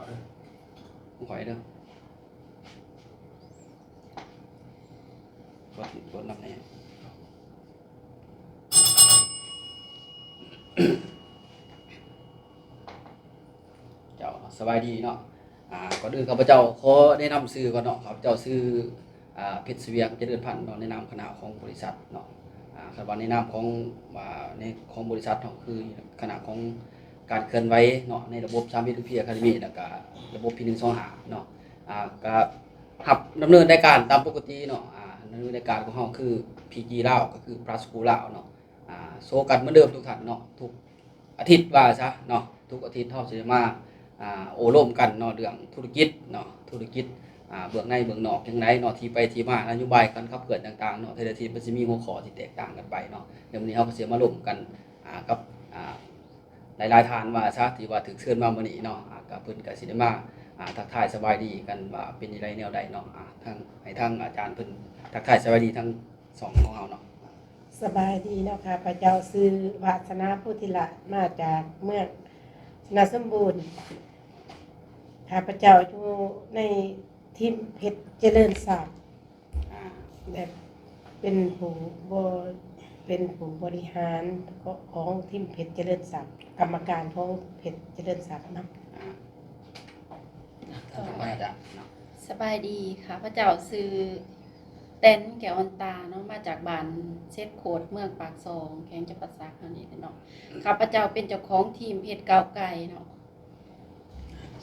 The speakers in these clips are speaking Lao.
ຂອງຂ້ອຍເດີ ກົດ ກົດນຳແດ່. ເຈົ້າ ສະບາຍດີເນາະ. ອ່າ ກ່ອນອື່ນຂ້າພະເຈົ້າຂໍແນະນຳຊື່ກ່ອນເນາະ. ຂ້າພະເຈົ້າຊື່ ອ່າ ເພັດສະຫວຽງ ຈະເລີນພັນເນາະ ໃນນາມຄະນະຂອງບໍລິສັດເນາະ. ອ່າ ຄັນວ່າໃນນາມຂອງ ອ່າ ໃນຂອງບໍລິສັດເຮົາ ຄືຄະນະຂອງການເຄື່ອນໄຫວເນາະ ໃນລະບົບສາມເອັດ ວິທະຍາຄາເດມີ ແລ້ວກະລະບົບພີໜຶ່ງສອງຫ້າເນາະ. ອ່າ ກະຮັບດຳເນີນລາຍການຕາມປົກກະຕິເນາະ. ອ່າ ດຳເນີນລາຍການຂອງເຮົາຄື ພີຈີ ລາວ ກໍຄື Plus School ລາວເນາະ. ອ່າ ໂຊກັນເໝືອນເດີມທຸກທ່ານເນາະ ທຸກອາທິດວ່າຊະເນາະ. ທຸກອາທິດເຮົາຊິໄດ້ມາ ອ່າ ໂອ້ລົມກັນເນາະ ເລື່ອງທຸລະກິດເນາະ ທຸລະກິດ ອ່າ ເບື້ອງໃນເບື້ອງນອກຈັ່ງໃດເນາະ ທີ່ໄປທີ່ມາ ນະໂຍບາຍການຂັບເຄື່ອນຕ່າງໆເນາະ. ແຕ່ລະອາທິດມັນຊິມີຫົວຂໍ້ທີ່ແຕກຕ່າງກັນໄປເນາະ. ແລ້ວມື້ນີ້ເຮົາກໍຊິມາລົມກັນ ອ່າ ກັບ ອ່າ ຫຼາຍໆທ່ານວ່າຊະ ທີ່ວ່າຖືກເຊີນມາມື້ນີ້ເນາະ. ອ່າ ກໍເພິ່ນກໍຊິໄດ້ມາ ອ່າ ທັກທາຍສະບາຍດີກັນວ່າເປັນຈັ່ງໃດແນວໃດເນາະ. ອ່າ ທາງ ໃຫ້ທາງອາຈານເພິ່ນທັກທາຍສະບາຍດີທາງ ສອງ ຂອງເຮົາເນາະ. ສະບາຍດີເນາະ ຂ້າພະເຈົ້າຊື່ວາດສະໜາ ໂພທິລາດ ມາຈາກເມືອງຊະນະສົມບູນ. ຂ້າພະເຈົ້າຢູ່ໃນທີມເພັດຈະເລີນຊັບ ອ່າ ແລະ ເປັນຜູ້ບໍ ເປັນຜູ້ບໍລິຫານຂອງທີມເພັດຈະເລີນຊັບ ກຳມະການຂອງເພັດຈະເລີນຊັບເນາະ. ອ່າ ທ່ານ ທ່ານອາຈານເນາະ. ສະບາຍດີ ຂ້າພະເຈົ້າຊື່ແຕນ ແກ້ວອ່ອນຕາເນາະ ມາຈາກບ້ານເສັດໂຄດ ເມືອງປາກຊ່ອງ ແຂວງຈຳປາສັກເຮົານີ້ແຫຼະເນາະ. ຂ້າພະເຈົ້າເປັນເຈົ້າຂອງທີມເຮັດເຂົ້າໄກ່ເນາະ.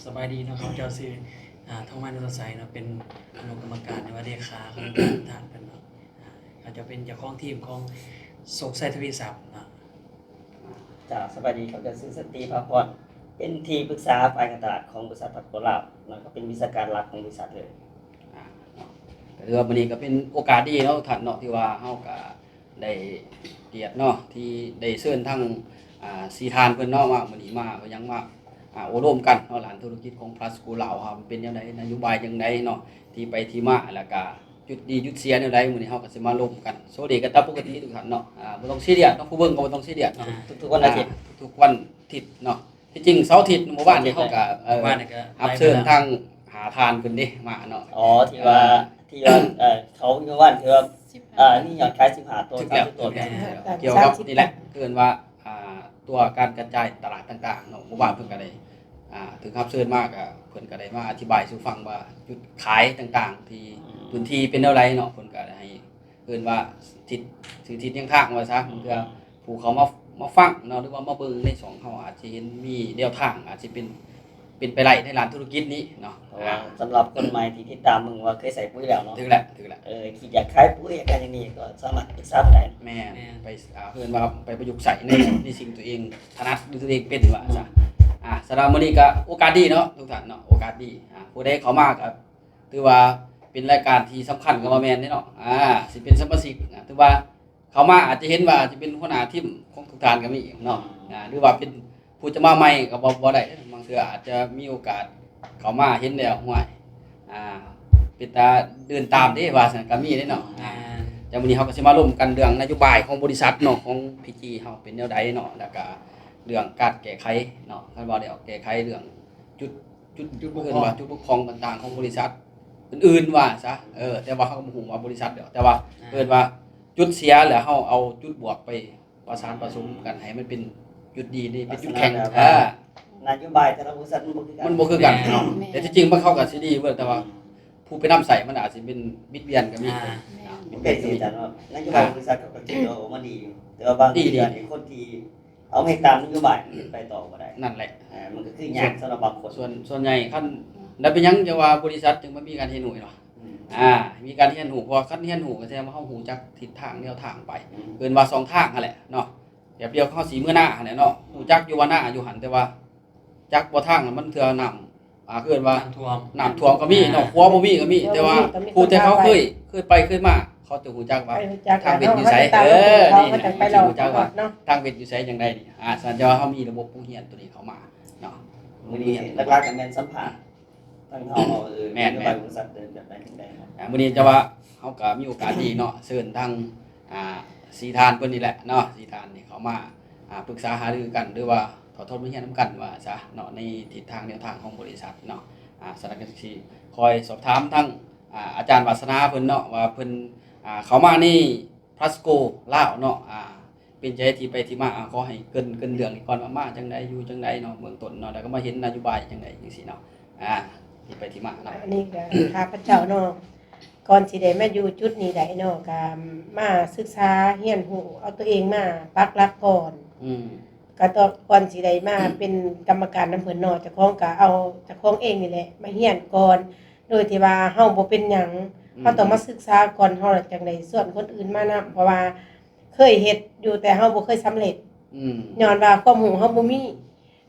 ສະບາຍດີເນາະ ຂ້າພະເຈົ້າຊື່ ອ່າ ທອງມານ ນຸດຕະໄຊເນາະ ເປັນອະນຸກຳມະການ ຫຼືວ່າເລຂາຂອງທ່ານເພິ່ນເນາະ. ອ່າ ຂ້າພະເຈົ້າເປັນເຈົ້າຂອງທີມຂອງໂຊກໄຊທະວີຊັບເນາະ. ເຈົ້າ ສະບາຍດີ ຂ້າພະເຈົ້າຊື່ ສັນຕິ ພາພອນ ເປັນທີ່ປຶກສາຝ່າຍການຕະຫຼາດຂອງບໍລິສັດ Plus School ລາວ ແລ້ວກໍເປັນວິຊາການຫຼັກຂອງບໍລິສັດເລີຍ. ອ່າ ເນາະ ກໍຖືວ່າມື້ນີ້ກໍເປັນໂອກາດດີເນາະ ທ່ານເນາະ ທີ່ວ່າເຮົາກໍໄດ້ກຽດເນາະ ທີ່ໄດ້ເຊີນທັງ ອ່າ ສີ່ທ່ານເພິ່ນເນາະ ວ່າມື້ນີ້ມາກໍຍັງມາ ອ່າ ໂອ້ລົມກັນເນາະ ດ້ານທຸລະກິດຂອງ Plus School ລາວເຮົາ ມັນເປັນແນວໃດ ນະໂຍບາຍຈັ່ງໃດເນາະ ທີ່ໄປທີ່ມາ ແລ້ວກໍຈຸດດີຈຸດເສຍແນວໃດ ມື້ນີ້ເຮົາກໍຊິມາລົມກັນ ໂຊເດກັນຕາມປົກກະຕິທຸກທ່ານເນາະ. ອ່າ ບໍ່ຕ້ອງຊີຣຽສເນາະ ຜູ້ເບິ່ງກໍບໍ່ຕ້ອງຊີຣຽສເນາະ. ອ່າ ທຸກໆວັນອາທິດ ອ່າ ທຸກໆວັນອາທິດເນາະ. ທີ່ຈິງເສົາອາທິດ ມື້ວານນີ້ເຮົາກໍ ເອີ ເອີ ມື້ວານນີ້ກໍຮັບເຊີນທັງຫ້າທ່ານເພິ່ນເດ້ມາເນາະ. ອໍ ທີ່ວ່າ ອ່າ ທີ່ວ່າ ເອີ ເຂົາຢູ່ວານທີ່ວ່າ ເອີ ມີຍອດຂາຍສິບຫ້າໂຕ ສາມສິບໂຕ ແມ່ນ ກ່ຽວກັບນີ້ແຫຼະ ເອີ້ນວ່າ ອ່າ ຕົວການກະຈາຍຕະຫຼາດຕ່າງໆເນາະ. ເມື່ອວານເພິ່ນກໍໄດ້ ອ່າ ຖືກຮັບເຊີນມາ ກໍເພິ່ນກໍໄດ້ມາອະທິບາຍສູ່ຟັງວ່າຈຸດຂາຍຕ່າງໆ ທີ່ ອືມ ພື້ນທີ່ເປັນແນວໃດເນາະ. ເພິ່ນກໍໄດ້ໃຫ້ ເອີ້ນວ່າທິດ ຊື່ທິດທາງວ່າຊະ ເພື່ອຜູ້ເຂົາມາ ມາຟັງເນາະ ຫຼືວ່າມາເບິ່ງໃນຊ່ອງເຮົາ ອາດຊິເຫັນມີແນວທາງ ອາດຊິເປັນ ເປັນໄປໄດ້ໃນດ້ານທຸລະກິດນີ້ເນາະ. ເພາະວ່າ ອ່າ ສຳລັບຄົນໃໝ່ທີ່ຕິດຕາມເບິ່ງວ່າເຄີຍໃສ່ປຸ໋ຍແລ້ວເນາະ ຖືກແລ້ວ ຖືກແລ້ວ ເອີ ຄິດຢາກຂາຍປຸ໋ຍ ຢາກຫຍັງນີ້ ກໍສາມາດປຶກສາໄດ້. ແມ່ນ ແມ່ນ ໄປ ອ່າ ເອີ້ນວ່າໄປປະຍຸກໃຊ້ໃນ ໃນສິ່ງຕົວເອງຖະໜັດ ຫຼືຕົວເອງເປັນວ່າຊະ. ອ່າ ສຳລັບມື້ນີ້ກໍໂອກາດດີເນາະ ທຸກທ່ານເນາະ ໂອກາດດີ. ອ່າ ຜູ້ໃດເຂົ້າມາກໍ ຖືວ່າເປັນລາຍການທີ່ສຳຄັນກໍວ່າແມ່ນເດ້ເນາະ. ອ່າ ຊິເປັນສະມາຊິກ ອ່າ ຖືວ່າເຂົ້າມາອາດຈະເຫັນວ່າອາດຈະເປັນຫົວໜ້າທີມຂອງທຸກທ່ານກໍມີເນາະ. ອ່າ ຫຼືວ່າເປັນຜູ້ຈະມາໃໝ່ກໍບໍ່ ບໍ່ໄດ້ ບາງເທື່ອອາດຈະມີໂອກາດເຂົ້າມາເຫັນແລ້ວ ຫ້ວຍ ອ່າ ເປັນຕາເດີນຕາມເດ້ ວ່າຊັ້ນກໍມີເດ້ເນາະ. ອ່າ ແຕ່ມື້ນີ້ເຮົາກໍຊິມາລົມກັນເລື່ອງນະໂຍບາຍຂອງບໍລິສັດເນາະ ຂອງ ພີຈີ ເຮົາເປັນແນວໃດເນາະ ແລ້ວກໍເລື່ອງການແກ້ໄຂເນາະ. ຄັນວ່າແລ້ວແກ້ໄຂເລື່ອງຈຸດ ຈຸດ ຈຸດບົກຜ່ອງ ເອີ້ນວ່າຈຸດບົກຜ່ອງຕ່າງໆຂອງບໍລິສັດອື່ນໆວ່າຊະ. ເອີ ແຕ່ວ່າເຮົາກໍບໍ່ຮູ້ວ່າບໍລິສັດດຽວ ແຕ່ວ່າ ອ່າ ເອີ້ນວ່າຈຸດເສຍ ແລ້ວເຮົາເອົາຈຸດບວກໄປປະສານປະສົມກັນໃຫ້ມັນເປັນຈຸດດີນີ້ ເປັນຈຸດແຂງ. ລັກສະນະແບບວ່າ ເອີ ນະໂຍບາຍແຕ່ລະບໍລິສັດມັນບໍ່ຄືກັນ ມັນບໍ່ຄືກັນເນາະ. ແມ່ນ ແຕ່ທີ່ຈິງມັນເຂົາກໍຊິດີເວີ້ຍ ແຕ່ວ່າ ອືມ ຜູ້ໄປນຳໃຊ້ມັນອາດຊິເປັນບິດບຽນກໍມີ. ອ່າ ແມ່ນ ບິດບຽນກໍມີ. ນະໂຍບາຍ ອ່າ ບໍລິສັດເຂົາກໍຄິດວ່າ ໂອ້ ມັນດີຢູ່ ແຕ່ວ່າບາງເທື່ອນີ້ຄົນທີ່ ເອົາໃຫ້ຕາມນະໂຍບາຍ ມັນໄປຕໍ່ບໍ່ໄດ້ ນັ້ນແຫຼະ. ເອີ ມັນກໍຄືຍາກສຳລັບບາງຄົນ. ສ່ວນ ສ່ວນໃຫຍ່ຄັນ ແລ້ວເປັນຫຍັງຈັ່ງວ່າບໍລິສັດຈຶ່ງບໍ່ມີການຮຽນຮູ້ເນາະ? ອືມ ອ່າ ມີການຮຽນຮູ້ ເພາະວ່າຄັນຮຽນຮູ້ກໍແສດງວ່າເຮົາຮູ້ຈັກທິດທາງແນວທາງໄປ. ອືມ ເອີ້ນວ່າສອງທາງຫັ້ນແຫຼະເນາະ. ແບບດຽວເຮົາຊິເມືອນາຫັ້ນແຫຼະເນາະ ຮູ້ຈັກຢູ່ວ່ານາຢູ່ຫັ້ນ ແຕ່ວ່າຈັກບໍ່ທາງມັນເທື່ອນ້ຳ ອ່າ ເອີ້ນວ່ານ້ຳຖ້ວມ ນ້ຳຖ້ວມກໍມີເນາະ. ອ່າ ຂົວບໍ່ມີກໍມີ ແຕ່ວ່າຜູ້ທີ່ເຂົາເຄີຍ ເຄີຍໄປເຄີຍມາ ເຂົາຈະຮູ້ຈັກວ່າທາງເວັດຢູ່ໃສ. ເອີ ນີ້ແຫຼະ ເຂົາຈະຮູ້ຈັກວ່າທາງເວັດຢູ່ໃສຈັ່ງໃດນີ້. ອ່າ ສະນັ້ນຈະວ່າເຮົາມີລະບົບຜູ້ຮຽນຕົວນີ້ເຂົ້າມາເນາະ. ມື້ນີ້ຫຼັກໆກໍແມ່ນສຳພາດທາງເຮົາ ເອີ ແມ່ນໆ ນະໂຍບາຍບໍລິສັດເດີນແບບໃດຈັ່ງໃດເນາະ. ອ່າ ມື້ນີ້ຈະວ່າເຮົາກໍມີໂອກາດດີເນາະ ເຊີນທາງ ອ່າ ສີ່ທ່ານເພິ່ນນີ້ແຫຼະເນາະ ສີ່ທ່ານນີ້ເຂົ້າມາ ອ່າ ປຶກສາຫາລືກັນ ຫຼືວ່າ ຂໍທົດບອດຮຽນນຳກັນວ່າຊະເນາະ ໃນທິດທາງແນວທາງຂອງບໍລິສັດເນາະ. ອາ ສະນັ້ນກໍຊິຄອຍສອບຖາມທາງ ອາ ອາຈານວາສະນາເພິ່ນເນາະ ວ່າເພິ່ນ ອາ ເຂົ້າມາໃນ Plasco ລາວເນາະ ອາ ເປັນໃຈທີ່ໄປທີ່ມາ ອາ ຂໍໃຫ້ເກີ່ນ ເກີ່ນເລື່ອງກ່ອນວ່າມາຈັ່ງໃດ ຢູ່ຈັ່ງໃດເນາະ ເບື້ອງຕົ້ນເນາະ ແລ້ວກໍມາເຫັນນະໂຍບາຍຈັ່ງໃດຈັ່ງຊີ້ເນາະ ອາ ທີ່ໄປທີ່ມາເນາະ. ອັນນີ້ກໍຂ້າພະເຈົ້າເນາະ ກ່ອນຊິໄດ້ມາຢູ່ຈຸດນີ້ໄດ້ເນາະ ກໍມາສຶກສາຮຽນຮູ້ ເອົາຕົວເອງມາປັກຫຼັກກ່ອນ. ອືມ ກໍຕ້ອງ ກ່ອນຊິໄດ້ມາເປັນກຳມະການນຳເພິ່ນເນາະ ເຈົ້າຂອງກໍເອົາເຈົ້າຂອງເອງນີ້ແຫຼະມາຮຽນກ່ອນ ໂດຍທີ່ວ່າເຮົາບໍ່ເປັນຫຍັງ ອືມ ເຮົາຕ້ອງມາສຶກສາກ່ອນ ເຮົາລະຈັ່ງໄດ້ຊວນຄົນອື່ນມານຳ ເພາະວ່າເຄີຍເຮັດຢູ່ ແຕ່ເຮົາບໍ່ເຄີຍສຳເລັດ ອືມ ຍ້ອນວ່າຄວາມຮູ້ເຮົາບໍ່ມີ.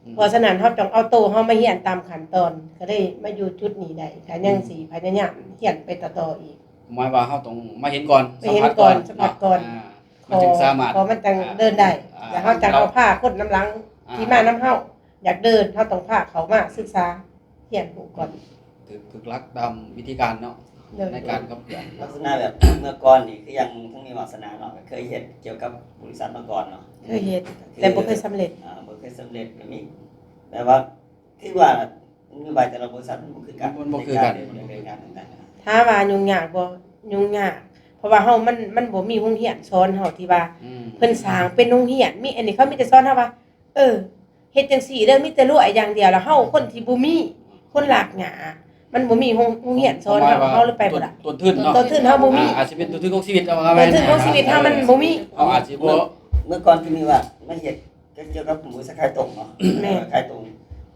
ອືມ ເພາະສະນັ້ນເຮົາຕ້ອງເອົາໂຕເຮົາມາຮຽນຕາມຂັ້ນຕອນ ກໍເລີຍມາຢູ່ຈຸດນີ້ໄດ້ ກໍຍັງ ອືມ ຊິພະຍາຍາມຮຽນໄປຕໍ່ໆອີກ. ໝາຍວ່າເຮົາຕ້ອງມາເຫັນກ່ອນ ມາເຫັນກ່ອນ ສຳຜັດກ່ອນ ສຳຜັດກ່ອນເນາະ ອາ ມັນຈຶ່ງສາມາດ ພໍມັນຈັ່ງ ອາ ເດີນໄດ້ ອາ ແລ້ວເຮົາຈັ່ງເອົາພາຄົນນຳຫຼັງ ອາ ທີ່ມານຳເຮົາ ຢາກເດີນ ເຮົາຕ້ອງພາເຂົາມາສຶກສາຮຽນຮູ້ກ່ອນ. ຖືກ ຖືກຫຼັກຕາມວິທີການເນາະ ໂດຍ ໃນການຂັບເຄື່ອນ. ລັກສະນະແບບເມື່ອກ່ອນນີ້ ຄືຢ່າງທັງມີວາສະນາເນາະ ກໍເຄີຍເຮັດກ່ຽວກັບບໍລິສັດມາກ່ອນເນາະ. ເຄີຍເຮັດ ແຕ່ບໍ່ເຄີຍສຳເລັດ. ອາ ບໍ່ເຄີຍສຳເລັດ ກໍມີ ແບບວ່າ ຄືວ່ານະໂຍບາຍແຕ່ລະບໍລິສັດມັນບໍ່ຄືກັນ ມັນບໍ່ຄືກັນ ໃນການດຳເນີນງານຕ່າງໆ. ຖາມວ່າຫຍຸ້ງຍາກບໍ່? ຫຍຸ້ງຍາກ ເພາະວ່າເຮົາ ມັນ ມັນບໍ່ມີໂຮງຮຽນສອນເຮົາທີ່ວ່າ ອືມ ເພິ່ນສ້າງເປັນໂຮງຮຽນ ມີ ອັນນີ້ເຂົາມີແຕ່ສອນເຮົາວ່າ ເອີ ເຮັດຈັ່ງຊີ້ເດີ ມີແຕ່ລວຍຢ່າງດຽວ ແລ້ວເຮົາຄົນທີ່ບໍ່ມີ ຄົນລາກຫຍ້າ ມັນບໍ່ມີໂຮງ ໂຮງຮຽນສອນເຮົາ ເຮົາເລີຍໄປບໍ່ໄດ້. ຕົ້ນທຶນເນາະ ຕົ້ນທຶນເຮົາບໍ່ມີ. ອາ ອາດຊິເປັນຕົ້ນທຶນຂອງຊີວິດ ເອົາວ່າງ່າຍໆ ຕົ້ນທຶນຂອງຊີວິດເຮົາມັນບໍ່ມີ. ເຮົາອາດຊິບໍ່ ເມື່ອ ເມື່ອກ່ອນທີ່ມີວ່າມາເຮັດ ກໍກ່ຽວກັບບໍລິສັດຂາຍຕົງເນາະ. ແມ່ນ ຂາຍຕົງ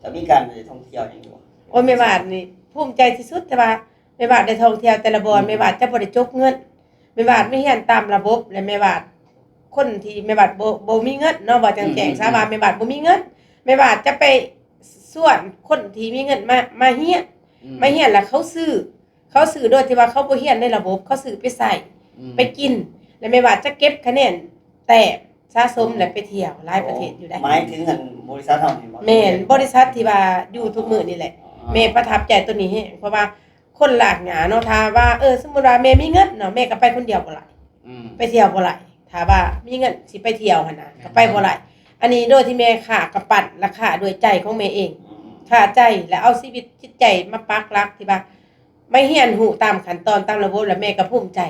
ຈະມີການໄປທ່ອງທ່ຽວຫຍັງຢູ່ບໍ່? ໂອ້ຍ ແມ່ວາດນີ້ພູມໃຈທີ່ສຸດ ແຕ່ວ່າແມ່ວາດໄດ້ທ່ອງທ່ຽວແຕ່ລະບ່ອນ ອືມ ແມ່ວາດຈະບໍ່ໄດ້ຈົກເງິນ ແມ່ວາດມາຮຽນຕາມລະບົບ ແລະ ແມ່ວາດ ຄົນທີ່ແມ່ວາດບໍ່ ບໍ່ມີເງິນເນາະ ເວົ້າແຈ້ງໆ ອືມ ຊະວ່າແມ່ວາດບໍ່ມີເງິນ ແມ່ວາດຈະໄປຊວນຄົນທີ່ມີເງິນມາ ມາຮຽນ ອືມ ມາຮຽນແລ້ວເຂົາຊື້ ເຂົາຊື້ໂດຍທີ່ວ່າເຂົາບໍ່ຮຽນໃນລະບົບ ເຂົາຊື້ໄປໃຊ້ ອືມ ໄປກິນ ແລ້ວແມ່ວາດຈະເກັບຄະແນນແຕ້ມສະສົມ ອໍ ແລ້ວໄປທ່ຽວຫຼາຍປະເທດຢູ່ໃດ໋. ອໍ ໝາຍເຖິງອັນບໍລິສັດເຮົານີ້ບໍ່? ແມ່ນ ບໍລິສັດທີ່ວ່າຢູ່ທຸກມື້ນີ້ແຫຼະ. ອໍ ແມ່ປະທັບໃຈໂຕນີ້ແຮງ ເພາະວ່າຄົນລາກຫຍ້າເນາະ ຖ້າວ່າ ເອີ ສົມມຸດວ່າແມ່ມີເງິນເນາະ ແມ່ກໍໄປຄົນດຽວບໍ່ໄດ້ ອືມ ໄປທ່ຽວບໍ່ໄດ້ ຖ້າວ່າມີເງິນຊິໄປທ່ຽວຫັ້ນນະ ແມ່ນ ກໍໄປບໍ່ໄດ້. ອັນນີ້ໂດຍທີ່ແມ່ຄ້າກຳປັ່ນ ແລະ ຄ້າດ້ວຍໃຈຂອງແມ່ເອງ ອືມ ຄ້າໃຈ ແລະ ເອົາຊີວິດຈິດໃຈມາປັກຫຼັກທີ່ວ່າ ມາຮຽນຮູ້ຕາມຂັ້ນຕອນຕາມລະບົບ ແລ້ວແມ່ກໍພູມໃຈ.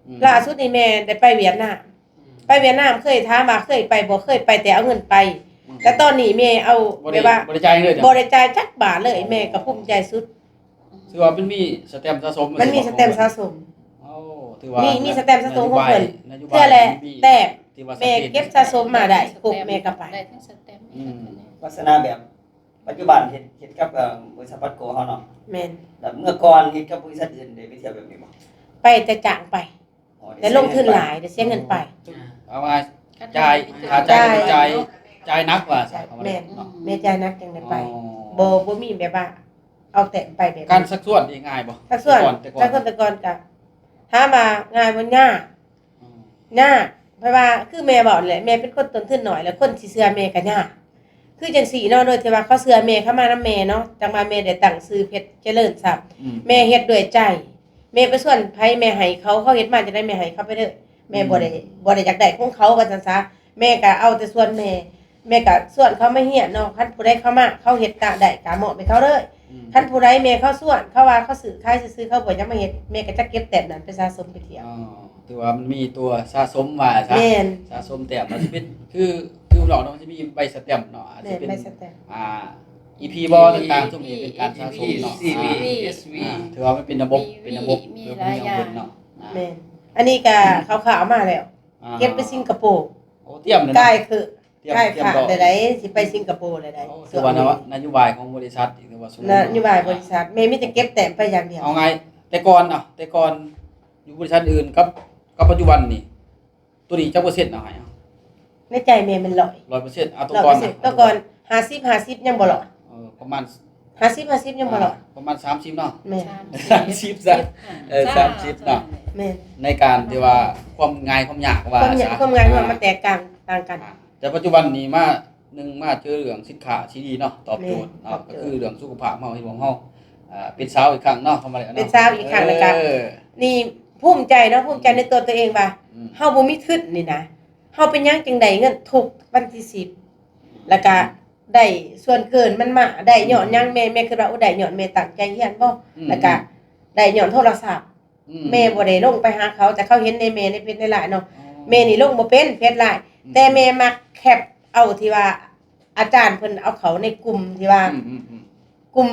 ອືມ ລ່າສຸດນີ້ແມ່ໄດ້ໄປຫວຽດນາມ ອືມ ໄປຫວຽດນາມ ເຄີຍຖາມວ່າເຄີຍໄປບໍ່? ເຄີຍໄປແຕ່ເອົາເງິນໄປ ອືມ ແຕ່ຕອນນີ້ແມ່ເອົາ ບໍ່ໄດ້ ແບບວ່າ ບໍ່ໄດ້ຈ່າຍເລີຍເນາະ? ບໍ່ໄດ້ຈ່າຍຈັກບາດເລີຍ. ອໍ ແມ່ກໍພູມໃຈສຸດ ຖືວ່າມັນມີສະແຕັມສະສົມ ມັນມີສະແຕັມສະສົມ. ໂອ້ ຖືວ່າມີ ມີສະແຕັມສະສົມຂອງເພິ່ນ ນະໂຍບາຍ ເທື່ອລະແຕ້ມ ທີ່ວ່າຊັດເຈນ ແມ່ເກັບສະສົມມາໄດ້ຄົບ ແມ່ກໍໄປ ໄດ້ທັງສະແຕັມ ອືມ ລັກສະນະແບບປັດຈຸບັນເຮັດ ເຮັດກັບ ເອີ ບໍລິສັດ Plasco ເຮົາເນາະ. ແມ່ນ ແລ້ວເມື່ອກ່ອນເຮັດກັບບໍລິສັດອື່ນ ໄດ້ໄປທ່ຽວແບບນີ້ບໍ່? ໄປແຕ່ຈ້າງໄປ ອໍ ແຕ່ລົງທຶນຫຼາຍ ໄດ້ເສຍເງິນໄປ. ເອົາວ່າຈ່າຍ ຄ່າຈ່າຍ ຈ່າຍ ຈ່າຍໜັກວ່າ ຈ່າຍ ແມ່ນ ເນາະ ແມ່ຈ່າຍໜັກຈັ່ງໄດ້ໄປ. ອໍ ບໍ່ ບໍ່ມີແບບວ່າເອົາແຕ້ມໄປແບບ ການຊັກຊວນນີ້ງ່າຍບໍ່? ຊັກຊວນ ແຕ່ກ່ອນ ແຕ່ກ່ອນ ແຕ່ກ່ອນກໍ ຖາມວ່າງ່າຍບໍ່? ຍາກ ອືມ ຍາກ ເພາະວ່າຄືແມ່ເວົ້າແຫຼະ ແມ່ເປັນຄົນຕົ້ນທຶນໜ້ອຍ ແລ້ວຄົນຊິເຊື່ອແມ່ກໍຍາກ. ຄືຈັ່ງຊີ້ເນາະ ໂດຍທີ່ວ່າເຂົາເຊື່ອແມ່ ເຂົາມານຳແມ່ເນາະ ຈັ່ງວ່າແມ່ໄດ້ຕັ້ງຊື່ເພັດຈະເລີນຊ້ຳ. ອືມ ແມ່ເຮັດດ້ວຍໃຈ ແມ່ໄປຊວນໃຜແມ່ໃຫ້ເຂົາ ເຂົາເຮັດມາຈັ່ງໃດແມ່ໃຫ້ເຂົາໄປເດີ. ແມ່ບໍ່ໄດ້ ອືມ ບໍ່ໄດ້ຢາກໄດ້ຂອງເຂົາວ່າຊັ້ນຊະ ແມ່ກໍເອົາແຕ່ສ່ວນແມ່ ແມ່ກໍຊວນເຂົາມາຮຽນເນາະ. ຄັນຜູ້ໃດເຂົ້າມາ ເຂົາເຮັດກະໄດ້ກະມອບໃຫ້ເຂົາເລີຍ. ອືມ ຄັນຜູ້ໃດແມ່ເຂົາຊວນ ເຂົາວ່າເຂົາຊື້ຂາຍຊື່ໆ ເຂົາບໍ່ຢາກມາເຮັດ ແມ່ກໍຈະເກັບແຕ້ມນັ້ນໄປສະສົມໄປທ່ຽວ. ອໍ ຖືວ່າມັນມີຕົວສະສົມວ່າຊະ. ແມ່ນ ສະສົມແຕ້ມ ອາດຈະເປັນ ຄື ຄືເຮົາເນາະ ມັນຈະມີໃບສະແຕັມເນາະ ອາດຈະເປັນ ແມ່ນ ໃບສະແຕັມ ອ່າ ອີພີບໍ່ ຕ່າງໆ ຊຸມນີ້ເປັນການສະສົມເນາະ. ອາ ເອັສວີ ອ່າ ຖືວ່າມັນເປັນລະບົບ ເປັນລະບົບ ມີ ລະບົບ ຫຼາຍຢ່າງ ເນາະ. ອ່າ ແມ່ນ ອັນນີ້ກໍຄ່າວໆມາແລ້ວ ອ່າ ເກັບໄປສິງກະໂປ. ໂອ້ ຕຽມແລ້ວເນາະ ກາຍຄື ຕຽມ ກາຍ ຕຽມ ຂາດ ດອກ ໃດໆ ຊິໄປສິງກະໂປໃດໆ. ໂອ້ ຖືວ່ານະໂຍບາຍຂອງບໍລິສັດ ຖືວ່າສູງ ນະໂຍບາຍບໍລິສັດ ແມ່ມີແຕ່ເກັບແຕ້ມໄປຢ່າງດຽວ. ເອົາງ່າຍ ແຕ່ກ່ອນເນາະ ແຕ່ກ່ອນຢູ່ບໍລິສັດອື່ນກັບ ກັບປັດຈຸບັນນີ້ ໂຕນີ້ຈັກເປີເຊັນເອົາໃຫ້? ໃນໃຈແມ່ແມ່ນຮ້ອຍ ຮ້ອຍເປີເຊັນ. ເອົາ ໂຕກ່ອນ ເປີເຊັນ ໂຕກ່ອນຫ້າສິບ ຫ້າສິບ ຍັງບໍ່ລອດ. ເອີ ປະມານຫ້າສິບ ຫ້າສິບ ຍັງບໍ່ລອດ. ອ່າ ປະມານສາມສິບເນາະ. ແມ່ນ ສາມສິບ ສາມສິບເນາະ. ແມ່ນ ໃນການທີ່ວ່າຄວາມງ່າຍຄວາມຍາກວ່າ ຄວາມຍາກ ຊະ ຄວາມງ່າຍ ອ່າ ຄວາມ ມັນແຕກຕ່າງ ຕ່າງກັນ. ອ່າ ແຕ່ປັດຈຸບັນນີ້ມາ ໜຶ່ງ ມາເຈີເລື່ອງສິນຄ້າທີ່ດີເນາະ ຕອບໂຈດເນາະ. ແມ່ນ ຕອບໂຈດ ກໍຄືເລື່ອງສຸຂະພາບເຮົາ ເຮັດໃຫ້ເຮົາ ອ່າ ເປັນສາວອີກຄັ້ງເນາະ ເຮົາມາແລ້ວເນາະ ເປັນສາວອີກຄັ້ງ. ເອີ ແລ້ວກໍນີ້ພູມໃຈເນາະ ພູມໃຈໃນຕົວຕົວເອງວ່າ ອືມ ເຮົາບໍ່ມີທຶນນີ້ນະ ເຮົາເປັນຫຍັງຈຶ່ງໄດ້ເງິນທຸກວັນທີສິບ ແລ້ວກະ ໄດ້ສ່ວນເກີນມັນມາ ໄດ້ຍ້ອນຫຍັງ? ອືມ ແມ່ ແມ່ຄິດວ່າ ໂອ້ ໄດ້ຍ້ອນແມ່ຕັ້ງໃຈຮຽນບໍ່? ອືມ ແລ້ວກະໄດ້ຍ້ອນໂທລະສັບ. ອືມ ແມ່ບໍ່ໄດ້ລົງໄປຫາເຂົາ ແຕ່ເຂົາເຫັນໃນແມ່ໃນເຟສໃນລາຍເນາະ. ອໍ ແມ່ນີ້ລົງບໍ່ເປັນເຟສລາຍ ອືມ ແຕ່ແມ່ມັກແຄັບເອົາທີ່ວ່າ ອາຈານເພິ່ນເອົາເຂົ້າໃນກຸ່ມທີ່ວ່າ ອືມໆໆ ກຸ່ມ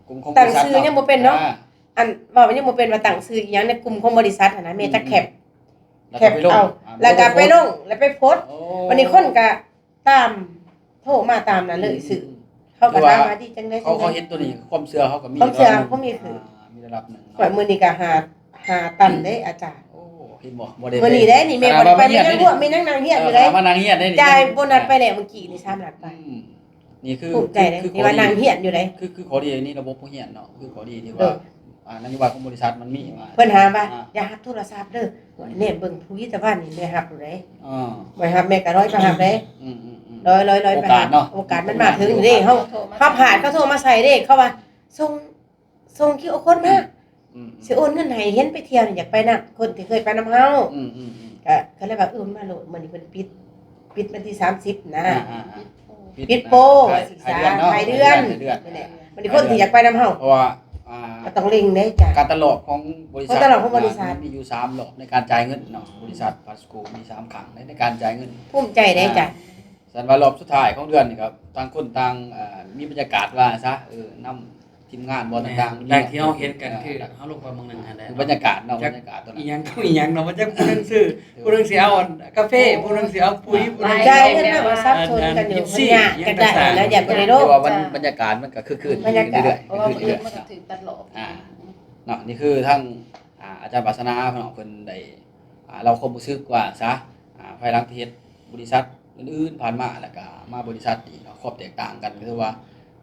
ກຸ່ມຂອງ ຕັ້ງຊື່ຍັງບໍ່ເປັນເນາະ ອ່າ ອັນ ເວົ້າຍັງບໍ່ເປັນວ່າຕັ້ງຊື່ອີ່ຫຍັງໃນກຸ່ມຂອງບໍລິສັດຫັ້ນນະ ແມ່ຈະແຄັບ ອືມໆ ແຄັບເອົາ ແລ້ວກໍໄປລົງ ແລ້ວໄປໂພສ. ອໍ ບັດນີ້ຄົນກໍຕາມ ໂທມາຕາມນັ້ນເລີຍ ອືມໆ ຊື່ ເຂົາກໍຖາມວ່າດີຈັ່ງໃດ ເຂົາ ເຂົາເຮັດໂຕນີ້ ຄວາມເຊື່ອເຂົາກໍມີ ຄວາມເຊື່ອເຂົາມີຄື ອ່າ ມີລະດັບໜຶ່ງເນາະ ກວ່າມື້ນີ້ກໍຫ້າ ຫ້າຕັນເດ້ອາຈານ. ໂອ້ ເຫັນບໍ່ ບໍ່ໄດ້ ມື້ນີ້ເດ້ນີ້ ແມ່ບໍ່ໄດ້ໄປ ແມ່ຍັງຮວມ ແມ່ຍັງນັ່ງຮຽນຢູ່ເດ້ ມານັ່ງຮຽນເດ້ນີ້ ຈ່າຍໂບນັດໄປແລ້ວມື້ກີ້ນີ້ສາມລ້ານປາຍ. ອືມ ນີ້ຄື ອືມ ພູມໃຈເດ້ ຄື ຄື ທີ່ວ່ານັ່ງຮຽນຢູ່ເດ້ ຄື ຄືຂໍ້ດີໃນລະບົບໂຮງຮຽນເນາະ ຄືຂໍ້ດີທີ່ວ່າ ໂດຍ ອ່າ ນະໂຍບາຍຂອງບໍລິສັດມັນມີວ່າ ເພິ່ນຖາມວ່າ ອ່າ ຢ່າຮັບໂທລະສັບເດີ ອືມ ແນມເບິ່ງຜູ້ວິດຕະວັນນີ້ແມ່ຮັບຢູ່ເດ້ ເອີ ບໍ່ຮັບແມ່ກໍລອຍມາຮັບເດ້ ອືມໆໆ ລອຍໆໆ ໄປຫາ ໂອກາດເນາະ ໂອກາດມັນມາເຖິງເດ້ ເຮົາ ເຮົາພາດ ເຂົາໂທມາໃສ່ເດ້ ເຂົາວ່າ ສົ່ງ ສົ່ງຄິວອາໂຄດມາ ອືມໆ ຊິໂອນເງິນໃຫ້ ເຫັນໄປທ່ຽວນີ້ ຢາກໄປນຳ ຄົນທີ່ເຄີຍໄປນຳເຮົາ ອືມໆໆ ກໍ ກໍເລີຍວ່າ ເອີ ມາໂລດ ມື້ນີ້ເພິ່ນປິດ ປິດວັນທີສາມສິບນະ ອ່າໆໆ ປິດໂປ ປິດໂປ ອ່າ ສຶກສາ ທ້າຍເດືອນ ທ້າຍເດືອນ ນີ້ແຫຼະ ບັດນີ້ຄົນທີ່ຢາກໄປນຳເຮົາ ເພາະວ່າ ອ່າ ກໍຕ້ອງເລັ່ງເດ້ຈ້າ ການຕະຫຼອກຂອງບໍລິສັດ ການຕະຫຼອກຂອງບໍລິສັດ ອ່າ ມີຢູ່ສາມລອບໃນການຈ່າຍເງິນເນາະ ບໍລິສັດ Pasco ມີສາມຄັ້ງໃນ ໃນການຈ່າຍເງິນ ພູມໃຈເດ້ ອ່າ ຈັ່ງຊັ້ນວ່າລອບສຸດທ້າຍຂອງເດືອນນີ້ກໍຕ່າງຄົນຕ່າງ ອ່າ ມີບັນຍາກາດວ່າຊະ ເອີ ນຳ ທີມງານບໍ່ ແມ່ນ ຕ່າງໆ ແມ່ນ ແຕ່ທີ່ເຮົາເຫັນກັນ ເອີ ຄືເຮົາລົງໄປມື້ໜຶ່ງຫັ້ນແຫຼະ ຄືບັນຍາກາດເນາະ ຈັກ ບັນຍາກາດຕອນນັ້ນ ອີຫຍັງ ອີຫຍັງເນາະ ມັນຈັກຜູ້ໜຶ່ງຊື້ ຜູ້ໜຶ່ງຊິເອົາອັນກາເຟ ຜູ້ໜຶ່ງຊິເອົາປຸ໋ຍ ຜູ້ໜຶ່ງຊິເອົາ ຈ່າຍເງິນແລ້ວກໍສັບສົນກັນຢູ່ ເພິ່ນຍາກກັນໄດ້ຫັ້ນນະ ຢ່າໄປເດ້ ເພາະວ່າມັນບັນຍາກາດມັນກໍຄຶກຄື້ນ ບັນຍາກາດ ເລື້ອຍໆ ເພາະວ່າມື້ອື່ນມັນກໍຖືກຕັດລອບ ອ່າ ເນາະ ນີ້ຄືທາງ ອ່າ ອາຈານວາສະໜາເນາະ ເພິ່ນໄດ້ ອ່າ ເລົ່າຄວາມຮູ້ສຶກວ່າຊະ ອ່າ ພາຍຫຼັງທີ່ເຮັດບໍລິສັດອື່ນໆຜ່ານມາ ແລ້ວກະມາບໍລິສັດນີ້ເນາະ ຄວາມແຕກຕ່າງກັນກໍຖືວ່າ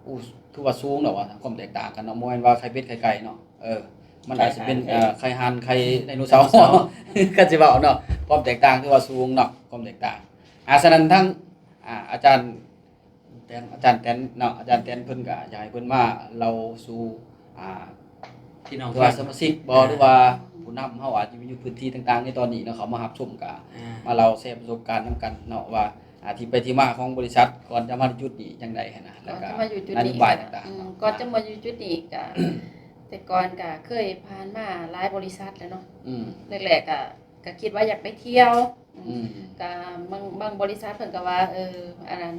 ໂອ້ ຖືວ່າສູງເນາະ ວ່າຄວາມແຕກຕ່າງກັນເນາະ ບໍ່ແມ່ນວ່າໄຂ່ເບັດໄຂ່ໄກ່ເນາະ ເອີ ມັນອາດຈະເປັນ ໄຂ່ ເອີ ໄຂ່ຫ່ານ ໄຂ່ໄດໂນເສົາ ຄືຊິເວົ້າເນາະ ຄວາມແຕກຕ່າງຖືວ່າສູງເນາະ ຄວາມແຕກຕ່າງ ອ່າ ສະນັ້ນທາງ ອ່າ ອາຈານ ແຕນ ອາຈານແຕນເນາະ ອາຈານແຕນເພິ່ນກໍຢາກໃຫ້ເພິ່ນມາເລົ່າສູ່ ອ່າ ພີ່ນ້ອງ ຫຼືວ່າສະມາຊິກບໍ ອ່າ ຫຼືວ່າຜູ້ນຳເຮົາອາດຈະຢູ່ພື້ນທີ່ຕ່າງໆໃນຕອນນີ້ເນາະ ເຂົ້າມາຮັບຊົມກໍ ອ່າ ມາເລົ່າແຊປະສົບການນຳກັນເນາະວ່າ ອ່າ ທີ່ໄປທີ່ມາຂອງບໍລິສັດກ່ອນຈະມາຢູ່ຈຸດນີ້ຈັ່ງໃດຫັ້ນນະ ແລ້ວກໍ ກ່ອນຈະມາຢູ່ຈຸດນີ້ ນະໂຍບາຍຕ່າງໆ ອືມ ເນາະ ກ່ອນຈະມາຢູ່ຈຸດນີ້ກໍ ແຕ່ກ່ອນກໍເຄີຍຜ່ານມາຫຼາຍບໍລິສັດແລ້ວເນາະ ອືມ ແລກໆກໍ ກໍຄິດວ່າຢາກໄປທ່ຽວ ອືມ ກໍບາງ ບາງບໍລິສັດເພິ່ນກໍວ່າ ເອີ ອັນນັ້ນ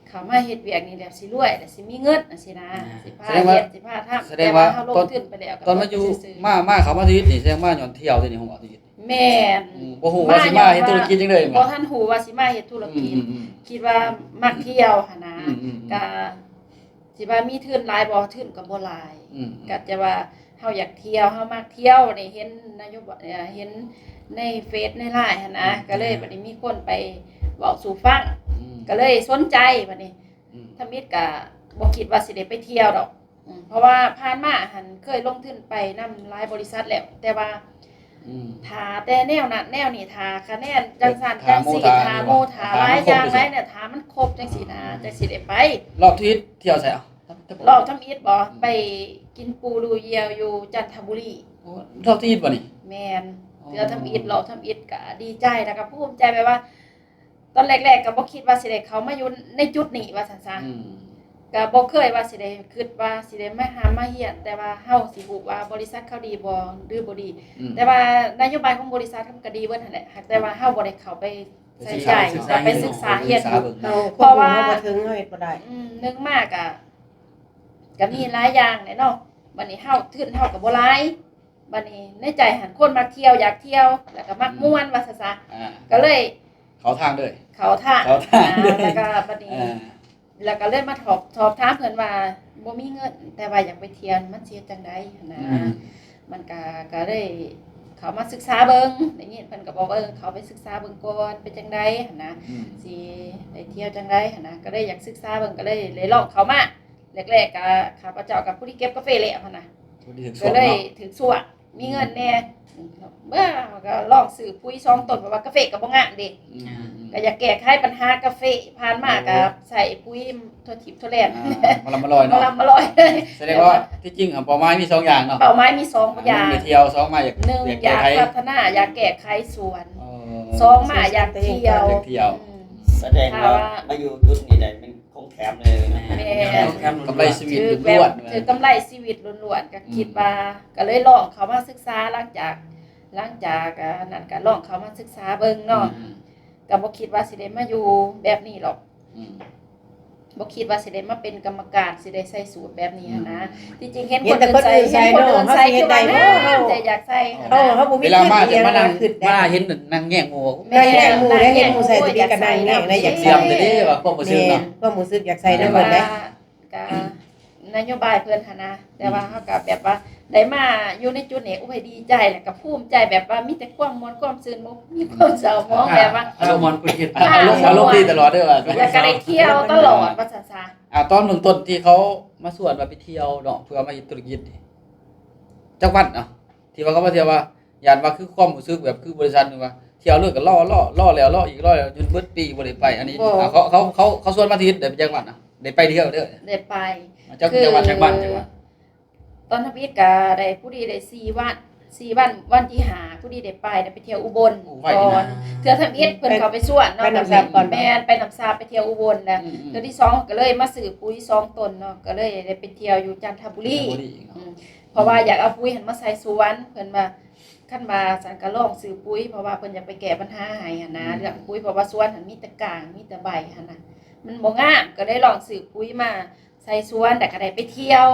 ເຂົ້າມາເຮັດວຽກນີ້ແລ້ວຊິລວຍ ແລ້ວຊິມີເງິນຈັ່ງຊີ້ນະ ອ່າ ຊິພາ ສະແດງວ່າ ເຮັດ ຊິພາທຳ ສະແດງວ່າ ແຕ່ວ່າເຮົາລົງທຶນໄປແລ້ວ ຕອນມາຢູ່ ກໍລົງທຶນຊື່ໆ ມາ ມາເຂົ້າມາທຸລະກິດນີ້ ແສດງມາຍ້ອນທ່ຽວເດ້ນີ້ ຮູ້ວ່າທຸລະກິດ ແມ່ນ ອືມ ບໍ່ຮູ້ວ່າຊິມາເຮັດທຸລະກິດຈັ່ງໃດ ບໍ່ທັນຮູ້ວ່າຊິມາເຮັດທຸລະກິດ ອືມໆໆ ຄິດວ່າມັກທ່ຽວຫັ້ນນະ ອືມໆໆ ກໍ ຊິວ່າມີທຶນຫຼາຍບໍ່? ທຶນກໍບໍ່ຫຼາຍ ອືມໆ ກໍແຕ່ວ່າເຮົາຢາກທ່ຽວ ເຮົາມັກທ່ຽວ ໄດ້ເຫັນນະໂຍບາຍ ເອີ ເຫັນໃນເຟສໃນລາຍຫັ້ນນະ ອືມ ກໍເລີຍ ອ່າ ບັດນີ້ມີຄົນໄປເວົ້າສູ່ຟັງ ອືມ ກໍເລີຍສົນໃຈບັດນີ້ ອືມ ທຳອິດກໍບໍ່ຄິດວ່າຊິໄດ້ໄປທ່ຽວດອກ ອືມ ເພາະວ່າຜ່ານມາຫັ້ນເຄີຍລົງທຶນໄປນຳຫຼາຍບໍລິສັດແລ້ວ ແຕ່ວ່າ ອືມ ຖ້າແຕ່ແນວນັ້ນແນວນີ້ ຖ້າຄະແນນຈັ່ງຊັ້ນ ເອີ ຈັ່ງຊີ້ ຖ້າໝູ່ ຖ້າ ຖ້າໝູ່ ຖ້າ ຖ້າຫຼາຍຢ່າງຫຼາຍແນວ ຖ້າມັນຄົບຈັ່ງຊີ້ນະ ອືມ ຈັ່ງຊິໄດ້ໄປ ລອບທຳອິດທ່ຽວໃສ? ເອົ້າ ລອບທຳອິດບໍ? ອືມ ໄປກິນປູດູຢຽວຢູ່ຈັນທະບູລີ ໂອ້ ລອບທຳອິດບໍນີ້? ແມ່ນ ອໍ ເທື່ອທຳອິດ ລອບທຳອິດກະດີໃຈ ແລ້ວກະພູມໃຈ ແບບວ່າ ຕອນແລກໆກໍບໍ່ຄິດວ່າຊິໄດ້ເຂົ້າມາຢູ່ໃນຈຸດນີ້ວ່າຊັ້ນຊະ ອືມ ກໍບໍ່ເຄີຍວ່າຊິໄດ້ຄິດວ່າຊິໄດ້ມາຮ່ຳມາຮຽນ ແຕ່ວ່າເຮົາຊິຮູ້ວ່າບໍລິສັດເຂົາດີບໍ່ ຫຼືບໍ່ດີ ອືມ ແຕ່ວ່ານະໂຍບາຍຂອງບໍລິສັດມັນກໍດີເບິດຫັ້ນແຫຼະ ຫາກແຕ່ວ່າເຮົາບໍ່ໄດ້ເຂົ້າໄປໃສ່ໃຈ ໄປສຶກສາ ໄປສຶກສາຮຽນຮູ້ ເຮົາ ເພາະວ່າ ຄວາມຮູ້ເຮົາບໍ່ເຖິງ ເຮົາເຮັດບໍ່ໄດ້ ອືມ ໜຶ່ງມາກໍ ກໍມີຫຼາຍຢ່າງແຫຼະເນາະ ບັດນີ້ເຮົາ ທຶນເຮົາກໍບໍ່ຫຼາຍ ບັດນີ້ໃນໃຈຫັ້ນ ຄົນມັກທ່ຽວ ຢາກທ່ຽວ ແລ້ວກໍມັກ ອືມ ມ່ວນວ່າຊັ້ນຊະ ອ່າ ກໍເລີຍເຂົ້າທາງເລີຍ ເຂົ້າທາງ ເຂົ້າທາງ ອ່າ ເລີຍ ແລ້ວກໍບັດນີ້ ອ່າ ແລ້ວກໍເລີຍມາສອບ ສອບຖາມເພິ່ນວ່າ ບໍ່ມີເງິນ ແຕ່ວ່າຢາກໄປທ່ຽວ ມັນຊິເຮັດຈັ່ງໃດຫັ້ນນະ ອືມ ມັນກໍ ກໍເລີຍເຂົ້າມາສຶກສາເບິ່ງ ໄດ້ຍິນເພິ່ນກໍບອກວ່າ ເອີ ເຂົ້າໄປສຶກສາເບິ່ງກ່ອນ ເປັນຈັ່ງໃດຫັ້ນນະ ອືມ ຊິໄດ້ທ່ຽວຈັ່ງໃດຫັ້ນນະ ກໍເລີຍຢາກສຶກສາເບິ່ງ ກໍເລີຍ ເລີຍລອງເຂົ້າມາ ແລກໆກໍຂ້າພະເຈົ້າກັບຜູ້ທີ່ເກັບກາເຟແລ້ວຫັ້ນນະ ຜູ້ທີ່ຖືກສວກເນາະ ກໍເລີຍຖືກສວກ ມີເງິນແດ່ ເບິ່ງ ກໍລອງຊື້ປຸ໋ຍສອງຕົ້ນ ເພາະວ່າກາເຟກໍບໍ່ງາມເດ້ ອືມ ກໍຢາກແກ້ໄຂບັນຫາກາເຟ ຜ່ານມາກໍ ໂອ້ ໃຊ້ປຸ໋ຍທົ່ວທິບທົ່ວແດນ ອ່າ ມາລຳມາລອຍເນາະ ມາລຳມາລອຍ ສະແດງວ່າທີ່ຈິງຫັ້ນເປົ້າໝາຍມີສອງຢ່າງເນາະ ເປົ້າໝາຍມີສອງຢ່າງ ໜຶ່ງໄປທ່ຽວ ສອງມາຢາກ ໜຶ່ງຢາກພັດທະນາ ຢາກແກ້ໄຂສວນ ເອີ ສອງມາຢາກທ່ຽວ ຢາກທ່ຽວ ອືມ ສະແດງວ່າມາຢູ່ຈຸດນີ້ໄດ້ແມ່ນ ແຖມເລີຍ ແມ່ນ ແມ່ນ ກຳໄລຊີວິດລ້ວນໆ ຖືກແບບ ຖືກກຳໄລຊີວິດລ້ວນໆ ກໍ ອືມ ຄິດວ່າ ກໍເລີຍລອງເຂົ້າມາສຶກສາ ຫຼັງຈາກ ຫຼັງຈາກ ອ່າ ນັ້ນກໍລອງເຂົ້າມາສຶກສາເບິ່ງເນາະ ອືມ ກໍບໍ່ຄິດວ່າຊິໄດ້ມາຢູ່ແບບນີ້ດອກ ອືມ ບໍ່ຄິດວ່າຊິໄດ້ມາເປັນກຳມະການ ຊິໄດ້ໃສ່ສູດແບບນີ້ຫັ້ນນະ ອືມ ທີ່ຈິງເຫັນຄົນອື່ນໃສ່ ເຫັນຄົນອື່ນໃສ່ ເຫັນຄົນອື່ນໃສ່ ຄືວ່າງາມ ແຕ່ຢາກໃສ່ຫັ້ນນະ ເຮົາ ເຮົາບໍ່ມີ ເວລາມາຈະມານັ່ງ ເຫັນ ມາເຫັນນັ່ງແຍງໝູ່ ແມ່ນ ນັ່ງແຍງໝູ່ ເຫັນໝູ່ໃສ່ ແມ່ນ ກໍຢາກໃສ່ ຢາກໃສ່ນຳ ຢາກຊຽມເດ້ວ່າຄວາມຮູ້ສຶກເນາະ ແມ່ນ ຄວາມຮູ້ສຶກຢາກໃສ່ນຳເພິ່ນເດ້ ກໍນະໂຍບາຍເພິ່ນຫັ້ນນະ ແຕ່ວ່າ ອືມ ເຮົາກໍແບບວ່າໄດ້ມາຢູ່ໃນຈຸດນີ້ ໂອ້ຍ ດີໃຈ ແລ້ວກໍພູມໃຈ ແບບວ່າມີແຕ່ຄວາມມ່ວນຄວາມຊື່ນ ບໍ່ມີຄວາມເສົ້າໝອງ ອ່າ ແບບວ່າ ອາລົມ ອາລົມມ່ວນ ອາລົມ ອາລົມດີຕະຫຼອດເດີວ່າ ແລ້ວກໍໄດ້ທ່ຽວຕະຫຼອດວ່າຊັ້ນຊະ ອ່າ ຕອນເບື້ອງຕົ້ນທີ່ເຂົາມາຊວນວ່າໄປທ່ຽວເນາະ ເພື່ອມາເຮັດທຸລະກິດນີ້ ຈັກວັນເນາະ ທີ່ວ່າເຂົາມາທ່ຽວວ່າ ຢ້ານວ່າຄືຄວາມຮູ້ສຶກແບບຄືບໍລິສັດນີ້ວ່າ ທ່ຽວເລີຍກໍລໍ ລໍ ລໍແລ້ວລໍອີກ ລໍແລ້ວ ຈົນເບິດປີບໍ່ໄດ້ໄປ ອັນນີ້ ບໍ່ ອ່າ ເຂົາ ເຂົາ ເຂົາ ເຂົາຊວນມາທຳອິດໄດ້ໄປຈັກວັນນະ ໄດ້ໄປທ່ຽວເດີ ໄດ້ໄປ ຈັກ ຈັກວັນ ຈັກວັນ ຈັກວັນ ຕອນທຳອິດກໍໄດ້ ຜູ້ດີໄດ້ສີ່ວັນ ສີ່ວັນ ວັນທີຫ້າ ຜູ້ດີໄດ້ໄປ ໄດ້ໄປທ່ຽວອຸບົນ ໂອ້ ໄວດີນະ ກ່ອນ ເທື່ອທຳອິດເພິ່ນເຂົ້າໄປຊວນເນາະ ໄປນຳຊາບກ່ອນ ແມ່ນ ໄປນຳຊາບ ໄປທ່ຽວອຸບົນແລ້ວ ອືມໆ ເທື່ອທີສອງກໍເລີຍມາຊື້ປຸ໋ຍສອງຕົນເນາະ ກໍເລີຍໄດ້ໄປທ່ຽວຢູ່ຈັນທະບູລີ ຈັນທະບູລີເນາະ ອືມ ເພາະວ່າຢາກເອົາປຸ໋ຍຫັ້ນມາໃສ່ສວນ ເພິ່ນວ່າ ຄັນວ່າຊັ້ນກໍລອງຊື້ປຸ໋ຍ ເພາະວ່າເພິ່ນຢາກໄປແກ້ບັນຫາໃຫ້ຫັ້ນນະ ອືມ ເລື່ອງປຸ໋ຍ ເພາະວ່າສວນຫັ້ນມີແຕ່ກ້າງ ມີແຕ່ໃບຫັ້ນນະ ມັນບໍ່ງາມ ກໍເລີຍລອງຊື້ປຸ໋ຍມາໃສ່ສວນ ແລ້ວກໍໄດ້ໄປທ່ຽວ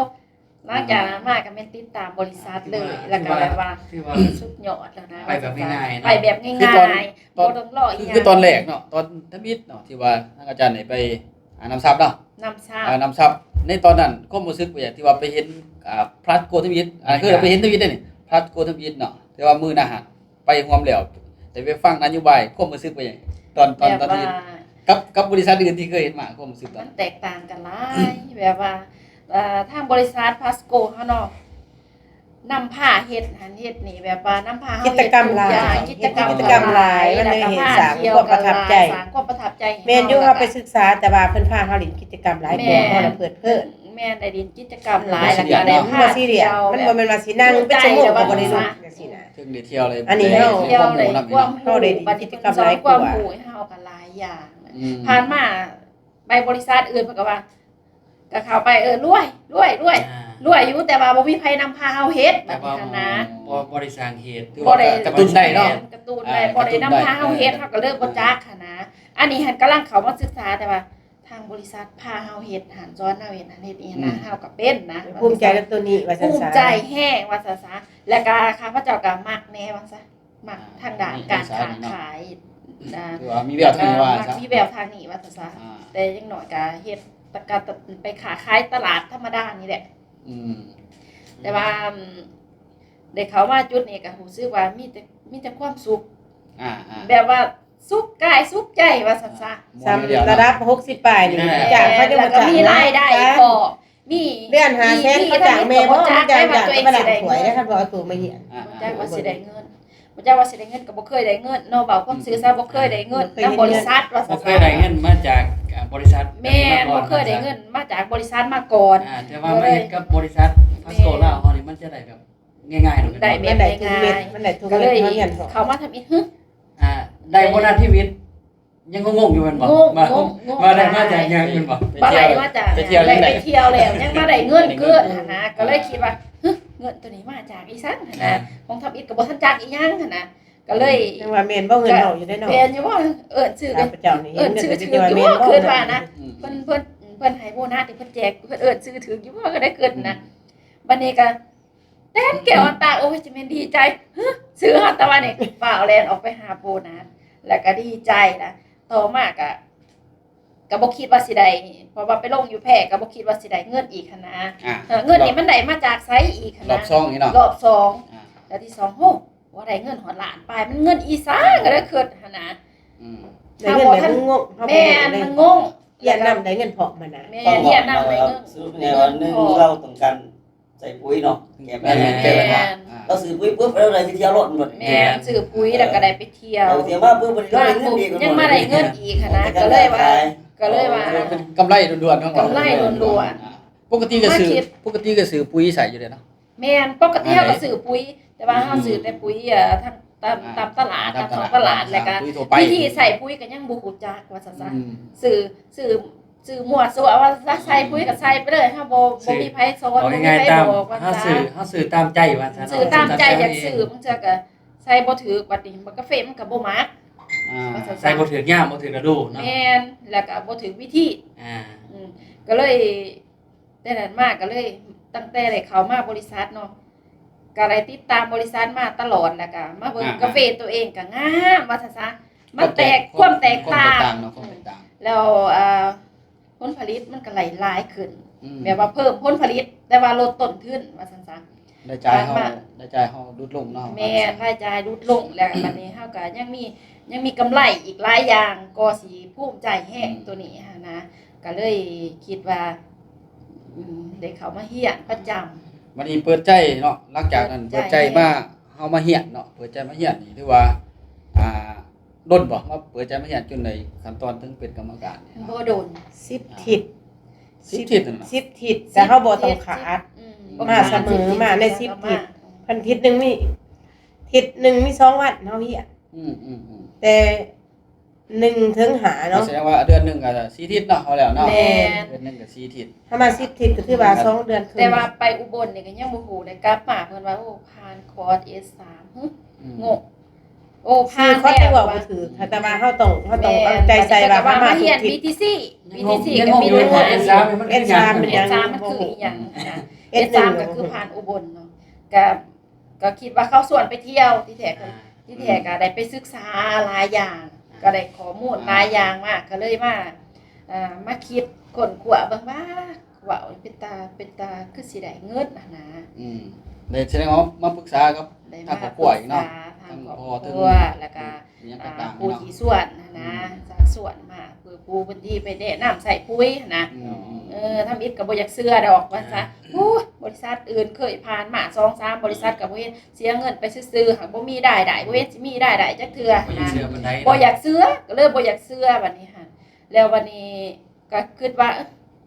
ຫຼັງຈາກນັ້ນມາກໍແມ່ນຕິດຕາມບໍລິສັດເລີຍ ແລ້ວກໍແບບວ່າ ຖືວ່າ ສຸດຍອດແລ້ວນະ ໄປແບບງ່າຍໆເນາະ ໄປແບບງ່າຍໆ ຄືຕອນ ບໍ່ຕ້ອງລໍອີ່ຫຍັງ ຄືຕອນແລກເນາະ ຕອນທຳອິດເນາະ ທີ່ວ່າທາງອາຈານໄດ້ໄປ ອ່າ ນຳຊາບເນາະ ນຳຊາບ ອ່າ ນຳຊາບ ໃນຕອນນັ້ນຄວາມຮູ້ສຶກເປັນຫຍັງ ທີ່ວ່າໄປເຫັນ ອ່າ ພລັດໂກທຳອິດ ອ່າ ຄືໄປເຫັນທຳອິດເດ້ນີ້ ພລັດໂກທຳອິດເນາະ ແຕ່ວ່າມື້ໜ້າຫາກໄປຮ່ວມແລ້ວ ໄດ້ໄປຟັງນະໂຍບາຍ ຄວາມຮູ້ສຶກເປັນຫຍັງ ຕອນ ຕອນ ຕອນທີ່ ແບບວ່າ ກັບ ກັບບໍລິສັດອື່ນທີ່ເຄີຍເຫັນມາ ຄວາມຮູ້ສຶກຕອນ ມັນແຕກຕ່າງກັນຫຼາຍ ແບບວ່າ ເອີ ທາງບໍລິສັດພລັດໂກເຮົາເນາະ ນຳພາເຮັດຫັ້ນເຮັດນີ້ ແບບວ່ານຳພາເຮົາເຮັດທຸກຢ່າງ ກິດຈະກຳຫຼາຍ ກິດຈະກຳຫຼາຍ ມັນເລີຍເຮັດສ້າງຄວາມປະທັບໃຈ ສ້າງຄວາມປະທັບໃຈໃຫ້ເຮົາ ແມ່ນຢູ່ ເຮົາໄປສຶກສາ ແຕ່ວ່າເພິ່ນພາເຮົາຫຼິ້ນກິດຈະກຳຫຼາຍກວ່າ ແມ່ນ ເຮົານະເພີດເພີນ ແມ່ນ ໄດ້ຫຼິ້ນກິດຈະກຳຫຼາຍ ແລ້ວກໍໄດ້ພາທ່ຽວ ມັນບໍ່ແມ່ນວ່າຊິນັ່ງເປັນຊົ່ວໂມງກໍບໍ່ໄດ້ລຸກຈັ່ງຊີ້ນະ ເຖິງໄດ້ທ່ຽວເລີຍ ອັນນີ້ເຮົາໄດ້ຄວາມຮູ້ ເຮົາໄດ້ຫຼິ້ນກິດຈະກຳຫຼາຍກວ່າ ຄວາມຮູ້ປະຕິບັດ ເຮົາກໍຫຼາຍຢ່າງ ອືມ ຜ່ານມາໄປບໍລິສັດອື່ນ ເພິ່ນກໍວ່າ ກໍເຂົ້າໄປ ເອີ ລວຍ ລວຍ ລວຍ ອ່າ ລວຍຢູ່ ແຕ່ວ່າບໍ່ມີໃຜນຳພາເຮົາເຮັດ ແຕ່ວ່າ ບັດນີ້ຫັ້ນນະ ບໍ່ ບໍ່ໄດ້ສ້າງເຫດ ຖືວ່າ ບໍ່ໄດ້ ກະຕຸ້ນໄດ້ເນາະ ກະຕຸ້ນໄດ້ ອ່າ ບໍ່ໄດ້ນຳພາເຮົາເຮັດ ກະຕຸ້ນໄດ້ ເຮົາກໍເລີຍບໍ່ຈັກຫັ້ນນະ ອ່າ ອັນນີ້ຫັ້ນກຳລັງເຂົ້າມາສຶກສາ ແຕ່ວ່າທາງບໍລິສັດພາເຮົາເຮັດຫັ້ນ ສອນເຮົາເຮັດຫັ້ນເຮັດນີ້ນະ ອືມ ເຮົາກໍເປັນນະ ພູມໃຈກັບຕົວນີ້ວ່າຊັ້ນຊະ ພູມໃຈແຮງວ່າຊັ້ນຊະ ແລ້ວກໍຂ້າພະເຈົ້າກໍມັກແດ່ວ່າຊັ້ນ ມັກທາງດ້ານການຄ້າຂາຍ ອ່າ ຖືວ່າມີແວວທາງນີ້ວ່າ ມັກ ຊະ ມີແວວທາງນີ້ວ່າຊັ້ນຊະ ອ່າ ແຕ່ຢ່າງໜ້ອຍກໍເຮັດ ແຕ່ກໍໄປຄ້າຂາຍຕະຫຼາດທຳມະດານີ້ແຫຼະ ອືມ ແຕ່ວ່າ ອືມ ໄດ້ເຂົ້າມາຈຸດນີ້ກໍຮູ້ສຶກວ່າມີແຕ່ ມີແຕ່ຄວາມສຸກ ອ່າໆ ແບບວ່າສຸກກາຍສຸກໃຈວ່າຊັ້ນຊະ ອ່າ ສ່ຳລະດັບຫົກສິບປາຍນີ້ ອ່າ ຈ້າງເຂົາຍັງບໍ່ຈ້າງ ແລ້ວກໍມີລາຍໄດ້ອີກພໍ ມີ ເດືອນຫ້າແສນ ມີ ເຂົາຈ້າງແມ່ບໍ່ ມີ ຈ້າງ ຈ້າງ ກໍໄປລ້າງຖ້ວຍໄດ້ ຄັນບໍ່ເອົາໂຕມາຮຽນ ອ່າ ບໍ່ຈັກວ່າຊິໄດ້ເງິນ ບໍ່ຈັກວ່າຊິໄດ້ເງິນ ກໍບໍ່ເຄີຍໄດ້ເງິນເນາະ ເວົ້າຄວາມຊື່ຊະ ອືມ ບໍ່ເຄີຍໄດ້ເງິນນຳບໍລິສັດວ່າຊັ້ນ ບໍ່ເຄີຍໄດ້ເງິນມາຈາກ ອ່າ ບໍລິສັດ ແມ່ນ ບໍ່ເຄີຍໄດ້ເງິນມາຈາກບໍລິສັດມາກ່ອນ ອ່າ ແຕ່ວ່າມາເຮັດກັບບໍລິສັດພລັດໂກລາວເຮົານີ້ ມັນຈະໄດ້ແບບງ່າຍໆ ໄດ້ແບບງ່າຍໆ ມັນໄດ້ທຸກເມັດ ມັນໄດ້ທຸກເມັດ ເຂົ້າມາທຳອິດ ອ່າ ໄດ້ໂບນັດຊີວິດ ຍັງງົງໆຢູ່ແມ່ນບໍ່? ງົງ ງົງ ວ່າໄດ້ມາຈາກຫຍັງແມ່ນບໍ່? ໄປທ່ຽວ ໄດ້ມາຈາກ ໄປທ່ຽວ ໄດ້ໄປທ່ຽວແລ້ວ ຍັງມາໄດ້ເງິນເກີນຫັ້ນນະ ກໍເລີຍຄິດວ່າ ຮຶ ເງິນໂຕນີ້ມາຈາກອີ່ສັງຫັ້ນນະ ອ່າ ຂອງທຳອິດກໍບໍ່ທັນຈັກອີ່ຫຍັງຫັ້ນນະ ກໍເລີຍ ຍັງວ່າແມ່ນບໍ່ ເງິນເຮົາຢູ່ເດ້ເນາະ ແມ່ນຢູ່ບໍ່? ເອີ້ນຊື່ ຂ້າພະເຈົ້ານີ້ ເອີ້ນຊື່ຖືກຢູ່ບໍ່? ຄິດວ່ານະ ອືມ ເພິ່ນ ເພິ່ນ ເພິ່ນໃຫ້ໂບນັດ ເພິ່ນແຈກ ເພິ່ນເອີ້ນຊື່ຖືກຢູ່ບໍ່? ກໍໄດ້ຄິດນະ ອືມ ບັດນີ້ກໍ ແຕ່ນແກ້ວອັນຕາ ໂອ້ຍ ຈະແມ່ນດີໃຈ ຮຶ ຊື້ຮອດຕາວານີ້ ຟ້າວແລ່ນອອກໄປຫາໂບນັດ ແລ້ວກໍດີໃຈນະ ຕໍ່ມາກໍ ກໍບໍ່ຄິດວ່າຊິໄດ້ ເພາະວ່າໄປລົງຢູ່ແພ ກໍບໍ່ຄິດວ່າຊິໄດ້ເງິນອີກຫັ້ນນະ ອ່າ ເອີ ເງິນນີ້ມັນໄດ້ມາຈາກໃສອີກຫັ້ນນະ ຮອບສອງນີ້ເນາະ ຮອບສອງ ອ່າ ແລ້ວທີສອງ ໂຫ ວ່າໄດ້ເງິນຮອດລ້ານປາຍ ມັນເງິນອີ່ສັງ ກໍໄດ້ຄິດຫັ້ນນະ ອືມ ໄດ້ເງິນແບບງງໆ ເຮົາບໍ່ຮູ້ເດ້ ແມ່ນ ມັນງົງ ຮຽນນຳໄດ້ເງິນພ້ອມຫັ້ນນະ ແມ່ນ ຮຽນນຳໄດ້ເງິນ ສະຫຼຸບແລ້ວ ເງິນ ໜຶ່ງ ເຮົາຕ້ອງການ ໃສ່ປຸ໋ຍເນາະ ແກ້ ແມ່ນ ແກ້ບັນຫາ ອ່າ ເຮົາຊື້ປຸ໋ຍປຶບ ເຮົາໄດ້ໄປທ່ຽວໂລດ ແມ່ນ ຊື້ປຸ໋ຍແລ້ວກໍໄດ້ໄປທ່ຽວ ໄປທ່ຽວມາປຶບ ບັດນີ້ເຮົາໄດ້ເງິນອີກ ຍັງມາໄດ້ເງິນອີກຫັ້ນນະ ກໍເລີຍວ່າ ກໍເລີຍວ່າ ເປັນກຳໄລລ້ວນໆ ເນາະ ກຳໄລລ້ວນໆ ປົກກະຕິກໍຊື້ ປົກກະຕິກໍຊື້ປຸ໋ຍໃສ່ຢູ່ເດ້ເນາະ ແມ່ນ ປົກກະຕິເຮົາກໍຊື້ປຸ໋ຍ ແຕ່ວ່າເຮົາຊື້ແຕ່ປຸ໋ຍ ເອີ ທາງ ຕາມ ອ່າ ຕາມຕະຫຼາດ ຕາມຕະຫຼາດ ຕາມທ້ອງຕະຫຼາດ ແລ້ວກໍ ປຸ໋ຍທົ່ວໄປ ວິທີໃຊ້ປຸ໋ຍກໍຍັງບໍ່ຮູ້ຈັກວ່າຊັ້ນຊະ ອືມ ຊື້ ຊື້ ຊື້ມົ້ວຊັ້ວວ່າຊະ ໃສ່ປຸ໋ຍກໍໃສ່ໄປເລີຍ ເຮົາບໍ່ ຊື້ ບໍ່ມີໃຜສອນ ບໍ່ມີໃຜບອກວ່າຊະ ເຮົາຊື້ ເຮົາຊື້ຕາມໃຈວ່າຊະເນາະ ຊື້ຕາມໃຈ ຊື້ຕາມໃຈ ຢາກຊື້ ບາງເທື່ອກໍໃສ່ບໍ່ຖືກ ບັດນີ້ມັນກາເຟມັນກໍບໍ່ມັກ ອ່າ ວ່າຊະ ໃສ່ບໍ່ຖືກຍາມ ບໍ່ຖືກລະດູເນາະ ແມ່ນ ແລ້ວກໍບໍ່ຖືກວິທີ ອ່າ ອືມ ກໍເລີຍ ແຕ່ນັ້ນມາກໍເລີຍ ຕັ້ງແຕ່ໄດ້ເຂົ້າມາບໍລິສັດເນາະ ກໍໄດ້ຕິດຕາມບໍລິສັດມາຕະຫຼອດ ແລ້ວກໍມາເບິ່ງ ອ່າ ກາເຟຕົວເອງກໍງາມວ່າຊັ້ນຊະ ມັນແຕກ ຄວາມແຕກຕ່າງ ຄວາມແຕກຕ່າງເນາະ ຄວາມແຕກຕ່າງ ແລ້ວ ອ່າ ຜົນຜະລິດມັນກໍໄດ້ຫຼາຍຂຶ້ນ ອືມ ແບບວ່າເພີ່ມຜົນຜະລິດ ແຕ່ວ່າລົດຕົ້ນທຶນວ່າຊັ້ນຊະ ລາຍຈ່າຍເຮົາ ລາຍຈ່າຍເຮົາຫຼຸດລົງເນາະ ແມ່ນ ລາຍຈ່າຍຫຼຸດລົງ ແລ້ວບັດນີ້ເຮົາກໍຍັງມີ ຍັງມີກຳໄລອີກຫຼາຍຢ່າງ ກໍຊິພູມໃຈແຮງ ອືມ ໂຕນີ້ຫັ້ນນະ ກໍເລີຍຄິດວ່າ ອືມ ໄດ້ເຂົ້າມາຮຽນປະຈຳ ບັດນີ້ເປີດໃຈເນາະ ຫຼັງຈາກນັ້ນເປີດໃຈມາ ເຮົາມາຮຽນເນາະ ເປີດໃຈມາຮຽນນີ້ ຖືວ່າ ອ່າ ດົນບໍ່ ມາເປີດໃຈມາຮຽນຈົນໄດ້ຂັ້ນຕອນເຖິງເປັນກຳມະການນີ້? ບໍ່ດົນ ສິບທິດ ສິບທິດນັ້ນນະ ສິບທິດ ແຕ່ເຮົາບໍ່ຕ້ອງຂາດ ອືມ ມາສະເໝີ ມາໃນສິບທິດ ເພິ່ນທິດໜຶ່ງມີ ທິດໜຶ່ງມີສອງວັນເຮົາຮຽນ ອືມໆໆ ແຕ່ ໜຶ່ງເຖິງຫ້າເນາະ ສະແດງວ່າເດືອນໜຶ່ງກໍສີ່ທິດເນາະ ເອົາແລ້ວເນາະ ແມ່ນ ເດືອນໜຶ່ງກໍສີ່ທິດ ຖ້າມາສິບທິດກໍຖືວ່າສອງເດືອນເຄິ່ງ ແຕ່ວ່າໄປອຸບົນນີ້ກໍຍັງບໍ່ຮູ້ເລີຍ ກັບມາເພິ່ນວ່າ ໂອ້ ຜ່ານຄອດເອສາມ ຫຶ ອືມ ງົງ ໂອ້ ຜ່ານແລ້ວ ຄອດທີ່ເວົ້າບໍ່ຖືກ ແຕ່ວ່າເຮົາຕ້ອງ ເຮົາຕ້ອງເອົາໃຈໃສ່ວ່າເຮົາມາຮຽນ ບີທີຊີ ບີທີຊີກໍມີ ເອສາມ ເອສາມ ເອສາມມັນຄືອີ່ຫຍັງນະ ເອສາມກໍຄືຜ່ານອຸບົນເນາະ ກໍ ກໍຄິດວ່າເຂົາຊວນໄປທ່ຽວ ທີ່ແທ້ກໍ ອ່າ ທີ່ແທ້ກໍໄດ້ໄປສຶກສາຫຼາຍຢ່າງ ອ່າ ກໍໄດ້ຂໍ້ມູນ ອ່າ ຫຼາຍຢ່າງມາ ກໍເລີຍມາ ເອີ ມາຄິດຄົ້ນຄວ້າເບິ່ງວ່າ ເວົ້າເປັນຕາ ເປັນຕາຄືຊິໄດ້ເງິນຫັ້ນນະ ອືມ ໄດ້ສະແດງວ່າມາປຶກສາກັບ ໄດ້ມາ ທາງຄອບຄົວອີກເນາະ ປຶກສາທາງຄອບຄົວ ທາງພໍ່ ແລ້ວກໍ ອີ່ຫຍັງຕ່າງໆ ອ່າ ຜູ້ທີ່ຊວນຫັ້ນນະ ອືມ ຈາກຊວນມາ ເພື່ອຜູ້ເພິ່ນທີ່ໄປແນະນຳໃສ່ປຸ໋ຍຫັ້ນນະ ອືມ ເອີ ທຳອິດກໍບໍ່ຢາກເຊື່ອດອກວ່າຊະ ອ່າ ໂອ້ຍ ບໍລິສັດອື່ນເຄີຍຜ່ານມາສອງສາມບໍລິສັດກໍບໍ່ເຫັນ ເສຍເງິນໄປຊື່ໆ ຫາກບໍ່ມີລາຍໄດ້ ບໍ່ເຫັນຊິມີລາຍໄດ້ຈັກເທື່ອຫັ້ນນະ ບໍ່ຢາກເຊື່ອປານໃດ ບໍ່ຢາກເຊື່ອ ກໍເລີຍບໍ່ຢາກເຊື່ອບັດນີ້ຫັ້ນ ແລ້ວບັດນີ້ ກໍຄິດວ່າ ເອີ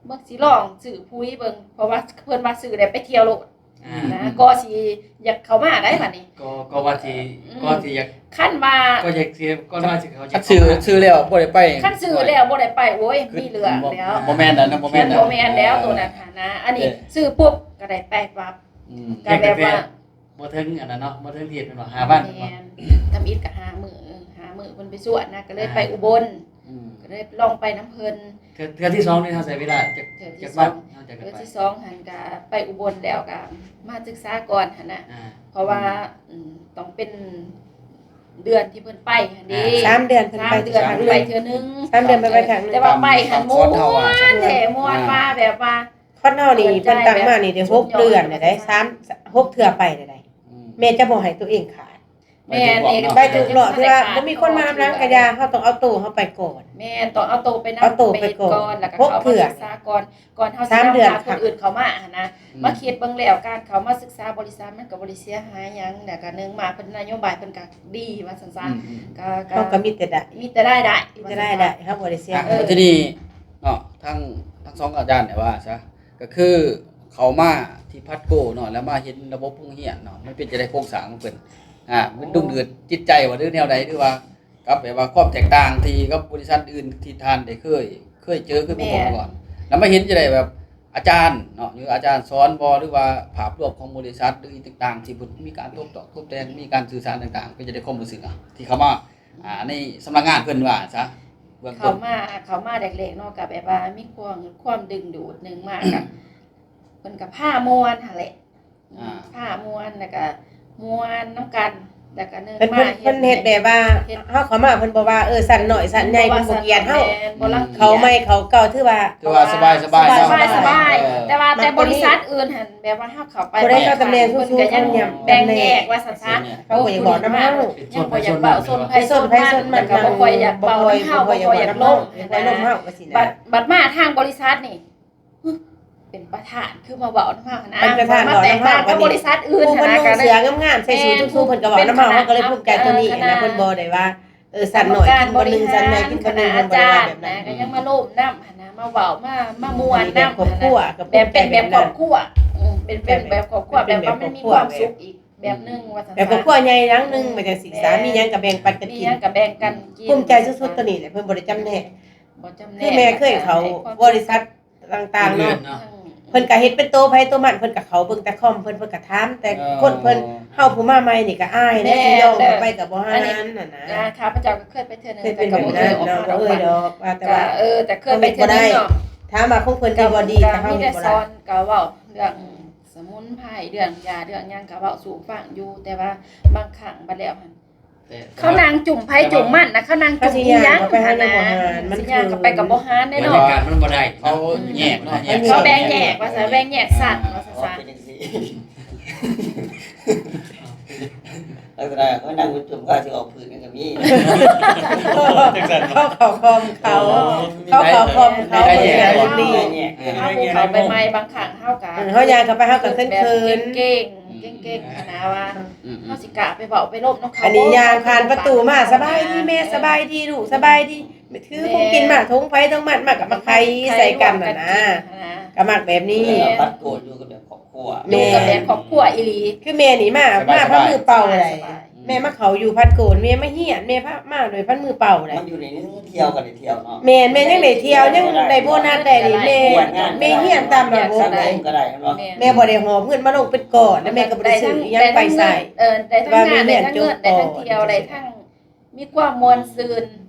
ເບິ່ງ ຊິລອງຊື້ປຸ໋ຍເບິ່ງ ເພາະວ່າເພິ່ນວ່າຊື້ແລ້ວໄປທ່ຽວໂລດ ອ່າ ນະ ກໍຊິຢາກເຂົ້າມາໄດ້ບັດນີ້ ກໍ ກໍວ່າຊິ ອືມ ກໍຊິຢາກ ຄັນວ່າ ກໍຢາກຊິ ກໍວ່າຊິເຂົ້າ ຄັນຊື້ ຊື້ແລ້ວບໍ່ໄດ້ໄປ ຄັນຊື້ແລ້ວບໍ່ໄດ້ໄປ ໂອ້ຍ ມີເລື່ອງແລ້ວ ບໍ່ແມ່ນແລ້ວນະ ບໍ່ແມ່ນແລ້ວ ບໍ່ແມ່ນແລ້ວ ອ່າ ໂຕນັ້ນຫັ້ນນະ ອັນນີ້ ເອີ ຊື້ປຸບກໍໄດ້ໄປປັບ ອືມ ກໍແບບວ່າ ບໍ່ເຖິງອັນນັ້ນເນາະ ບໍ່ເຖິງທິດແມ່ນບໍ່ ຫ້າວັນແມ່ນບໍ່ ແມ່ນ ທຳອິດກໍຫ້າມື້ ເອີ ຫ້າມື້ເພິ່ນໄປຊວນນະ ກໍເລີຍ ອ່າ ໄປອຸບົນ ອືມ ກໍເລີຍລອງໄປນຳເພິ່ນ ເທື່ອ ເທື່ອທີສອງນີ້ເຮົາໃຊ້ເວລາຈັກ ຈັກວັນ ເທື່ອທີສອງຫັ້ນກໍໄປອຸບົນແລ້ວກໍມາສຶກສາກ່ອນຫັ້ນນະ ອ່າ ເພາະວ່າ ອືມ ອືມ ຕ້ອງເປັນເດືອນທີ່ເພິ່ນໄປຫັ້ນເດ້ ອ່າ ສາມເດືອນເພິ່ນໄປ ສາມເດືອນເພິ່ນໄປເທື່ອໜຶ່ງ ສາມເດືອນເພິ່ນໄປຄັ້ງໜຶ່ງ ແຕ່ວ່າໄປຫັ້ນມ່ວນແທ້ ມ່ວນວ່າແບບວ່າ ຄອນເຮົານີ້ເພິ່ນຕັ້ງມານີ້ໄດ້ຫົກເດືອນແລ້ວໄດ໋ ສາມ ຫົກເທື່ອໄປແລ້ວໄດ໋ ອືມ ແມ່ນຈະບໍ່ໃຫ້ຕົວເອງຂາດ ແມ່ນ ໄປທຸກເລາະ ຖືວ່າບໍ່ມີຄົນມານຳຫຼັງກໍຢ່າ ເຮົາຕ້ອງເອົາໂຕເຮົາໄປກ່ອນ ແມ່ນ ຕ້ອງເອົາໂຕໄປນຳ ເອົາໂຕໄປກ່ອນ ໄປເຮັດກ່ອນ ແລ້ວກໍເຂົ້າມາສຶກສາກ່ອນ ກ່ອນເຮົາຊິນຳພາຄົນອື່ນເຂົ້າມາຫັ້ນນະ ອືມ ມາຄິດເບິ່ງແລ້ວ ການເຂົ້າມາສຶກສາບໍລິສັດມັນກໍບໍ່ໄດ້ເສຍຫາຍຫຍັງ ແລ້ວກໍໜຶ່ງມາເພິ່ນນະໂຍບາຍເພິ່ນກໍດີວ່າຊັ້ນຊະ ອືມໆ ກໍ ກໍ ເຮົາກໍມີແຕ່ໄດ້ ມີແຕ່ລາຍໄດ້ ມີແຕ່ລາຍໄດ້ ເຮົາບໍ່ໄດ້ເສຍ ອ່ະ ເງິນ ບັດທີນີ້ເນາະ ທັງ ທັງສອງອາຈານນີ້ວ່າຊະ ກໍຄືເຂົ້າມາທີ່ພັດໂກເນາະ ແລ້ວມາເຫັນລະບົບໂຮງຮຽນເນາະ ມັນເປັນຈັ່ງໃດໂຄງສ້າງຂອງເພິ່ນ ອ່າ ມັນດຶງດູດຈິດໃຈບໍ່ ຫຼືແນວໃດ ຫຼືວ່າກັບແບບວ່າຄວາມແຕກຕ່າງທີ່ກັບບໍລິສັດອື່ນທີ່ທ່ານໄດ້ເຄີຍ ເຄີຍເຈີ ເຄີຍພົບພໍ້ມາກ່ອນ ແລ້ວມາເຫັນຈັ່ງໃດ ແບບອາຈານເນາະ ຫຼືອາຈານສອນບໍ່ ຫຼືວ່າພາບລວມຂອງບໍລິສັດ ຫຼືອີ່ຫຍັງຕ່າງໆ ທີ່ເພິ່ນມີການທົບຕອບທົບແທງ ມີການສື່ສານຕ່າງໆ ເປັນຈັ່ງໃດຄວາມຮູ້ສຶກ ອ່າ ທີ່ເຂົ້າມາ ອ່າ ໃນສຳນັກງານເພິ່ນວ່າຊະ ເບື້ອງຕົ້ນ ເຂົ້າມາ ເຂົ້າມາແລກໆເນາະ ກໍແບບວ່າມີຄວາມ ຄວາມດຶງດູດໜຶ່ງມາ ກໍ ເພິ່ນກໍພາມ່ວນຫັ້ນແຫຼະ ອ່າ ພາມ່ວນ ແລ້ວກໍມ່ວນນຳກັນ ແລ້ວກໍໜຶ່ງ ເພິ່ນ ມາ ເພິ່ນ ເຮັດ ເພິ່ນເຮັດແບບວ່າ ເຮົາເຂົ້າມາເພິ່ນບໍ່ວ່າ ເອີ ຊັ້ນນ້ອຍຊັ້ນໃຫຍ່ ເພິ່ນບໍ່ກຽດເຮົາ ແມ່ນ ບໍ່ລັງກຽດ ເຂົ້າໃໝ່ເຂົ້າເກົ່າ ຖືວ່າ ຖືວ່າສະບາຍໆ ສະບາຍ ເນາະ ສະບາຍ ເອີ ແຕ່ວ່າແຕ່ບໍລິສັດອື່ນຫັ້ນ ແບບວ່າເຮົາເຂົ້າໄປ ຜູ້ໃດເຂົ້າຕຳແໜ່ງສູງໆ ເພິ່ນກໍຍັງ ເຂົາຍອມ ແບ່ງແຍກວ່າຊັ້ນຊະ ເຂົາກໍຢາກເວົ້ານຳເຮົາ ຍັງບໍ່ຢາກເວົ້າ ຊົນໃຜຊົນມັນ ແລ້ວກໍບໍ່ຄ່ອຍຢາກເວົ້ານຳເຮົາ ບໍ່ຄ່ອຍຢາກລົງ ບໍ່ຄ່ອຍລົງເຮົາ ວ່າຊີ້ນະ ບັດ ບັດມາທາງບໍລິສັດນີ້ ເປັນປະທານຄືມາເວົ້ານຳເຮົາຫັ້ນນະ ເປັນປະທານເວົ້ານຳເຮົາ ມາແຕກຕ່າງກັບບໍລິສັດອື່ນຫັ້ນນະ ຜູ້ເພິ່ນນຸ່ງເສື້ອງາມໆ ໃສ່ສູດສູງໆ ເພິ່ນກໍເວົ້ານຳເຮົາ ເຮົາກໍເລີຍພູມໃຈຕົວນີ້ຫັ້ນນະ ເພິ່ນບໍ່ໄດ້ວ່າ ເອີ ຊັ້ນນ້ອຍກິນບ່ອນໜຶ່ງ ຊັ້ນໃຫຍ່ກິນບ່ອນໜຶ່ງ ເພິ່ນບໍ່ໄດ້ວ່າແບບນັ້ນ ກໍຍັງມາລົມນຳຫັ້ນນະ ມາເວົ້າ ມາ ມາມ່ວນນຳ ແບບເປັນແບບຄອບຄົວ ເປັນແບບຄອບຄົວ ແບບວ່າມັນມີຄວາມສຸກອີກແບບໜຶ່ງວ່າຊັ້ນ ແບບຄອບຄົວໃຫຍ່ຫຼັງໜຶ່ງ ແມ່ນຈັ່ງຊີ້ ມີຫຍັງກໍແບ່ງປັນກັນກິນ ມີຫຍັງກໍແບ່ງກັນກິນ ພູມໃຈສຸດໆ ຕົວນີ້ແຫຼະ ເພິ່ນບໍ່ໄດ້ຈຳແນກ ບໍ່ຈຳແນກ ຄືແມ່ເຄີຍເຂົ້າ ແລະກະໃຫ້ຄວາມ ບໍລິສັດຕ່າງໆເນາະ ເນາະ ເພິ່ນກະເຮັດເປັນໂຕໃຜໂຕມັນ ເພິ່ນກະເຂົ້າເບິ່ງແຕ່ຄອມເພິ່ນ ເພິ່ນກະຖາມແຕ່ ເອີ ຄົນເພິ່ນ. ເຮົາຜູ້ມາໃໝ່ນີ້ກະອາຍເດ້ ແມ່ນ ຊິຍ່ອງເຂົ້າໄປກະບໍ່ຫານຫັ້ນນະ. ຂ້າພະເຈົ້າກະເຄີຍໄປເທື່ອໜຶ່ງ ເຄີຍເປັນແບບນັ້ນເນາະ ເອີຍດອກ ວ່າແຕ່ວ່າເຮົາເຮັດບໍ່ໄດ້ ຖາມວ່າຂອງເພິ່ນກະບໍ່ດີ ກະເຮົາເຮັດບໍ່ໄດ້ ກະມີແຕ່ສອນ ກະເວົ້າເລື່ອງສະໝຸນໄພ ເລື່ອງຢາ ເລື່ອງຫຍັງກະເວົ້າສູ່ຟັງຢູ່ ແຕ່ວ່າບາງຄັ້ງບັດແລ້ວຫັ້ນ ເຂົານັ່ງຈຸ້ມໃຜຈຸ້ມມັນນະ ເຂົານັ່ງຈຸ້ມອີ່ຫຍັງຫັ້ນນະ ຊິຍ່າງເຂົ້າໄປກະບໍ່ຫານເດ້ເນາະ ບັນຍາກາດມັນບໍ່ໄດ້ ເຂົາແຍກເນາະ ເຂົາແບ່ງແຍກວ່າຊັ້ນ ແບ່ງແຍກຊັ້ນວ່າຊັ້ນ ເປັນຈັ່ງຊີ້ ລັກສະນະເຂົານັ່ງຈຸ້ມ ເຂົາຊິອອກຜື່ນກັນກະມີ ເຂົາເຂົ້າຄອມເຂົາ ເຂົາເຂົ້າຄອມເຂົາ ເຂົາເຂົ້າຄອມເຂົາ ເຂົາເຂົ້າຄອມເຂົາ ເຂົາເຂົ້າໄປໃໝ່ ບາງຄັ້ງເຮົາກະ ເຮົາຍ່າງເຂົ້າໄປເຮົາກະເຂີນໆ ເກັ່ງໆ ເກັ່ງໆຫັ້ນນະວ່າ ອືມໆ ເຮົາຊິກ້າໄປເວົ້າໄປລົມນຳເຂົາ ອັນນີ້ຍ່າງຜ່ານປະຕູມາ ສະບາຍດີແມ່ ສະບາຍດີລູກ ສະບາຍດີ ຖືຂອງກິນມາຖົງໃຜຖົງມັນ ມາກະມາໄຄໃສ່ກັນຫັ້ນນະ ກະມັກແບບນີ້ ແມ່ນ ພັດໂກນຢູ່ກັບແບບຄອບຄົວ ຢູ່ກັບແບບຄອບຄົວອີ່ຫຼີ ຄືແມ່ນີ້ມາ ມາພັກມືເປົ່າໄດ໋ ແມ່ມາເຂົ້າຢູ່ພັດໂກນ ແມ່ມາຮຽນ ແມ່ພາມາໂດຍພັກມືເປົ່າໄດ໋ ມັນຢູ່ໃນໜຶ່ງ ທ່ຽວກະໄດ້ທ່ຽວເນາະ ແມ່ນ ແມ່ຍັງໄດ້ທ່ຽວ ຍັງໄດ້ໂບນັດໄດ້ນີ້ ແມ່ ແມ່ຮຽນຕາມລະບົບ ກະໄດ້ເນາະ ແມ່ບໍ່ໄດ້ຫອບເງິນມາລົງເປັນກ້ອນ ແລ້ວແມ່ກະບໍ່ໄດ້ຊື້ອີ່ຫຍັງໄປໃຊ້ ເອີ ໄດ້ທັງງານ ໄດ້ທັງເງິນ ໄດ້ທັງທ່ຽວ ໄດ້ທັງມີຄວາມມ່ວນຊື່ນ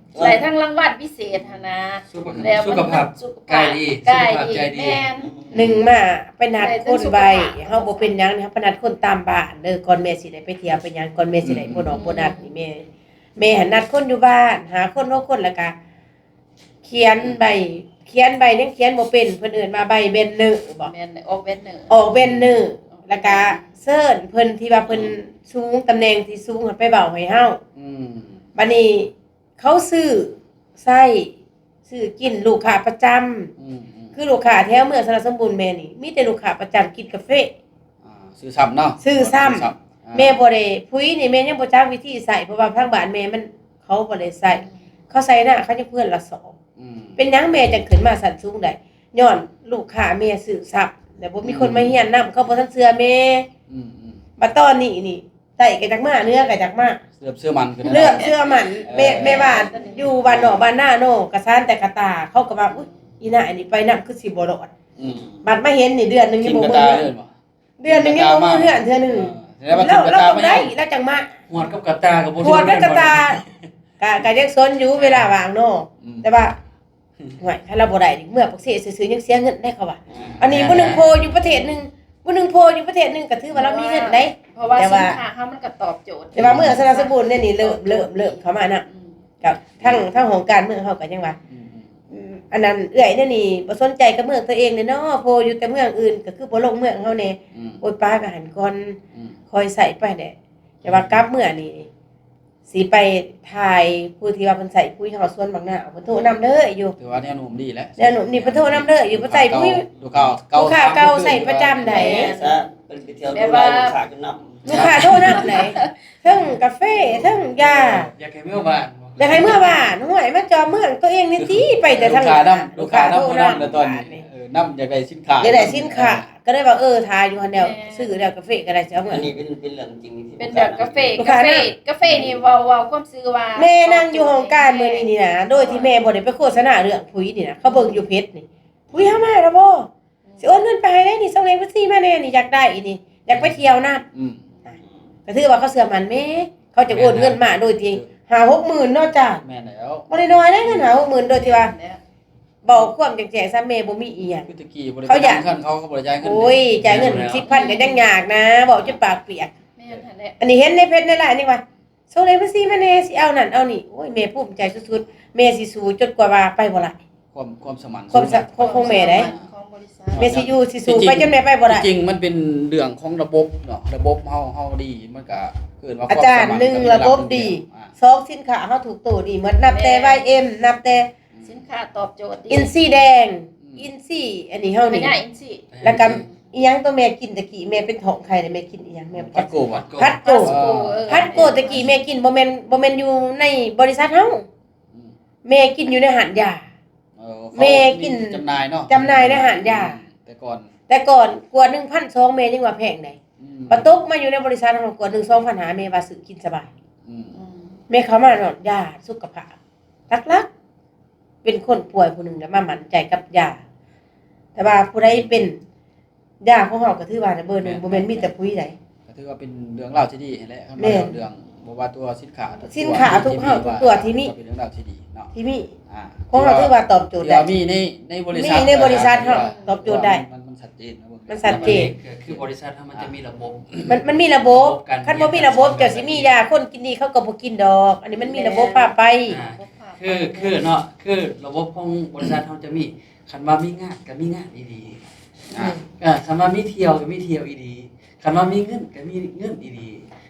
ໄດ້ທັງລາງວັນພິເສດຫັ້ນນະ ສຸຂະ ແລ້ວມັນ ສຸຂະພາບ ສຸຂະພາບກາຍດີ ກາຍດີ ສຸຂະພາບໃຈດີ ແມ່ນ ໜຶ່ງມາໄປນັດຄົນໄວ້ ໄດ້ທັງສຸຂະພາບ ເຮົາບໍ່ເປັນຫຍັງ ເຮົາໄປນັດຄົນຕາມບ້ານເດີ ກ່ອນແມ່ຊິໄດ້ໄປທ່ຽວໄປຫຍັງ ກ່ອນແມ່ຊິໄດ້ໂບນອກໂບນັດນີ້ ແມ່ ແມ່ຫັ້ນນັດຄົນຢູ່ບ້ານ ຫ້າຄົນ ຫົກຄົນ ແລ້ວກະ ຂຽນໃບ ຂຽນໃບຍັງຂຽນບໍ່ເປັນ ເພິ່ນເອີ້ນວ່າໃບແບນເນີບໍ ແມ່ນ ອອກແບນເນີ ອອກແບນເນີ ແລ້ວກະເຊີນເພິ່ນທີ່ວ່າເພິ່ນສູງ ຕຳແໜ່ງທີ່ສູງຫັ້ນໄປເວົ້າໃຫ້ເຮົາ ອືມ ບາດນີ້ເຂົາຊື້ໃຊ້ ຊື້ກິນ ລູກຄ້າປະຈຳ ອືມໆ ຄືລູກຄ້າແຖວເມືອງຊະນະສົມບູນແມ່ນີ້ ມີແຕ່ລູກຄ້າປະຈຳກິນກາເຟ ອ່າ ຊື້ຊ້ຳເນາະ ຊື້ຊ້ຳ ຊື້ຊ້ຳ ອ່າ ແມ່ບໍ່ໄດ້ ຜຸຍນີ້ແມ່ຍັງບໍ່ຈັກວິທີໃຊ້ ເພາະວ່າທາງບ້ານແມ່ມັນ ເຂົາບໍ່ໄດ້ໃຊ້ ເຂົາໃສ່ນາ ເຂົາຍັງເພື່ອນລະສອບ ອືມ ເປັນຫຍັງແມ່ຈັ່ງຂຶ້ນມາຊັ້ນສູງໄດ້ ຍ້ອນລູກຄ້າແມ່ຊື້ຊ້ຳ ແລ້ວບໍ່ມີຄົນມາຮຽນນຳ ເຂົາບໍ່ທັນເຊື່ອແມ່ ອືມໆ ບັດຕອນນີ້ນີ້ ໃຕ້ກະຢາກມາ ເໜືອກະຢາກມາ ເຫຼື້ອມເຊື່ອໝັ້ນຂຶ້ນ ເຫຼື້ອມເຊື່ອໝັ້ນ ເອີ ແມ່ ແມ່ວ່າຢູ່ບ້ານນອກບ້ານນາເນາະ ກະສານແຕ່ກະຕາ ເຂົາກະວ່າ ອຸ້ຍ ອີ່ໜ້າອັນນີ້ໄປນຳຄືຊິບໍ່ລອດ ອືມ ບັດມາເຫັນນີ້ ເດືອນໜຶ່ງຍັງບໍ່ເມືອເຮືອນ ເດືອນໜຶ່ງຍັງບໍ່ເມືອເຮືອນເທື່ອໜຶ່ງ ເອີ ແລ້ວວ່າ ແລ້ວ ລາວຕ້ອງໄດ້ ລາວຈັ່ງມາ ຫວດກັບກະຕາກະບໍ່ ຫວດກັບກະຕາ ກະ ກະຍັງສົນຢູ່ເວລາວ່າງເນາະ ອືມ ແຕ່ວ່າ ຫ້ວຍ ຄັນລາວບໍ່ໄດ້ນີ້ ເມືອປາກເຊຊື່ໆ ຍັງເສຍເງິນໄດ໋ ເຂົາວ່າ ອ່າ ອັນນີ້ຜູ້ໜຶ່ງໂພຢູ່ປະເທດໜຶ່ງ ຜູ້ໜຶ່ງໂພຢູ່ປະເທດໜຶ່ງ ກະຖືວ່າລາວມີເງິນໄດ໋ ເພາະວ່າ ແຕ່ວ່າ ສິນຄ້າເຮົາມັນກະຕອບໂຈດ ແຕ່ວ່າເມືອງຊະນະສົມບູນນີ້ ເລີ່ມ ເລີ່ມ ເລີ່ມເຂົ້າມານຳ ອືມ ກະທາງ ທາງຫ້ອງການເມືອງເຮົາກະຍັງວ່າ ອືມໆ ອັນນັ້ນເອື້ອຍແນວນີ້ບໍ່ສົນໃຈກັບເມືອງຕົວເອງເດເນາະ ໂພຢູ່ແຕ່ເມືອງອື່ນ ກະຄືບໍ່ລົງເມືອງເຮົາແດ່ ອືມ ໂອ້ຍ ປາກະຫັ້ນກ່ອນ ອືມ ຄອຍໃຊ້ໄປແຫຼະ ແຕ່ວ່າກັບເມືອນີ້ ຊິໄປຖ່າຍຜູ້ທີ່ວ່າເພິ່ນໃຊ້ປຸຍເຮົາສວນບັກນາວ ເພິ່ນໂທນຳເລີຍຢູ່ ຖືວ່າແນວໂນ້ມດີແຫຼະ ແນວໂນ້ມດີ ເພິ່ນໂທນຳເລີຍຢູ່ ເພິ່ນໃຊ້ປຸຍ ລູກຄ້າເກົ່າ ລູກຄ້າເກົ່າໃຊ້ປະຈຳໃດ ເພິ່ນໄປທ່ຽວດູຫຼາຍ ລູກຄ້າຈົນນຳ ລູກຄ້າໂທນຳໃດ ເທິງກາເຟ ເທິງຢາ ຢາກໃຫ້ເມືອບ້ານ ຢາກໃຫ້ເມືອບ້ານ ຫ້ວຍ ມາຈອມເມືອງຕົວເອງນີ້ຕິ ໄປແຕ່ທາງ ລູກຄ້ານຳ ລູກຄ້ານຳ ຜູ້ນຳ ແລ້ວຕອນນີ້ ເອີ ນຳຢາກໄດ້ສິນຄ້າ ຢາກໄດ້ສິນຄ້າ ກະເລີຍວ່າ ເອີ ຖ້າຢູ່ຫັ້ນແລ້ວ ແມ່ນ ຊື້ແລ້ວກາເຟກະໄດ້ ຊິເອົາເມືອ ອັນນີ້ເປັນ ເປັນເລື່ອງຈິງທີ່ ເປັນເລື່ອງກາເຟ ກາເຟ ກາເຟນີ້ເວົ້າ ເວົ້າຄວາມຊື່ວ່າ ແມ່ນັ່ງຢູ່ຫ້ອງການມື້ນີ້ນີ້ນະ ໂດຍທີ່ແມ່ບໍ່ໄດ້ໄປໂຄສະນາເລື່ອງຜຸຍນີ້ນະ ເຂົາເບິ່ງຢູ່ເພຈນີ້ ຜຸຍເຮົາມາແລ້ວບໍ່ ຊິໂອນເງິນໄປໃຫ້ໄດ໋ນີ້ ສົ່ງເລກບັນຊີມາແດ່ນີ້ ຢາກໄດ້ນີ້ ຢາກໄປທ່ຽວນຳ ອືມ ກະຖືວ່າເຂົາເຊື່ອໝັ້ນແມ່ ເຂົາຈະໂອນເງິນມາໂດຍທີ່ ແມ່ນແລ້ວ ຫ້າຫົກໝື່ນເນາະ ຈານ ແມ່ນແລ້ວ ບໍ່ໄດ້ໜ້ອຍເດ້ ເງິນຫ້າຫົກໝື່ນ ໂດຍທີ່ວ່າ ແມ່ນແລ້ວ ເວົ້າຄວາມແຈ້ງໆ ຊະ ແມ່ບໍ່ມີອີ່ຫຍັງ ຄືແຕ່ກີ້ບໍ່ໄດ້ ເຂົາຢາກ ຈ່າຍເງິນ ເຂົາກະບໍ່ໄດ້ຈ່າຍເງິນ ໂອ້ຍ ຈ່າຍເງິນສິບພັນກະຍັງຍາກນະ ເວົ້າຈົນປາກປຽກ ແມ່ນຫັ້ນແຫຼະ ອັນນີ້ເຫັນໃນເພຈໃນໄລນ໌ນີ້ວ່າ ສົ່ງເລກບັນຊີມາແດ່ ຊິເອົານັ້ນເອົານີ້ ໂອ້ຍ ແມ່ພູມໃຈສຸດໆ ແມ່ຊິສູ້ຈົນກວ່າວ່າໄປບໍ່ໄດ້ ຄວາມ ຄວາມສະໝັນ ຄວາມສະ ຂອງແມ່ໃດ ຂອງບໍລິສັດ ແມ່ຊິຢູ່ຊິສູ້ໄປຈົນແມ່ໄປບໍ່ໄດ້ ທີ່ຈິງມັນເປັນເລື່ອງຂອງລະບົບເນາະ ລະບົບເຮົາ ເຮົາດີ ມັນກະເອີ້ນວ່າ ອາຈານ ຄວາມສະໝັນ ໜຶ່ງ ລະບົບດີ ສອງ ສິນຄ້າເຮົາທຸກໂຕດີໝົດ ນັບແຕ່ ແມ່ນ ວາຍເອັມ ນັບແຕ່ ສິນຄ້າຕອບໂຈດດີ ອິນຊີແດງ ອືມ ອິນຊີ ອັນນີ້ເຮົານີ້ ພະຍາອິນຊີ ແລ້ວກະອີ່ຫຍັງໂຕແມ່ກິນແຕ່ກີ້ ແມ່ເປັນທ້ອງໄຂ່ແລ້ວແມ່ກິນອີ່ຫຍັງ ແມ່ບໍ່ຈັກ ພັດໂກ ພັດໂກ ເອີ ພັດໂກ ແຕ່ກີ້ແມ່ກິນ ບໍ່ແມ່ນ ບໍ່ແມ່ນຢູ່ໃນບໍລິສັດເຮົາ ອືມ ແມ່ກິນຢູ່ໃນຮ້ານຢາ ເອີ ແມ່ກິນ ເຂົາມີຈຳໜ່າຍເນາະ ຈຳໜ່າຍໃນຮ້ານຢາ ອືມ ແຕ່ກ່ອນ ແຕ່ກ່ອນກວດໜຶ່ງພັນສອງ ແມ່ຍັງວ່າແພງໃດ ອືມ ບັດຕົກມາຢູ່ໃນບໍລິສັດເຮົາ ກວດໜຶ່ງສອງພັນຫ້າ ແມ່ວ່າຊື້ກິນສະບາຍ ອືມ ອືມ ແມ່ເຂົ້າມາເນາະ ຢາສຸຂະພາບ ຫຼັກໆ ເປັນຄົນປ່ວຍຜູ້ໜຶ່ງ ແລ້ວມາໝັ້ນໃຈກັບຢາ. ແຕ່ວ່າຜູ້ໃດເປັນຢາຂອງເຮົາ ກໍຖືວ່າເບີໜຶ່ງ ແມ່ນ ບໍ່ແມ່ນມີແຕ່ຜູ້ໃດ. ກໍຖືວ່າເປັນເລື່ອງລາວທີ່ດີຫັ້ນແຫຼະ ຄັນ ແມ່ນ ວ່າເລື່ອງ ບໍ່ວ່າຕົວສິນຄ້າ ສິນຄ້າທຸກເຮົາ ທຸກຕົວທີ່ມີ ກໍເປັນເລື່ອງລາວທີ່ດີເນາະ ທີ່ມີ ອ່າ ຂອງເຮົາຖືວ່າຕອບໂຈດໄດ້ ທີ່ວ່າມີໃນ ໃນບໍລິສັດ ມີໃນບໍລິສັດເຮົາຕອບໂຈດໄດ້. ມັນ ມັນ ມັນຊັດເຈນເນາະ ມັນຊັດເຈນ ຄື ຄືບໍລິສັດເຮົາມັນຈະມີລະບົບ ມັນ ມັນມີລະບົບ ລະບົບການ ຄັນບໍ່ມີລະບົບ ເຈົ້າຊິມີຢາ ຄົນກິນດີເຂົາກໍບໍ່ກິນດອກ ອັນນີ້ມັນມີລະບົບພາໄປ. ອ່າ ຄື ຄືເນາະ ຄືລະບົບຂອງບໍລິສັດເຮົາຈະມີ ຄັນວ່າມີງານກໍມີງານອີ່ຫຼີ ອືມ ອ່າ ຄັນວ່າມີທ່ຽວກໍມີທ່ຽວອີ່ຫຼີ ຄັນວ່າມີເງິນກໍມີເງິນອີ່ຫຼີ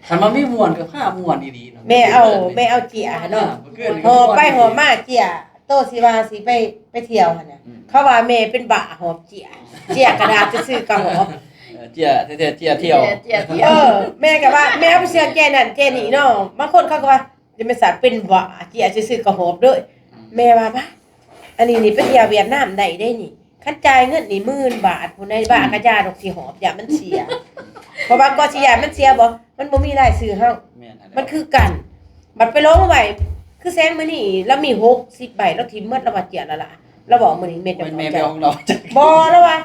ຄັນວ່າມີມ່ວນກໍພາມ່ວນອີ່ຫຼີເນາະ. ແມ່ເອົາ ແມ່ເອົາເຈ້ຍຫັ້ນເນາະ ອ່າ ເມື່ອຄືນນີ້ກໍມ່ວນ ຫໍ່ໄປຫໍ່ມາເຈ້ຍ ໂຕຊິວ່າຊິໄປ ໄປທ່ຽວຫັ້ນນະ ອືມ ເຂົາວ່າແມ່ເປັນບ້າຫອບເຈ້ຍ ເຈ້ຍກະດາດຊື່ໆກະຫອບ ເອີ ເຈ້ຍແທ້ໆ ເຈ້ຍທ່ຽວ ເຈ້ຍທ່ຽວ ເອີ ແມ່ກໍວ່າ ແມ່ເອົາໄປເຊື່ອງແຈ້ຍນັ້ນແຈ້ຍນີ້ເນາະ ບາງຄົນເຂົາກໍວ່າ ຈະແມ່ນສາເປັນບ້າ ເຈ້ຍຊື່ໆກະຫອບເດີ. ອືມ ແມ່ວ່າ ບາ ອັນນີ້ນີ້ໄປທ່ຽວຫວຽດນາມໄດ້ເດ້ນີ້ ຄັນຈ່າຍເງິນນີ້ໝື່ນບາດພຸ້ນໃດ໋ ບ້າ ອືມ ກະຢ່າດອກຊິຫອບ ຢ້ານມັນເສຍ ເພາະວ່າກໍຊິຢ້ານມັນເສຍບໍ່ ມັນບໍ່ມີລາຍຊື່ເຮົາ ແມ່ນ ມັນຄືກັນ ບັດໄປລົງໄວ້ ຄືແສງມື້ນີ້ລາວມີຫົກສິບໃບ ລາວຖິ້ມໝົດ ລາວວ່າເຈ້ຍລະລະ ລາວເວົ້າມື້ນີ້ແມ່ນເຈົ້າຂອງ ແມ່ນແມ່ຂອງລາວ ບໍ່ ລາວວ່າ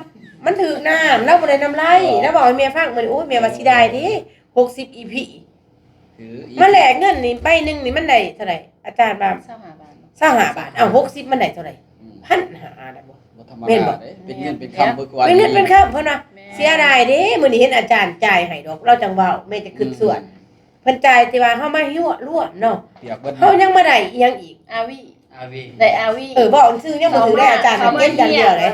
ມັນຖືກນຳ ລາວບໍ່ໄດ້ນຳໄລ ເອີ ລາວເວົ້າໃຫ້ແມ່ຟັງມື້ນີ້ ໂອ້ຍ ແມ່ວ່າເສຍດາຍເດ້ ຫົກສິບອີພີ ມາແລກເງິນນີ້ໃບໜຶ່ງນີ້ມັນໄດ້ເທົ່າໃດ ອາຈານວ່າ ຊາວຫ້າບາດ ຊາວຫ້າບາດ ເອົ້າ ຫົກສິບມັນໄດ້ເທົ່າໃດ ອືມ ພັນຫ້າ ໄດ້ບໍ່ ບໍ່ທຳມະດາເດ້ ແມ່ນບໍ່ ເປັນເງິນເປັນຄຳເບີກວ່າ ເປັນເງິນເປັນຄຳເພິ່ນວ່າ ແມ່ນ ເສຍດາຍເດ້ ມື້ນີ້ເຫັນອາຈານຈ່າຍໃຫ້ດອກ ລາວຈັ່ງເວົ້າ ແມ່ຈະຄຶດ ອືມ ສ່ວນ ເພິ່ນຈ່າຍແຕ່ວ່າເຮົາມາຮວບລວມເນາະ ເຮົາຍັງມາໄດ້ອີ່ຫຍັງອີກ ອາວີ ອາວີ ໄດ້ອາວີ ເອີ ເວົ້າຊື່ຍັງບໍ່ຖືກເດ້ ອາຈານເກັບຢ່າງດຽວເດ້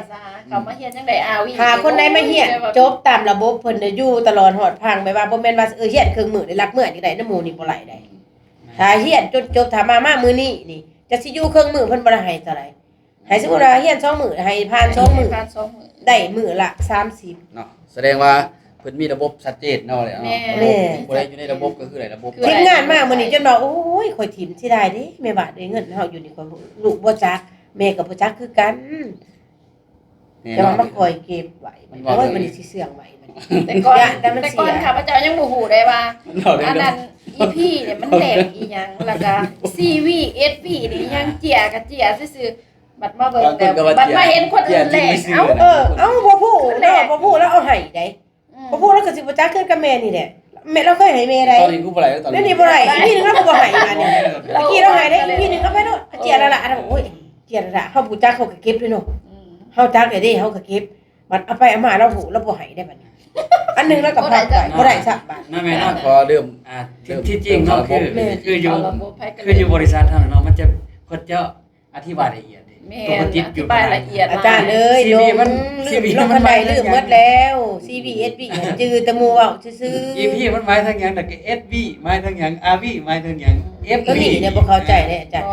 ເຂົາມາຮຽນຈັ່ງໃດ ອາວີ ຖ້າຄົນໃດມາຮຽນຈົບຕາມລະບົບເພິ່ນໄດ້ຢູ່ຕະຫຼອດຮອດພັງ ແບບວ່າບໍ່ແມ່ນວ່າ ເອີ ຮຽນເຄິ່ງມື້ໄດ້ລັກເມືອຈັ່ງໃດນຳໝູ່ນີ້ບໍ່ໄດ້ໄດ໋ ຖ້າຮຽນຈົນຈົບ ຖ້າມາ ມາມື້ນີ້ນີ້ ຈະຊິຢູ່ເຄິ່ງມື້ ເພິ່ນບໍ່ໄດ້ໃຫ້ເທົ່າໃດ ໃຫ້ສົມມຸດວ່າຮຽນສອງມື້ ໃຫ້ຜ່ານສອງມື້ ຜ່ານສອງມື້ ໄດ້ມື້ລະສາມສິບເນາະ ສະແດງວ່າ ເພິ່ນມີລະບົບຊັດເຈນເນາະ ແມ່ນ ຜູ້ໃດຢູ່ໃນລະບົບກໍຄືໄດ້ລະບົບ ທີມງານມາມື້ນີ້ຈົນວ່າ ໂອ້ຍ ຂ້ອຍຖິ້ມເສຍດາຍເດ້ ແມ່ບາດເອີຍ ເງິນເຮົາຢູ່ນີ້ ຂ້ອຍ ລູກບໍ່ຈັກ ແມ່ກໍບໍ່ຈັກຄືກັນ ແຕ່ວ່າມາຄອຍເກັບໄວ້ ໂອ້ຍ ມື້ນີ້ຊິເຊື່ອງໄວ້ ແຕ່ກ່ອນ ແຕ່ກ່ອນຂ້າພະເຈົ້າຍັງບໍ່ຮູ້ໄດ້ວ່າ ອັນນັ້ນ ອີພີ ນີ້ມັນແລກອີ່ຫຍັງ ແລ້ວກໍ ຊີວີ ເອສວີ ນີ້ຫຍັງ ເຈ້ຍກໍເຈ້ຍຊື່ໆ ບັດມາເບິ່ງແລ້ວ ບັດມາເຫັນຄົນອື່ນແລກ ເອົ້າ ເອີ ເອົ້າ ບໍ່ຮູ້ເນາະ ບໍ່ຮູ້ ລາວເອົາໃຫ້ໄດ໋ ອືມ ບໍ່ຮູ້ ລາວກໍຊິບໍ່ຈັກຄືກັບແມ່ນີ້ແຫຼະ ແມ່ລາວເຄີຍໃຫ້ແມ່ໄດ໋ ຕອນນີ້ບໍ່ໄດ້ ຕອນນີ້ບໍ່ໄດ້ ອີພີໜຶ່ງລາວກໍບໍ່ໃຫ້ບາດນີ້ ເມື່ອກີ້ລາວໃຫ້ໄດ໋ ອີພີໜຶ່ງເອົາໄປໂລດ ເຈົ້ຍລະລະ ໂອ້ຍ ເຈົ້ຍລະລະ ເຮົາບໍ່ຈັກເຮົາກໍເກັບເດ້ເນາະ ເຮົາຈັກແລ້ວເດ້ ເຮົາກໍເກັບ ບັດເອົາໄປເອົາມາລາວຮູ້ລາວບໍ່ໃຫ້ໄດ໋ ບັດນີ້ ອັນໜຶ່ງລາວກໍພັກໄວ້ ບໍ່ໄດ້ຊ້ຳບາດ ນັ້ນແມ່ນເນາະ ຂໍເລີ່ມ ອ່າ ທີ່ ທີ່ຈິງເນາະ ຄື ຄືຢູ່ ຄືຢູ່ບໍລິສັດເຮົາເນາະ ມັນຈະ ເພິ່ນຈະ ອະທິບາຍລະອຽດເດ້ ແມ່ນ ຕົວຈິດຢູ່ ອະທິບາຍລະອຽດ ອາຈານເອີຍ ຊີວີມັນ ລືມ ລືມ ລົງຄັນໄດລືມໝົດແລ້ວ ຊີວີ ເອສວີ ຈື່ແຕ່ໝູ່ເວົ້າຊື່ໆ ອີພີມັນໝາຍເຖິງຫຍັງ ແລ້ວກໍ ເອສວີ ໝາຍເຖິງຫຍັງ ອາວີ ໝາຍເຖິງຫຍັງ ເອັຟວີ ຕົວນີ້ເນຍບໍ່ເຂົ້າໃຈເດ້ອາຈານ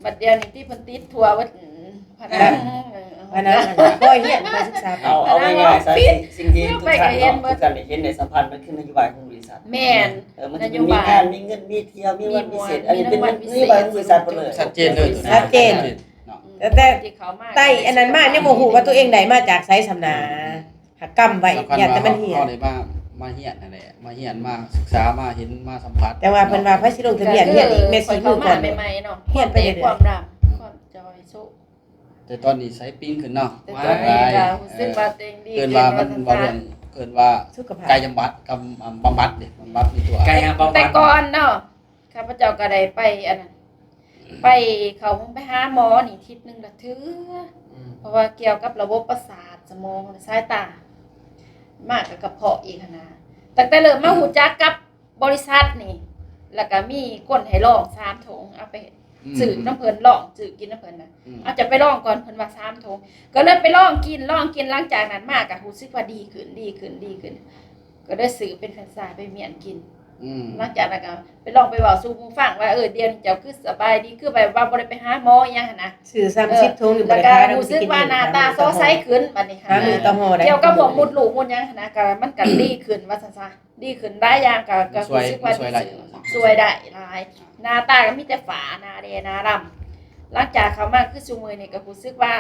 ບັດດຽວນີ້ຕິເພິ່ນຕິດທົ່ວເບິດ ພະນັງ ພະນັງ ຄອຍຮຽນ ຄອຍສຶກສາ ເອົາ ເອົາງ່າຍໆຊະ ສິ່ງ ສິ່ງທີ່ທຸກທ່ານເນາະ ທຸກທ່ານໄດ້ເຫັນໄດ້ສຳຜັດ ມັນຄືນະໂຍບາຍຂອງບໍລິສັດ ແມ່ນ ເອີ ມັນຈະມີງານ ມີເງິນ ມີທ່ຽວ ມີວັນພິເສດ ອັນນີ້ເປັນນະໂຍບາຍຂອງບໍລິສັດເລີຍ ຊັດເຈນເລີຍ ຊັດເຈນ ອືມ ແຕ່ ແຕ່ໄຕ່ອັນນັ້ນມາຍັງບໍ່ຮູ້ວ່າຕົວເອງໄດ້ມາຈາກໃສສ່ຳນາ ຫາກຳໄວ້ ຢ້ານແຕ່ມັນເຫຍ ສຳຄັນວ່າເຮົາ ເຮົາໄດ້ມາ ມາຮຽນຫັ້ນແຫຼະ ມາຮຽນ ມາສຶກສາ ມາເຫັນ ມາສຳຜັດ ແຕ່ວ່າເພິ່ນວ່າໃຜຊິລົງທະບຽນຮຽນອີກ ແມ່ຊິມື້ກ່ອນ ຮຽນໄປເລື້ອຍໆ ຄວາມລຳ ຄວາມຈອຍໂຊ ແຕ່ຕອນນີ້ໃສປິງຂຶ້ນເນາະ ແຕ່ຕອນນີ້ກໍຮູ້ສຶກວ່າຕົວເອງດີຂຶ້ນ ເອີ້ນວ່າມັນເວົ້າເລື່ອງ ເອີ້ນວ່າສຸຂະພາບ ກາຍບຳບັດ ກຳ ບຳບັດເດ້ ບຳບັດໃນຕົວ ກາຍບຳບັດ ແຕ່ກ່ອນເນາະ ຂ້າພະເຈົ້າກໍໄດ້ໄປອັນນັ້ນ ໄປເຂົ້າໂຮງ ໄປຫາໝໍນີ້ທິດໜຶ່ງລະເທື່ອ ອືມ ເພາະວ່າກ່ຽວກັບລະບົບປະສາດ ສະໝອງ ແລະ ສາຍຕາ ມາກະກະເພາະອີກຫັ້ນນະ ຕັ້ງແຕ່ເລີ່ມມາຮູ້ຈັກກັບ ບໍລິສັດນີ້ ແລ້ວກະມີຄົນໃຫ້ລອງສາມຖົງ ເອົາໄປ ອືມ ຊື້ນຳເພິ່ນ ລອງຊື້ກິນນຳເພິ່ນນະ ອືມ ເອົາ ຈະໄປລອງກ່ອນ ເພິ່ນວ່າສາມຖົງ ກໍເລີຍໄປລອງກິນ ລອງກິນ ຫຼັງຈາກນັ້ນມາກະຮູ້ສຶກວ່າດີຂຶ້ນ ດີຂຶ້ນ ດີຂຶ້ນ ກໍເລີຍຊື້ເປັນແຟຣນໄຊໄປມ້ຽນກິນ ອືມ ຫຼັງຈາກນັ້ນກະໄປລອງໄປເວົ້າສູ່ໝູ່ຟັງວ່າ ເອີ ດຽວນີ້ເຈົ້າຄືສະບາຍດີ ຄືແບບວ່າບໍ່ໄດ້ໄປຫາໝໍອີ່ຫຍັງຫັ້ນນະ ຊື້ສາມສິບຖົງນີ້ ເອີ ບໍ່ໄດ້ຂາຍ ແລ້ວກະຮູ້ສຶກວ່າໜ້າຕາສໍໃສຂຶ້ນ ບັດນີ້ ຫາມື້ຕໍ່ຮອດ ກ່ຽວກັບພວກມົດລູກມົດຫຍັງຫັ້ນນະ ກະມັນກະດີຂຶ້ນວ່າຊັ້ນຊະ ດີຂຶ້ນຫຼາຍຢ່າງ ກໍ ກໍຮູ້ສຶກວ່າດີຂຶ້ນ ຊ່ວຍໄດ້ຫຼາຍ ໜ້າຕາກໍມີແຕ່ຝ້າ ໜ້າແດ່ ໜ້າດຳ ຫຼັງຈາກເຂົ້າມາຄືຊຸມື້ນີ້ກໍຮູ້ສຶກວ່າ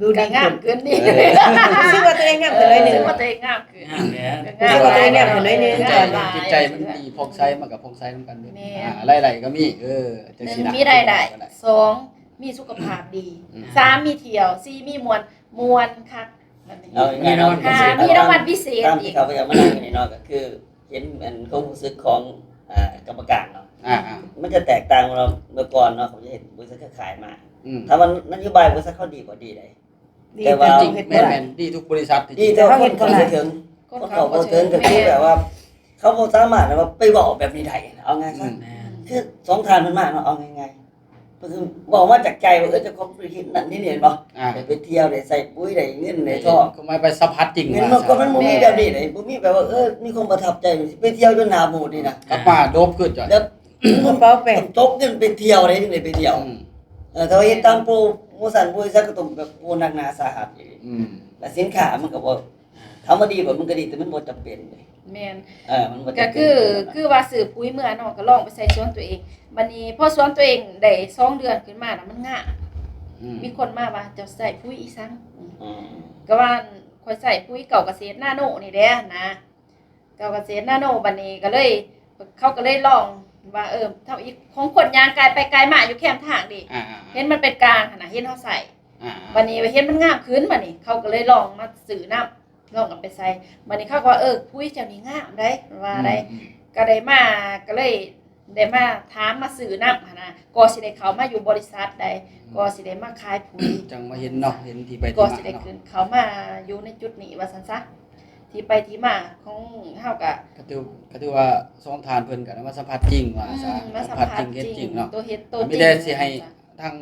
ດູດີຂຶ້ນ ກໍງາມຂຶ້ນ ເອີ ຮູ້ສຶກວ່າຕົວເອງງາມຂຶ້ນໜ້ອຍໜຶ່ງ ຮູ້ສຶກວ່າຕົວເອງງາມຂຶ້ນ ງາມແຫຼະ ກໍງາມ ຮູ້ສຶກວ່າຕົວເອງງາມຂຶ້ນໜ້ອຍໜຶ່ງ ໃຈ ຈິດໃຈມັນດີ ຜ່ອງໃສ ມັນກໍຜ່ອງໃສນຳກັນເດ້ ແມ່ນ ອ່າ ລາຍໄດ້ກໍມີ ເອີ ຈັ່ງຊີ້ນະ ໜຶ່ງມີລາຍໄດ້ ສອງ ມີສຸຂະພາບດີ ອືມ ສາມ ມີທ່ຽວ ສີ່ ມີມ່ວນ ມ່ວນຄັກ ແບບນີ້ ເອົາງ່າຍໆເນາະ ຫ້າ ມີລາງວັນພິເສດ ຕາມທີ່ຂ້າພະເຈົ້າມານັ່ງຢູ່ນີ້ເນາະ ກໍຄືເຫັນອັນຄວາມຮູ້ສຶກຂອງ ອ່າ ກຳມະການເນາະ ອ່າໆ ມັນຈະແຕກຕ່າງເນາະ ເມື່ອກ່ອນເນາະ ເຂົາຈະເຫັນບໍລິສັດເຂົາຂາຍມາ ອືມ ຖາມວ່ານະໂຍບາຍບໍລິສັດເຂົາດີບໍ່? ດີໄດ໋ ແຕ່ວ່າ ແມ່ນ ແມ່ນ ດີທຸກບໍລິສັດ ດີ ແຕ່ວ່າຄົນເຂົ້າບໍ່ເຖິງ ຄົນເຂົ້າບໍ່ເຖິງ ກໍຄືແບບວ່າ ເຂົາບໍ່ສາມາດແບບວ່າໄປເວົ້າແບບນີ້ໄດ້ ເອົາງ່າຍຊະ ອືມ ແມ່ນ ຄືສອງທ່ານເພິ່ນມາເນາະ ເອົາງ່າຍໆ ເພິ່ນຄືເວົ້າມາຈາກໃຈວ່າ ເອີ ເຈົ້າຂອງທຸລະກິດນັ້ນນີ້ ເຫັນບໍ່ ອ່າ ໄດ້ໄປທ່ຽວ ໄດ້ໃຊ້ປຸ໋ຍ ໄດ້ເງິນ ໄດ້ທອງ ກໍມາໄປສຳຜັດຈິງ ແມ່ນ ວ່າ ມັນກໍມັນບໍ່ມີແບບນີ້ເດ້ ບໍ່ມີແບບວ່າ ເອີ ມີຄວາມປະທັບໃຈ ໄປທ່ຽວຈົນໜ້າບູດນີ້ນະ ກັບມາໂດບຂຶ້ນ ແລ້ວ ກະເປົາແປກ ຕ້ອງຕົກເງິນໄປທ່ຽວເດ້ ຈຶ່ງໄດ້ໄປທ່ຽວ ອືມ ເອີ ຖ້າວ່າເຮັດຕາມໂປຣໂມຊັນ ບໍລິສັດກໍຕ້ອງແບບ ໂອ້ ໜັກໜາສາຫັດອີ່ຫຼີ ອືມ ແລະສິນຄ້າມັນກໍບໍ່ ຖາມວ່າດີບໍ່? ມັນກໍດີ ແຕ່ມັນບໍ່ຈຳເປັນເດ້ ແມ່ນ ເອີ ມັນບໍ່ຈຳເປັນ ກໍຄື ຄືວ່າຊື້ປຸ໋ຍເມືອເນາະ ກໍລອງໄປໃສ່ສວນຕົວເອງ ບັດນີ້ພໍສວນຕົວເອງໄດ້ສອງເດືອນຂຶ້ນມານະ ມັນງາມ ອືມ ມີຄົນມາວ່າ ເຈົ້າໃຊ້ປຸ໋ຍອີ່ສັງ? ອືມ ອືມ ກໍວ່າຂ້ອຍໃຊ້ປຸ໋ຍເກົ່າກະເສດນາໂນນີ້ແຫຼະນະ ເກົ່າກະເສດນາໂນ ບັດນີ້ກໍເລີຍ ເຂົາກໍເລີຍລອງວ່າ ເອີ ເທົ່າອີກ ຂອງຄົນຍ່າງກາຍໄປກາຍມາຢູ່ແຄມທາງເດ້ ອ່າໆໆ ເຫັນມັນເປັນກາງຫັ້ນນະ ເຫັນເຮົາໃຊ້ ອ່າໆໆ ບັດນີ້ເຫັນມັນງາມຂຶ້ນ ບັດນີ້ເຂົາກໍເລີຍລອງມາຊື້ນຳ ລອງເອົາໄປໃສ່ ບັດນີ້ເຂົາກໍວ່າ ເອີ ປຸ໋ຍເຈົ້ານີ້ງາມໃດ໋ ວ່າໃດ໋ ອືມໆ ກໍໄດ້ມາ ກໍເລີຍໄດ້ມາຖາມມາຊື້ນຳຫັ້ນນະ ກໍຊິໄດ້ເຂົ້າມາຢູ່ບໍລິສັດໃດ໋ ອືມ ກໍຊິໄດ້ມາຂາຍປຸ໋ຍ ຈັ່ງມາເຫັນເນາະ ເຫັນທີ່ໄປທີ່ມາເນາະ ກໍຊິໄດ້ຂຶ້ນເຂົ້າມາຢູ່ໃນຈຸດນີ້ວ່າຊັ້ນຊະ ທີ່ໄປທີ່ມາຂອງເຮົາກໍ ກໍຖື ກໍຖືວ່າສອງທ່ານເພິ່ນກໍໄດ້ມາສຳຜັດຈິງວ່າ ອືມ ຊະ ມາສຳຜັດຈິງ ສຳຜັດຈິງ ເຫັນຈິງເນາະ ໂຕເຫັນໂຕຈິງ ມີແຕ່ຊິໃຫ້ທາງ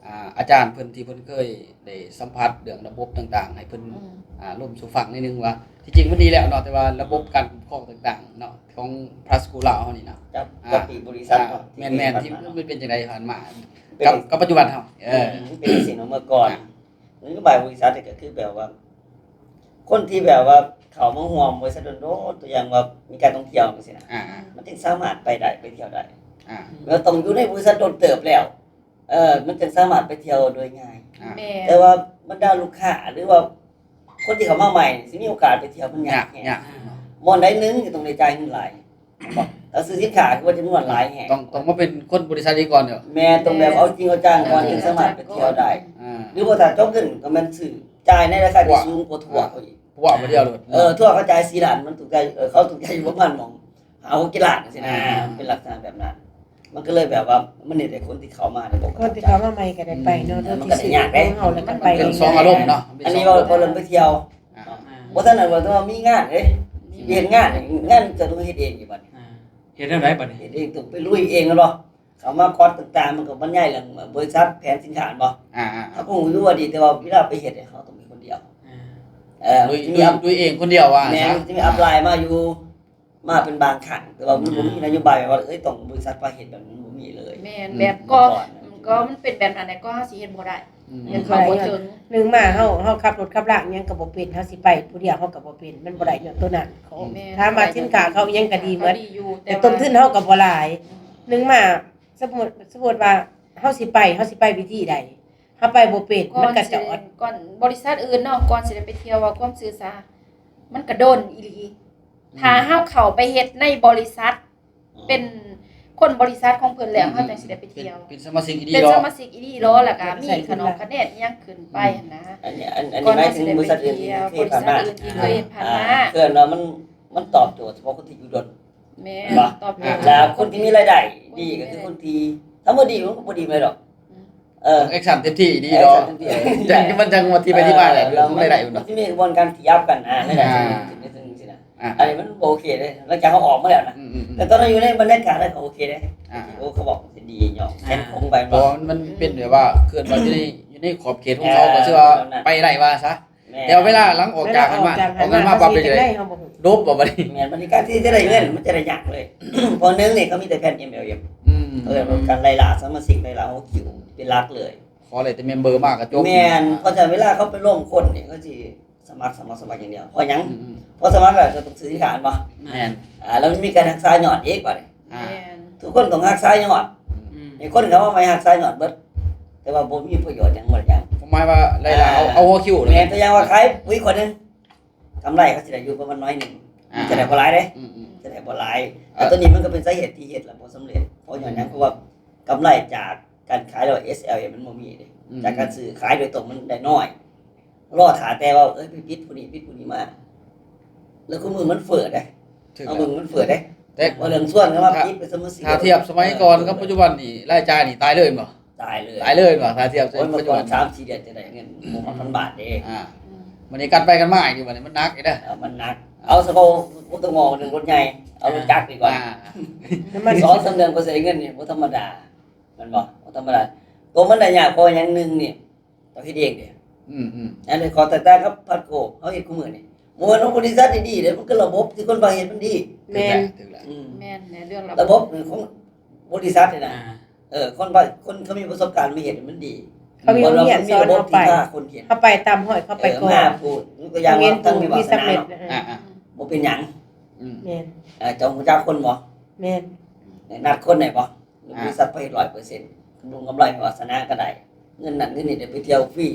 ອ່າ ອາຈານເພິ່ນທີ່ເພິ່ນເຄີຍໄດ້ສຳຜັດເລື່ອງລະບົບຕ່າງໆ ໃຫ້ເພິ່ນ ອືມ ອ່າ ລົມສູ່ຟັງໜ້ອຍໜຶ່ງວ່າ ທີ່ຈິງມັນດີແລ້ວເນາະ ແຕ່ວ່າລະບົບການຄຸ້ມຄອງຕ່າງໆເນາະ ຂອງພລັສກູລາວເຮົານີ້ເນາະ ຈັບ ອ່າ ຈັບປີບໍລິສັດເນາະ ອ່າ ແມ່ນໆ ທີ່ມັນເປັນຈັ່ງໃດຜ່ານມາ ກັບ ກັບປັດຈຸບັນເຮົາ ເອີ ອືມ ເປັນຈັ່ງຊີ້ເນາະ ເມື່ອກ່ອນ ອ່າ ນະໂຍບາຍບໍລິສັດນີ້ກໍຄືແບບວ່າ ຄົນທີ່ແບບວ່າເຂົ້າມາຮ່ວມບໍລິສັດໂດນໆ ຕົວຢ່າງວ່າມີການທ່ອງທ່ຽວຈັ່ງຊີ້ນະ ອ່າໆ ມັນຈຶ່ງສາມາດໄປໄດ້ ໄປທ່ຽວໄດ້ ອ່າ ແລ້ວຕ້ອງຢູ່ໃນບໍລິສັດໂດນເຕີບແລ້ວ ເອີ ມັນຈຶ່ງສາມາດໄປທ່ຽວໂດຍງ່າຍ ອ່າ ແມ່ນ ແຕ່ວ່າບັນດາລູກຄ້າ ຫຼືວ່າຄົນທີ່ເຂົ້າມາໃໝ່ນີ້ ຊິມີໂອກາດໄປທ່ຽວມັນຍາກແຮງ ຍາກ ບ່ອນໃດໜຶ່ງກໍຕ້ອງໄດ້ຈ່າຍເງິນຫຼາຍ ຕ້ອງຊື້ສິນຄ້າຄືວ່າຈຳນວນຫຼາຍແຮງ ຕ້ອງ ຕ້ອງມາເປັນຄົນບໍລິສັດນີ້ກ່ອນເນາະ ແມ່ນ ຕ້ອງແບບເອົາຈິງເອົາຈັງກ່ອນ ເອົາຈິງເອົາຈັງກ່ອນ ຈຶ່ງສາມາດໄປທ່ຽວໄດ້ ອ່າ ຫຼືບໍ່ຖ້າຈົບເງິນກໍແມ່ນຊື້ ຈ່າຍໃນລາຄາທີ່ສູງກວ່າທົ່ວເຂົາອີກ ທົ່ວບໍ່ດຽວໂລດ ເອີ ທົ່ວເຂົາຈ່າຍສີ່ລ້ານ ມັນຖືກໃຈ ເອີ ເຂົາຖືກໃຈຢູ່ປະມານໝ່ອງ ຫ້າຫົກເຈັດລ້ານຈັ່ງຊີ້ນະ ອ່າ ເປັນລັກສະນະແບບນັ້ນ ມັນກໍເລີຍແບບວ່າ ມັນເຮັດໃຫ້ຄົນທີ່ເຂົ້າມານີ້ບໍ່ ຄົນທີ່ເຂົ້າມາໃໝ່ກໍໄດ້ໄປເນາະ ອືມ ມັນກໍໄດ້ຍາກເດ້ ເຮົາແລ້ວກໍໄປ ເປັນສອງອາລົມເນາະ ອັນນີ້ເວົ້າ ເວົ້າເລື່ອງໄປທ່ຽວ ອ່າ ບໍ່ທັນນັ້ນວ່າ ແຕ່ວ່າມີງານເດ້ ຊິເຮັດງານ ງານກໍຕ້ອງເຮັດເອງຢູ່ບັດນີ້ ອ່າ ເຮັດແນວໃດບັດນີ້ ເຮັດເອງ ຕ້ອງໄປລຸຍເອງແມ່ນບໍ່ ເຂົ້າມາຄອດຕ່າງໆ ມັນກໍບັນຍາຍເລື່ອງບໍລິສັດ ແຜນສິນຄ້າແມ່ນບໍ່ ອ່າໆ ເຮົາກໍຮູ້ຢູ່ວ່າດີ ແຕ່ວ່າເວລາໄປເຮັດເນຍ ເຮົາຕ້ອງເປັນຄົນດຽວ ອ່າ ເອີ ລຸຍ ລຸຍ ລຸຍເອງຄົນດຽວວ່າ ແມ່ນ ຈະມີອັບລາຍມາຢູ່ ມາເປັນບາງຄັ້ງ ແຕ່ວ່າມັນ ອ່າ ບໍ່ມີນະໂຍບາຍວ່າ ເອີຍ ຕ້ອງບໍລິສັດພາເຮັດ ແບບນັ້ນບໍ່ມີເລີຍ ແມ່ນ ອືມ ແບບກໍ ກໍມັນເປັນແບບນັ້ນແຫຼະ ກໍເຮົາຊິເຮັດບໍ່ໄດ້ ອືມ ຍັງເຂົ້າບໍ່ເຖິງ ໜຶ່ງມາເຮົາ ເຮົາຂັບລົດຂັບລາຫຍັງກໍບໍ່ເປັນ ເຮົາຊິໄປຜູ້ດຽວເຮົາກໍບໍ່ເປັນ ມັນບໍ່ໄດ້ຍ້ອນໂຕນັ້ນ ເຂົາ ແມ່ນ ຖາມວ່າສິນຄ້າເຂົາອີ່ຫຍັງກໍດີໝົດ ແຕ່ຕົ້ນທຶນເຮົາກໍບໍ່ຫຼາຍ ອືມ ໜຶ່ງມາ ສົມມຸດ ສົມມຸດວ່າເຮົາຊິໄປ ເຮົາຊິໄປວິທີໃດ ເຮົາໄປບໍ່ເປັນ ມັນກະຈອດ ກ່ອນ ບໍລິສັດອື່ນເນາະ ກ່ອນຊິໄດ້ໄປທ່ຽວ ເວົ້າຄວາມຊື່ສາ ມັນກະດົນອີ່ຫຼີ ອືມ ຖ້າເຮົາເຂົ້າໄປເຮັດໃນບໍລິສັດ ອືມ ເປັນຄົນບໍລິສັດຂອງເພິ່ນແລ້ວ ອືມ ເຮົາຈັ່ງຊິໄດ້ໄປທ່ຽວ ເປັນ ເປັນສະມາຊິກອີ່ຫຼີ ເປັນສະມາຊິກອີ່ຫຼີເນາະ ແລ້ວກະມີຂະໜອງຄະແນນອີ່ຫຍັງຂຶ້ນໄປຫັ້ນນະ ອັນນີ້ ອັນນີ້ໝາຍເຖິງບໍລິສັດອື່ນທີ່ເຄີຍຜ່ານມາ ທີ່ເຄີຍຜ່ານມາ ອ່າ ເພື່ອວ່າມັນ ມັນຕອບໂຈດສະເພາະຄົນທີ່ຢູ່ດົນ ແມ່ນ ແມ່ນບໍ່? ຕອບໂຈດ ອ່າ ແລ້ວຄົນທີ່ມີລາຍໄດ້ດີກໍຄືຄົນທີ່ ຖ້າບໍ່ດີມັນກໍບໍ່ດີປານໃດດອກ ອືມ ເອີ ແອັກຊັນເຕັມທີ່ດີເນາະ ແອັກຊັນເຕັມທີ່ ຈັ່ງ ມັນຈັ່ງວ່າທີ່ໄປທີ່ມາແຫຼະ ເອີ ລາຍໄດ້ມັນເນາະ ມັນຊິມີຂະບວນການຂຽບກັນ ອ່າ ລາຍໄດ້ ອ່າ ຈະເປັນຈັ່ງຊີ້ນະ ອ່າ ອັນນີ້ມັນບໍ່ໂອເຄເດ້ ຫຼັງຈາກເຮົາອອກມາແລ້ວນະ ອືມໆໆ ແຕ່ຕອນນັ້ນຢູ່ໃນບັນຍາກາດນັ້ນກໍໂອເຄເດ້ ອ່າ ໂອ້ ເຂົາບອກຊິດີເນາະ ອ່າ ແຂນຄົງໄປ ເພາະວ່າມັນ ມັນເປັນແບບວ່າເຄື່ອນໄຫວຢູ່ໃນ ຢູ່ໃນຂອບເຂດຂອງເຂົາ ອ່າ ກໍຖືວ່າໄປໄດ້ວ່າຊະ ແມ່ນ ແຕ່ເວລາຫຼັງອອກຈາກຫັ້ນມາ ເວລາອອກຈາກຫັ້ນມາ ອອກເງິນມາປັບເປັນຈັ່ງໃດ ເຮົາບໍ່ຮູ້ ດົບບໍ່ບັດນີ້ ແມ່ນ ບັດນີ້ການທີ່ຈະໄດ້ເງິນ ມັນຈະໄດ້ຍາກເລີຍ ເພາະໜຶ່ງນີ້ເຂົາມີແຕ່ແຜ່ນ ເອັມແອລເອັມ ອືມ ເອີ ການໄລ່ລ່າສະມາຊິກ ໄລ່ລ່າຫົວຄິວເປັນຫຼັກເລີຍ ຂໍໄດ້ແຕ່ເມມເບີມາກໍຈົບ ແມ່ນ ເພາະສະນັ້ນເວລາເຂົາໄປລົມຄົນນີ້ ເຂົາຊິສະໝັກ ສະໝັກ ສະໝັກຢ່າງດຽວ ເພາະຫຍັງ ອືມໆ ເພາະສະໝັກແລ້ວຈະຕ້ອງຊື້ສິນຄ້າແມ່ນບໍ່ ແມ່ນ ອ່າ ແລ້ວມັນມີການຮັກສາຍອດອີກບັດນີ້ ອ່າ ແມ່ນ ທຸກຄົນຕ້ອງຮັກສາຍອດ ອືມ ໃຫ້ຄົນເຂົ້າມາໃໝ່ຮັກສາຍອດເບິດ ແຕ່ວ່າບໍ່ມີປະໂຫຍດຫຍັງ ບໍ່ໄດ້ຫຍັງ ຄວາມໝາຍວ່າໄລ່ລ່າ ອ່າ ເອົາ ເອົາຫົວຄິວ ແມ່ນ ຕົວຢ່າງວ່າຂາຍປຸ໋ຍຂວດໜຶ່ງ ກຳໄລເຂົາຊິໄດ້ຢູ່ປະມານໜ້ອຍໜຶ່ງ ອ່າ ຈະໄດ້ບໍ່ຫຼາຍເດ້ ອືມໆ ຈະໄດ້ບໍ່ຫຼາຍ ອ່າ ແຕ່ຕົວນີ້ມັນກໍເປັນສາເຫດທີ່ເຮັດແລ້ວບໍ່ສຳເລັດ ເພາະຫຍັງ ອືມ ເພາະວ່າກຳໄລຈາກ ການຂາຍລະຫວ່າງ ເອສແອລເອັມ ມັນບໍ່ມີເດ້ ອືມ ຈາກການຊື້ຂາຍໂດຍຕົງມັນໄດ້ນ້ອຍ ລໍຖ້າແຕ່ວ່າ ເອີຍ ໄປປິດຜູ້ນີ້ ປິດຜູ້ນີ້ມາ ແລ້ວຄືມື້ມັນເຟີ້ເດ້ ຖືກ ເອົາເບິ່ງມັນເຟີ້ເດ້ ແຕ່ ວ່າເລື່ອງຊວນກັນວ່າ ຖ້າ ປິດໄປສະເໝີຊິ ຖ້າທຽບສະໄໝກ່ອນກັບປັດຈຸບັນນີ້ ລາຍຈ່າຍນີ້ຕາຍເລີຍແມ່ນບໍ່? ຕາຍເລີຍ ຕາຍເລີຍແມ່ນບໍ່? ຖ້າທຽບ ໂອ້ຍ ເມື່ອກ່ອນສາມສີ່ເດືອນຈະໄດ້ເງິນຫົກພັນບາດເດ້ ອ່າ ອືມ ບັດນີ້ກັນໄປກັນມາອີກ ບັດນີ້ມັນໜັກອີກເດ້ ເອີ ມັນໜັກ ເອົາສະເພາະບໍ່ຕ້ອງເວົ້າເລື່ອງລົດໃຫຍ່ ເອົາລົດຈັກດີກວ່າ ອ່າ ສອງສາມເດືອນກວ່າຊິໄດ້ເງິນນີ້ບໍ່ທຳມະດາ ແມ່ນບໍ່? ບໍ່ທຳມະດາ ຕົວມັນໄດ້ຍາກ ເພາະວ່າຫຍັງ ໜຶ່ງນີ້ ເຮົາເຮັດເອງເດ້ ອືມໆ ອັນນີ້ຂໍ້ແຕກຕ່າງກັບພັດໂກ ເຮົາເຮັດຄູ່ມື້ນີ້ ບໍ່ແມ່ນວ່າບໍລິສັດນີ້ດີເດ້ ມັນຄືລະບົບທີ່ຄົນພາກເຮັດມັນດີ ແມ່ນ ຖືກແລ້ວ ອືມ ແມ່ນແຫຼະ ເລື່ອງລະບົບ ລະບົບຂອງບໍລິສັດນີ້ນະ ອ່າ ເອີ ຄົນພາກ ຄົນເຂົາມີປະສົບການມາເຮັດມັນດີ ເຂົາມີໂຮງຮຽນສອນເຮົາໄປ ເຂົາໄປຕາມຮອຍເຂົາໄປກ່ອນ ເອີ ມາພູດ ຍົກຕົວຢ່າງວ່າ ທາງນີ້ວາສະໜາເນາະ ອ່າໆ ບໍ່ເປັນຫຍັງ ອືມ ແມ່ນ ເອີ ເຈົ້າຮູ້ຈັກຄົນບໍ່? ແມ່ນ ນັດຄົນໄດ້ບໍ່? ບໍລິສັດໄປຮ້ອຍເປີເຊັນ ກຳລົງກຳໄລວາສະໜາກໍໄດ້ ເງິນນັ້ນເງິນນີ້ໄດ້ໄປທ່ຽວຟຣີ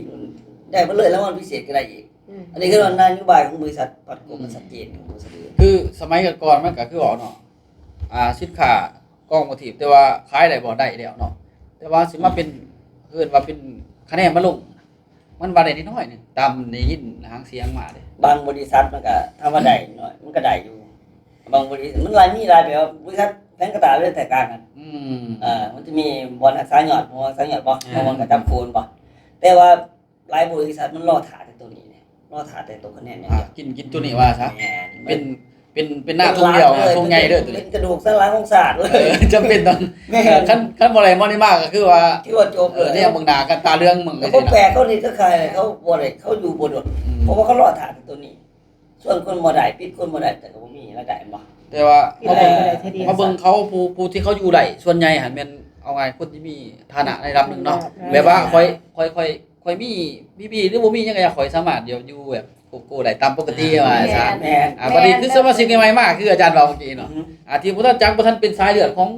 ໄດ້ເບິດເລີຍ ລາງວັນພິເສດກໍໄດ້ອີກ ອືມ ອັນນີ້ຄືວ່ານະໂຍບາຍຂອງບໍລິສັດພັດໂກ ອືມ ມັນຊັດເຈນຂອງບໍລິສັດອື່ນ ຄືສະໄໝກ່ອນໆ ມັນກໍຄືເວົ້າເນາະ ອ່າ ສິນຄ້າກອງປະທີບ ແຕ່ວ່າຂາຍໄດ້ບໍ່? ໄດ້ແລ້ວເນາະ ແຕ່ວ່າຊິມາເປັນ ອືມ ເອີ້ນວ່າເປັນຄະແນນມາລົງ ມັນວ່າໄດ້ນ້ອຍໜຶ່ງ ຕາມໄດ້ຍິນຫາງສຽງມາເດ້ ບາງບໍລິສັດມັນກໍ ຖາມວ່າໄດ້ໜ້ອຍ ມັນກໍໄດ້ຢູ່ ບາງບໍລິສັດ ມັນຫຼາຍ ມີຫຼາຍແບບວ່າ ບໍລິສັດແຜງກະຕ່າເວລາແຕກຕ່າງກັນ ອືມ ເອີ ມັນຈະມີບ່ອນຮັກສາຍອດ ບໍ່ຮັກສາຍອດບໍ່ ອ່າ ບາງບ່ອນກໍຈັບຄູ່ບໍ່ ແຕ່ວ່າຫຼາຍບໍລິສັດມັນລໍຖ້າແຕ່ໂຕນີ້ເດ້ ລໍຖ້າແຕ່ໂຕຄະແນນຢ່າງດຽວ ອ່າ ກິນ ກິນໂຕນີ້ວ່າຊະ ແມ່ນ ເປັນ ເປັນ ເປັນໜ້າທົ່ງດຽວ ເປັນຫຼັກເລີຍ ທົ່ງໃຫຍ່ເດີໂຕນີ້ ເປັນກະດູກສັນຫຼັງຂອງຊາດເລີຍ ເອີ ຈຳເປັນຕ້ອງ ແມ່ນ ຄັນ ຄັນບໍ່ໄດ້ມານີ້ມາກໍຄືວ່າ ຄືວ່າຈົບເລີຍ ແນມເບິ່ງໜ້າກັນຕາເຫຼືອງເບິ່ງ ແຕ່ບໍ່ແປກ ເຂົານີ້ຄືຂາຍ ເຂົາບໍ່ໄດ້ ເຂົາຢູ່ບໍ່ດົນ ອືມ ເພາະວ່າເຂົາລໍຖ້າແຕ່ໂຕນີ້ ຊວນຄົນບໍ່ໄດ້ ປິດຄົນບໍ່ໄດ້ ແຕ່ກໍບໍ່ມີລາຍໄດ້ ແມ່ນບໍ່? ແຕ່ວ່າມາເບິ່ງ ມາເບິ່ງເຂົາ ຜູ້ ຜູ້ທີ່ເຂົາຢູ່ໄດ້ ສ່ວນໃຫຍ່ຫັ້ນແມ່ນ ເອົາງ່າຍ ຄົນທີ່ມີຖານະໃນລະດັບໜຶ່ງເນາະ ແບບວ່າຂ້ອຍ ຂ້ອຍ ຂ້ອຍ ຂ້ອຍມີ ມີບີ ຫຼືບໍ່ມີຫຍັງກໍຢ່າ ຂ້ອຍສາມາດຢູ່ ຢູ່ແບບໂກໂກ້ໄດ້ຕາມປົກກະຕິ ວ່າຊັ້ນ ແມ່ນ ອ່າ ບັດນີ້ຄືສະມາຊິກໃໝ່ໆມາຄືອາຈານເວົ້າເມື່ອກີ້ເນາະ ອືມ ອ່າ ທີ່ບໍ່ທັນຈັກ ບໍ່ທັນເປັນສາຍເລືອດຂອງ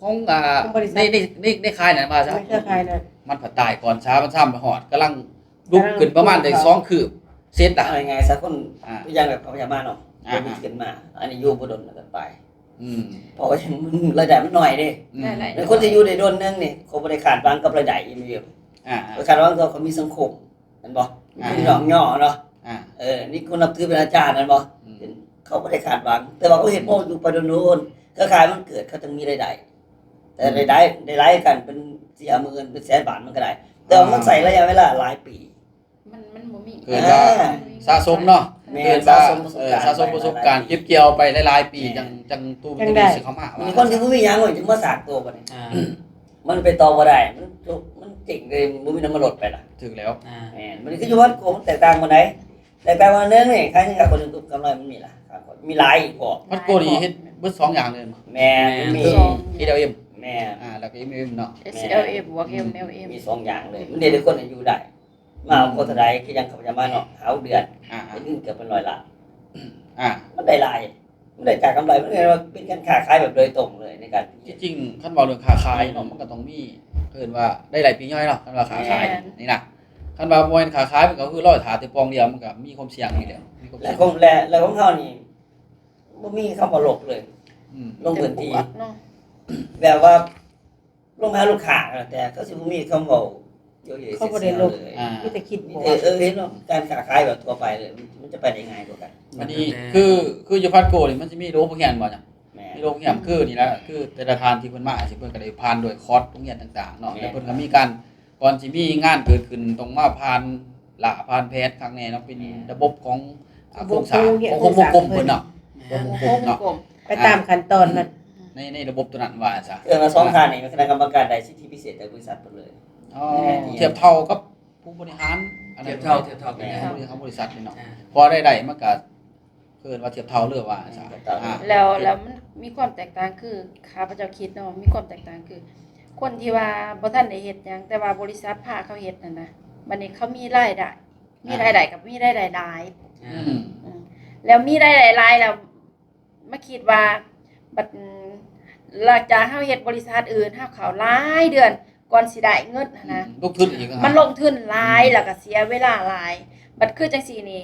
ຂອງ ອ່າ ຂອງບໍລິສັດ ໃນ ໃນ ໃນ ໃນເຄືອຂ່າຍນັ້ນວ່າຊະ ໃນເຄືອຂ່າຍນັ້ນ ມັນພັດຕາຍກ່ອນຊາ ມັນຊ້ຳໄປຮອດ ກຳລັງລຸກຂຶ້ນປະມານໄດ້ສອງຄືບເສັດລະ ເອົາງ່າຍໆຊະ ຄົນ ອ່າ ຕົວຢ່າງແບບເຂົາຢາກມາເນາະ ອ່າ ເຂົາຂຶ້ນມາ ອັນນີ້ຢູ່ບໍ່ດົນແລ້ວກໍໄປ ອືມ ເພາະວ່າມັນ ລາຍໄດ້ມັນໜ້ອຍເດ້ ອືມ ແລະຄົນທີ່ຢູ່ໄດ້ດົນໜຶ່ງນີ້ ເຂົາບໍ່ໄດ້ຄາດຫວັງກັບລາຍໄດ້ອີ່ຫຍັງ ອ່າໆ ເຂົາຄາດຫວັງວ່າເຂົາມີສັງຄົມ ແມ່ນບໍ່? ອ່າ ມີນ້ອງຍໍເນາະ ອ່າ ເອີ ມີຄົນນັບຖືເປັນອາຈານແມ່ນບໍ່? ອືມ ເຂົາບໍ່ໄດ້ຄາດຫວັງ ແຕ່ວ່າເຂົາເຮັດ ອືມ ບໍ່ຢູ່ໄປດົນໆ ເຄືອຂ່າຍມັນເກີດ ເຂົາຈຶ່ງມີລາຍໄດ້ ແຕ່ ອືມ ລາຍໄດ້ ໄດ້ຫຼາຍກັນເປັນສີ່ຫ້າໝື່ນ ເປັນແສນບາດມັນກໍໄດ້ ແຕ່ວ່າມັນ ອ່າ ໃຊ້ໄລຍະເວລາຫຼາຍປີ ມັນ ມັນບໍ່ມີ ເກີດວ່າ ອ່າ ສະສົມເນາະ ແມ່ນ ເກີດວ່າ ສະສົມປະສົບການ ເອີ ສະສົມປະສົບການ ແມ່ນ ເກັບກ່ຽວໄປຫຼາຍໆປີ ແມ່ນ ຈັ່ງ ຈັ່ງຕູ້ມີ ຈັ່ງໄດ້ ຊິເຂົ້າມາ ມີຄົນທີ່ບໍ່ມີຫຍັງ ມັນຈຶ່ງມາສ້າງຕົວບັດນີ້ ອ່າ ມັນໄປຕໍ່ບໍ່ໄດ້ ມັນ ມັນເຈັງເລີຍ ບໍ່ມີນ້ຳມັນລົດໄປລະ ຖືກແລ້ວ ອ່າ ແມ່ນ ມັນຄືຢູ່ວັດໂກ ມັນແຕກຕ່າງບໍ່ໄດ້ ແຕ່ແປວ່າໜຶ່ງນີ້ ຄ່າເງິນຄ່າຄົນ ກຳໄລມັນມີຫຼາຍ ຄ່າຄົນມີຫຼາຍອີກພໍ ມັນໂກນີ້ເຮັດເບິດສອງຢ່າງເລີຍບໍ່? ແມ່ນ ແມ່ນ ມີ ເອັສແອລເອັມ ແມ່ນ ອ່າ ແລ້ວກໍເອັມແອລເອັມເນາະ ເອັສແອລເອັມ ບວກ ເອັມແອລເອັມ ມີສອງຢ່າງເລີຍ ມັນເຮັດໃຫ້ຄົນຢູ່ໄດ້ ມາເອົາຄົນເທົ່າໃດ ຄືຫຍັງເຂົາຈະມາເນາະ ຫ້າຫົກເດືອນ ອ່າ ໄດ້ເງິນເກືອບເປັນຮ້ອຍລ້ານ ອ່າ ມັນໄດ້ຫຼາຍ ມັນໄດ້ຈາກກຳໄລ ມັນເອີ້ນວ່າເປັນການຄ້າຂາຍແບບໂດຍຕົງເລີຍ ໃນການ ທີ່ຈິງຄັນເວົ້າເລື່ອງຄ້າຂາຍເນາະ ອືມ ມັນກໍຕ້ອງມີ ເອີ້ນວ່າໄດ້ຫຼາຍປີຍ່ອຍເນາະ ຄັນວ່າຄ້າຂາຍ ແມ່ນ ນີ້ນະ ຄັນວ່າບໍ່ແມ່ນຄ້າຂາຍ ມັນກໍຄືລໍຖ້າແຕ່ປ່ອງດຽວ ມັນກໍມີຄວາມສ່ຽງຢູ່ແລ້ວ ມີຄວາມ ແລະ ຂອງ ແລະ ແລະ ຂອງເຮົານີ້ ບໍ່ມີຄຳວ່າລົກເລີຍ ອືມ ລົງພື້ນທີ່ ແບບວ່າລົງຫາລູກຄ້າກໍແລ້ວແຕ່ ເຂົາຊິບໍ່ມີຄຳເວົ້າ ເຂົາບໍ່ໄດ້ລົກ ອ່າ ມີແຕ່ຄິດບວກ ມີແຕ່ ເອີ ເຫັນວ່າການຄ້າຂາຍແບບທົ່ວໄປເລີຍ ມັນ ມັນຈະໄປໄດ້ງ່າຍກວ່າກັນ ອັນນີ້ຄື ຄືຢູ່ພັດໂກນີ້ ມັນຊິມີໂຮງຮຽນບໍ່? ແມ່ນ ມີໂຮງຮຽນ ອືມ ຄືນີ້ລະ ຄືແຕ່ລະທ່ານທີ່ເພິ່ນມາ ຊິເພິ່ນກໍໄດ້ຜ່ານດ້ວຍຄອດໂຮງຮຽນຕ່າງໆເນາະ ແມ່ນ ແລ້ວເພິ່ນກໍມີການ ກ່ອນຊິມີງານເກີດຂຶ້ນ ຕ້ອງມາຜ່ານລະ ຜ່ານແພດຄັກແນ່ເນາະ ເປັນ ແມ່ນ ລະບົບຂອງ ອ່າ ໂຄງສ້າງ ໂຄງສ້າງຂອງ ຂອງ ຂອງ ໂຄງສົງສານ ຂອງໂຄງສົງເພິ່ນເນາະ ໂຄງກົມ ອ່າ ໄປຕາມຂັ້ນຕອນມັນ ໃນ ໃນລະບົບຕົວນັ້ນວ່າຊະ ເອີ້ນວ່າສອງທ່ານນີ້ເປັນຄະນະກຳມະການໄດ້ສິດທິພິເສດຈາກບໍລິສັດເພິ່ນເລີຍ ອໍ ແມ່ນ ທຽບເທົ່າກັບຜູ້ບໍລິຫານ ທຽບເທົ່າ ທຽບເທົ່າກັນ ແມ່ນ ຜູ້ບໍລິຫານບໍລິສັດນີ້ເນາະ ອ່າ ເພາະວ່າໄດ້ ໄດ້ມັນກໍ ເອີ້ນວ່າທຽບເທົ່າເລີຍວ່າຊະ ແມ່ນ ອ່າ ແລ້ວ ແລ້ວມັນມີຄວາມແຕກຕ່າງຄື ຂ້າພະເຈົ້າຄິດເນາະ ມີຄວາມແຕກຕ່າງຄື ຄົນທີ່ວ່າບໍ່ທັນໄດ້ເຮັດຫຍັງ ແຕ່ວ່າບໍລິສັດພາເຂົາເຮັດນັ້ນນະ ບັດນີ້ເຂົາມີລາຍໄດ້ ມີ ອ່າ ລາຍໄດ້ກັບມີລາຍໄດ້ຫຼາຍ ອ່າ ອືມ ອືມ ແລ້ວມີລາຍໄດ້ຫຼາຍແລ້ວ ມາຄິດວ່າ ບັດ ຫຼັງຈາກເຮົາເຮັດບໍລິສັດອື່ນ ເຮົາເຂົ້າຫຼາຍເດືອນກ່ອນຊິໄດ້ເງິນຫັ້ນນະ ອືມ ລົງທຶນອີກ ມັນລົງທຶນຫຼາຍ ອືມ ແລ້ວກໍເສຍເວລາຫຼາຍ ບັດຄືຈັ່ງຊີ້ນີ້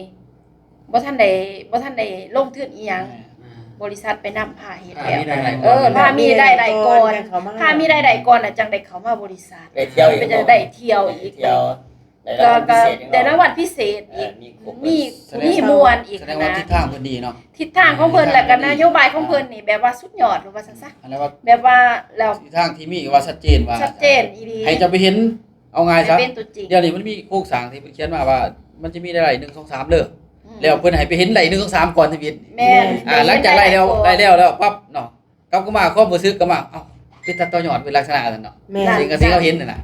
ບໍ່ທັນໄດ້ ບໍ່ທັນໄດ້ລົງທຶນອີ່ຫຍັງ ອ່າ ບໍລິສັດໄປນຳພາເຮັດແລ້ວ ເອີ ພາມີລາຍໄດ້ກ່ອນ ພາມີລາຍໄດ້ກ່ອນ ແລ້ວຈັ່ງໄດ້ເຂົ້າມາບໍລິສັດ ໄດ້ທ່ຽວອີກ ເປັນຈັ່ງໄດ້ທ່ຽວອີກ ໄດ້ທ່ຽວ ໄດ້ລາງວັນພິເສດ ກໍ ກໍໄດ້ລາງວັນພິເສດອີກ ມີຄົບ ມີ ມີມ່ວນອີກ ສະແດງວ່າທິດທາງເພິ່ນດີເນາະ ທິດທາງຂອງເພິ່ນ ແລ້ວກໍນະໂຍບາຍຂອງເພິ່ນນີ້ແບບວ່າສຸດຍອດ ຫຼືວ່າຊັ້ນຊະ ອັນນັ້ນວ່າ ແບບວ່າແລ້ວ ທິດທາງທີ່ມີກໍວ່າຊັດເຈນວ່າ ຊັດເຈນອີ່ຫຼີ ໃຫ້ເຈົ້າໄປເຫັນ ເອົາງ່າຍຊະ ໃຫ້ເປັນຕົວຈິງ ດຽວນີ້ມັນມີໂຄງສ້າງທີ່ເພິ່ນຂຽນມາວ່າ ມັນຈະມີລາຍໄດ້ໜຶ່ງ ສອງ ສາມເດີ ອືມ ແລ້ວເພິ່ນໃຫ້ໄປເຫັນໄດ້ໜຶ່ງ ສອງ ສາມ ກ່ອນຊີວິດ ແມ່ນ ອ່າ ຫຼັງຈາກໄດ້ແລ້ວ ໄດ້ແລ້ວ ແລ້ວປັບເນາະ ກັບຄືມາຄວາມຮູ້ສຶກກໍມາ ເອົ້າ ເປັນຕາຕໍ່ຍອດ ເປັນລັກສະນະນັ້ນເນາະ ແມ່ນ ສິ່ງທີ່ເຮົາເຫັນນັ້ນນະ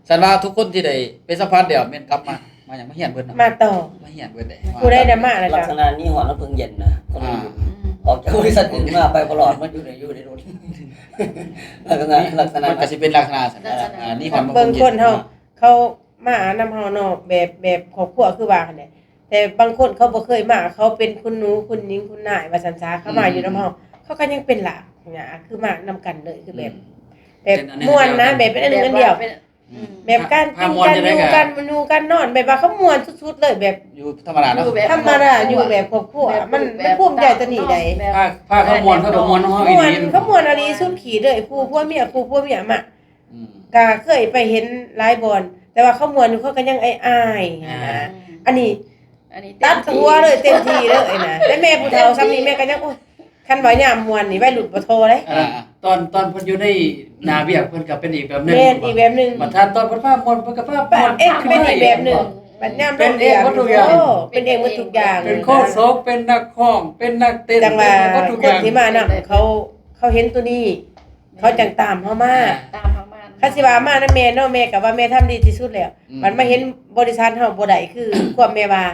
ສັນວ່າທຸກຄົນທີ່ໄດ້ໄປສຳຜັດແລ້ວແມ່ນກັບມາ ມາຫຍັງ ມາຮຽນເບິດເນາະ ມາຕໍ່ ມາຮຽນເບິດເດ້ ຜູ້ໃດນຳມາແລ້ວ ລັກສະນະນີ້ຮອດນ້ຳເພິ່ງເຢັນນະ ຄົນ ອ່າ ອືມ ອອກຈາກບໍລິສັດອື່ນມາໄປບໍ່ລອດ ມາຢູ່ໃນ ຢູ່ໃນລົດ ລັກສະນະ ລັກສະນະ ມັນກໍຊິເປັນລັກສະນະຊັ້ນ ລັກສະນະ ອ່າ ນີ້ຫອດ ເບິ່ງຄົນເຮົາ ເຂົາມານຳເຮົາເນາະ ແບບ ແບບຄອບຄົວຄືວ່າຫັ້ນແຫຼະ ແຕ່ບາງຄົນເຂົາບໍ່ເຄີຍມາ ເຂົາເປັນຄຸນໜູ ຄຸນຍິງ ຄຸນນາຍ ວ່າຊັ້ນຊະ ເຂົາມາຢູ່ນຳເຮົາ ອືມ ເຂົາກໍຍັງເປັນຫຼານຍາ ຄືມານຳກັນເລີຍ ຄືແບບ ອືມ ແບບ ເປັນອັນໜຶ່ງ ມ່ວນນະ ອັນດຽວ ແບບເປັນອັນໜຶ່ງອັນດຽວ ແບບ ອືມ ແບບການກິນ ການຢູ່ ການນອນ ແບບວ່າເຂົາມ່ວນສຸດໆເລີຍ ແບບ ຢູ່ທຳມະດາເນາະ ຢູ່ແບບທຳມະດາ ຢູ່ແບບຄອບຄົວ ແບບ ມັນ ແບບ ມັນພູມໃຈຕົວນີ້ໃດ໋ ຖ້າ ຖ້າເຂົາມ່ວນ ເຂົາກໍມ່ວນນຳເຮົາອີ່ຫຼີ ມ່ວນ ເຂົາມ່ວນອີ່ຫຼີສຸດຂີດເລີຍ ຄູ່ຜົວເມຍ ຄູ່ຜົວເມຍມາ ອືມ ກໍເຄີຍໄປເຫັນຫຼາຍບ່ອນ ແຕ່ວ່າເຂົາມ່ວນຢູ່ ເຂົາກໍຍັງອາຍໆ ອ່າ ຫັ້ນນະ ອັນນີ້ ອັນນີ້ຕັດຫົວເລີຍ ເຕັມທີ່ເລີຍນະ ແຕ່ແມ່ຜູ້ເຖົ້າຊ່ຳນີ້ ແມ່ກໍຍັງ ໂອ້ຍ ຄັນວ່າຍາມມ່ວນນີ້ ໄວລຸ້ນບໍ່ທໍ້ເດ້ ອ່າ ຕອນ ຕອນເພິ່ນຢູ່ໃນໜ້າວຽກ ເພິ່ນກໍເປັນອີກແບບໜຶ່ງ ແມ່ນອີກແບບໜຶ່ງ ບັດທ່ານຕອນເພິ່ນພາມ່ວນ ເພິ່ນກໍພາມ່ວນ ເປັນອີກແບບໜຶ່ງ ບັດຍາມເປັນເອງໝົດທຸກຢ່າງ ໂອ້ ເປັນເອງໝົດທຸກຢ່າງ ເປັນໂຄສົກ ເປັນນັກຮ້ອງ ເປັນນັກເຕັ້ນ ຈັ່ງວ່າ ເປັນໝົດທຸກຢ່າງ ຄົນທີ່ມານຳ ເຂົາ ເຂົາເຫັນຕົວນີ້ ເຂົາຈັ່ງຕາມເຮົາມາ ອ່າ ຕາມເຮົາມາ ຄັນຊິວ່າມານຳແມ່ເນາະ ແມ່ກໍວ່າແມ່ທຳດີທີ່ສຸດແລ້ວ ອືມ ບັດມາເຫັນບໍລິສັດເຮົາບໍ່ໄດ້ຄືຄວາມແມ່ວ່າ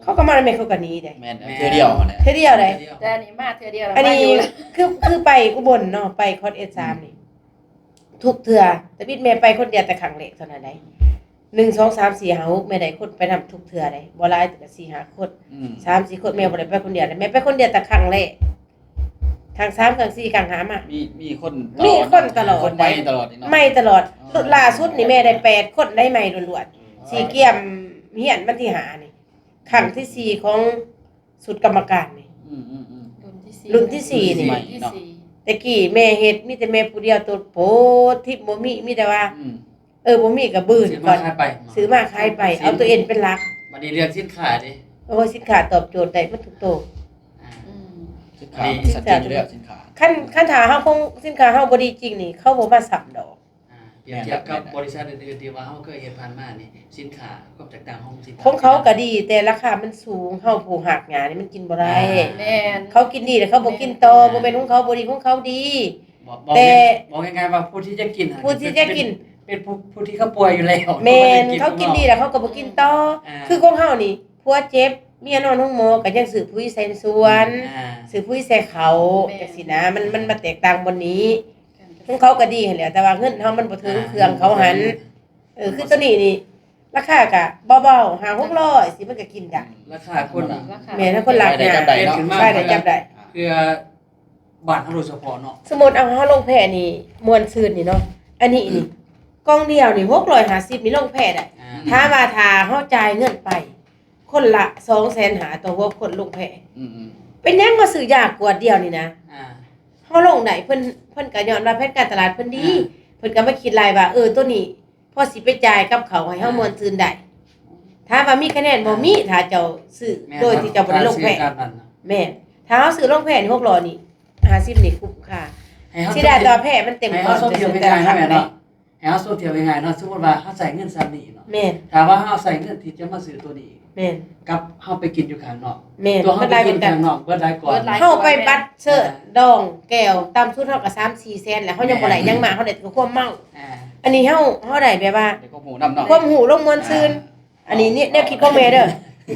ເຂົາກໍມານຳແມ່ ເຂົາກໍໜີເດ້ ແມ່ນ ແມ່ນ ເທື່ອດຽວຫັ້ນແຫຼະ ເທື່ອດຽວເດ້ ເທື່ອດຽວ ແຕ່ອັນນີ້ມາເທື່ອດຽວ ອັນນີ້ ມາຢູ່ ຄື ຄືໄປອຸບົນເນາະ ໄປຄອດເອັດສາມ ອືມ ນີ້ ທຸກເທື່ອ ແຕ່ບິດແມ່ໄປຄົນດຽວແຕ່ຄັ້ງແລກເທົ່ານັ້ນໃດ ໜຶ່ງ ສອງ ສາມ ສີ່ ຫ້າ ຫົກ ແມ່ໄດ້ຄົນໄປນຳທຸກເທື່ອໃດ ບໍ່ຫຼາຍກໍສີ່ຫ້າຄົນ ອືມ ສາມສີ່ຄົນ ແມ່ບໍ່ໄດ້ໄປຄົນດຽວ ແມ່ໄປຄົນດຽວແຕ່ຄັ້ງແລກ ຄັ້ງສາມ ຄັ້ງສີ່ ຄັ້ງຫ້າມາ ມີ ມີຄົນ ມີຄົນຕະຫຼອດ ຄົນໃໝ່ຕະຫຼອດນີ້ເນາະ ໃໝ່ຕະຫຼອດ ອໍ ຫຼ້າສຸດນີ້ແມ່ໄດ້ແປດຄົນໄດ໋ ໃໝ່ລ້ວນໆ ອືມ ຊິກຽມຮຽນວັນທີຫ້ານີ້ ຄັ້ງທີສີ່ຂອງຊຸດກຳມະການນີ້ ອືມໆໆ ລຸ້ນທີສີ່ ລຸ້ນທີສີ່ນີ້ ໃໝ່ເນາະ ແຕ່ກີ້ແມ່ເຮັດ ມີແຕ່ແມ່ຜູ້ດຽວໂຕໂປດ ທິບບໍ່ມີ ມີແຕ່ວ່າ ອືມ ເອີ ບໍ່ມີກໍບືນກ່ອນ ຊື້ມາຂາຍໄປ ຊື້ມາຂາຍໄປ ເອົາຕົວເອງເປັນຫຼັກ ບັດນີ້ເລື່ອງສິນຄ້າເດ້ ໂອ້ຍ ສິນຄ້າຕອບໂຈດໄດ້ໝົດທຸກໂຕ ອ່າ ອືມ ສິນຄ້າມັນຊັດເຈນຢູ່ແລ້ວ ສິນຄ້າ ຄັນ ຄັນຖ້າເຮົາຄົງ ສິນຄ້າເຮົາບໍ່ດີຈິງນີ້ ເຂົາບໍ່ມາຊ້ຳດອກ ອ່າ ປຽບທຽບກັບ ແມ່ນ ບໍລິສັດອື່ນໆທີ່ວ່າເຮົາເຄີຍເຮັດຜ່ານມານີ້ ສິນຄ້າ ຄວາມແຕກຕ່າງຂອງສິນຄ້າ ຂອງເຂົາກໍດີ ແຕ່ລາຄາມັນສູງ ເຮົາຜູ້ຮາກຫຍ້ານີ້ມັນກິນບໍ່ໄດ້ ອ່າ ແມ່ນ ເຂົາກິນດີແລ້ວເຂົາບໍ່ກິນຕໍ່ ແມ່ນ ບໍ່ແມ່ນຂອງເຂົາບໍ່ດີ ຂອງເຂົາດີ ບອກ ບອກ ແຕ່ ບອກງ່າຍໆວ່າຜູ້ທີ່ຈະກິນຫັ້ນ ຜູ້ທີ່ຈະກິນ ເປັນ ເປັນຜູ້ ຜູ້ທີ່ເຂົາປ່ວຍຢູ່ແລ້ວ ແມ່ນ ເຂົາກິນດີແລ້ວເຂົາກໍບໍ່ກິນຕໍ່ ອ່າ ຄືຂອງເຮົານີ້ ຜົວເຈັບ ເມຍນອນໂຮງໝໍ ກໍຍັງຊື້ປຸ໋ຍໃສ່ສວນ ອ່າ ຊື້ປຸ໋ຍໃສ່ເຂົ້າ ແມ່ນ ຈັ່ງຊີ້ນະ ມັນ ມັນມາແຕກຕ່າງບ່ອນນີ້ ຂອງເຂົາກໍດີຫັ້ນແຫຼະ ແຕ່ວ່າເງິນເຮົາມັນບໍ່ເຖິງ ອ່າ ເຄື່ອງເຂົາຫັ້ນ ເອີ ຄືຕົວນີ້ນີ້ ລາຄາກໍເບົາໆ ຫ້າຫົກຮ້ອຍ ຊິມັນກໍກິນໄດ້ ອືມ ລາຄາຄົນ ລາຄາ ແມ່ນ ຖ້າຄົນລາກຫຍ້າ ລາຍໄດ້ຈັບໄດ້ເນາະ ລາຍໄດ້ຈັບໄດ້ ເພື່ອ ບ້ານເຮົາໂດຍສະເພາະເນາະ ສົມມຸດເອົາເຮົາລົງແພນີ້ ມ່ວນຊື່ນນີ້ເນາະ ອັນນີ້ນີ້ ກ່ອງດຽວນີ້ ຫົກຮ້ອຍຫ້າສິບນີ້ລົງແພໄດ້ ອ່າ ຖ້າວ່າ ຖ້າເຮົາຈ່າຍເງິນໄປ ຄົນລະສອງແສນຫ້າ ຕໍ່ຫົວຄົນລົງແພ ອືມໆ ເປັນຫຍັງມາຊື້ຢາກວດດຽວນີ້ນະ ອ່າ ເຮົາລົງໄດ້ ເພິ່ນ ເພິ່ນກໍຍ້ອນວ່າແຜນການຕະຫຼາດເພິ່ນດີ ອ່າ ເພິ່ນກໍມາຄິດລາຍວ່າ ເອີ ໂຕນີ້ ພໍຊິໄປຈ່າຍກັບເຂົາໃຫ້ເຮົາ ອ່າ ມ່ວນຊື່ນໄດ້ ຖາມວ່າມີຄະແນນບໍ່? ອ່າ ມີ ຖ້າເຈົ້າຊື້ ແມ່ນ ໂດຍທີ່ເຈົ້າບໍ່ໄດ້ລົງແພ ຖ້າຊື້ຕາມນັ້ນນະ ແມ່ນ ຖ້າເຮົາຊື້ລົງແພນີ້ ຫົກຮ້ອຍນີ້ ຫ້າສິບນີ້ຄຸ້ມຄ່າ ເສຍດາຍແຕ່ວ່າແພມັນເຕັມ ໃຫ້ເຮົາສົມທຽບງ່າຍໆ ເນາະ ແມ່ນເນາະ ໃຫ້ເຮົາສົມທຽບງ່າຍໆເນາະ ສົມມຸດວ່າເຮົາໃຊ້ເງິນສ່ຳນີ້ເນາະ ແມ່ນ ຖ້າວ່າເຮົາໃຊ້ເງິນທີ່ຈະມາຊື້ໂຕນີ້ ແມ່ນ ກັບເຮົາໄປກິນຢູ່ຂ້າງນອກ ແມ່ນ ຕົວເຮົາໄປກິນຂ້າງນອກເບິດຫຼາຍກວ່າ ເຮົາໄປບັດເຊີດ ອ່າ ດອງແກ້ວ ຕ່ຳສຸດເຮົາກໍສາມສີ່ແສນແລ້ວ ເຮົາຍັງບໍ່ໄດ້ຫຍັງມາ ແມ່ນ ເຮົາໄດ້ແຕ່ຄວາມເມົາ ອ່າ ອັນນີ້ເຮົາ ເຮົາໄດ້ແບບວ່າ ໄດ້ຄວາມຮູ້ນຳເນາະ ຄວາມຮູ້ລົງມ່ວນຊື່ນ ອ່າ ອັນນີ້ແນວຄິດຂອງແມ່ເດີ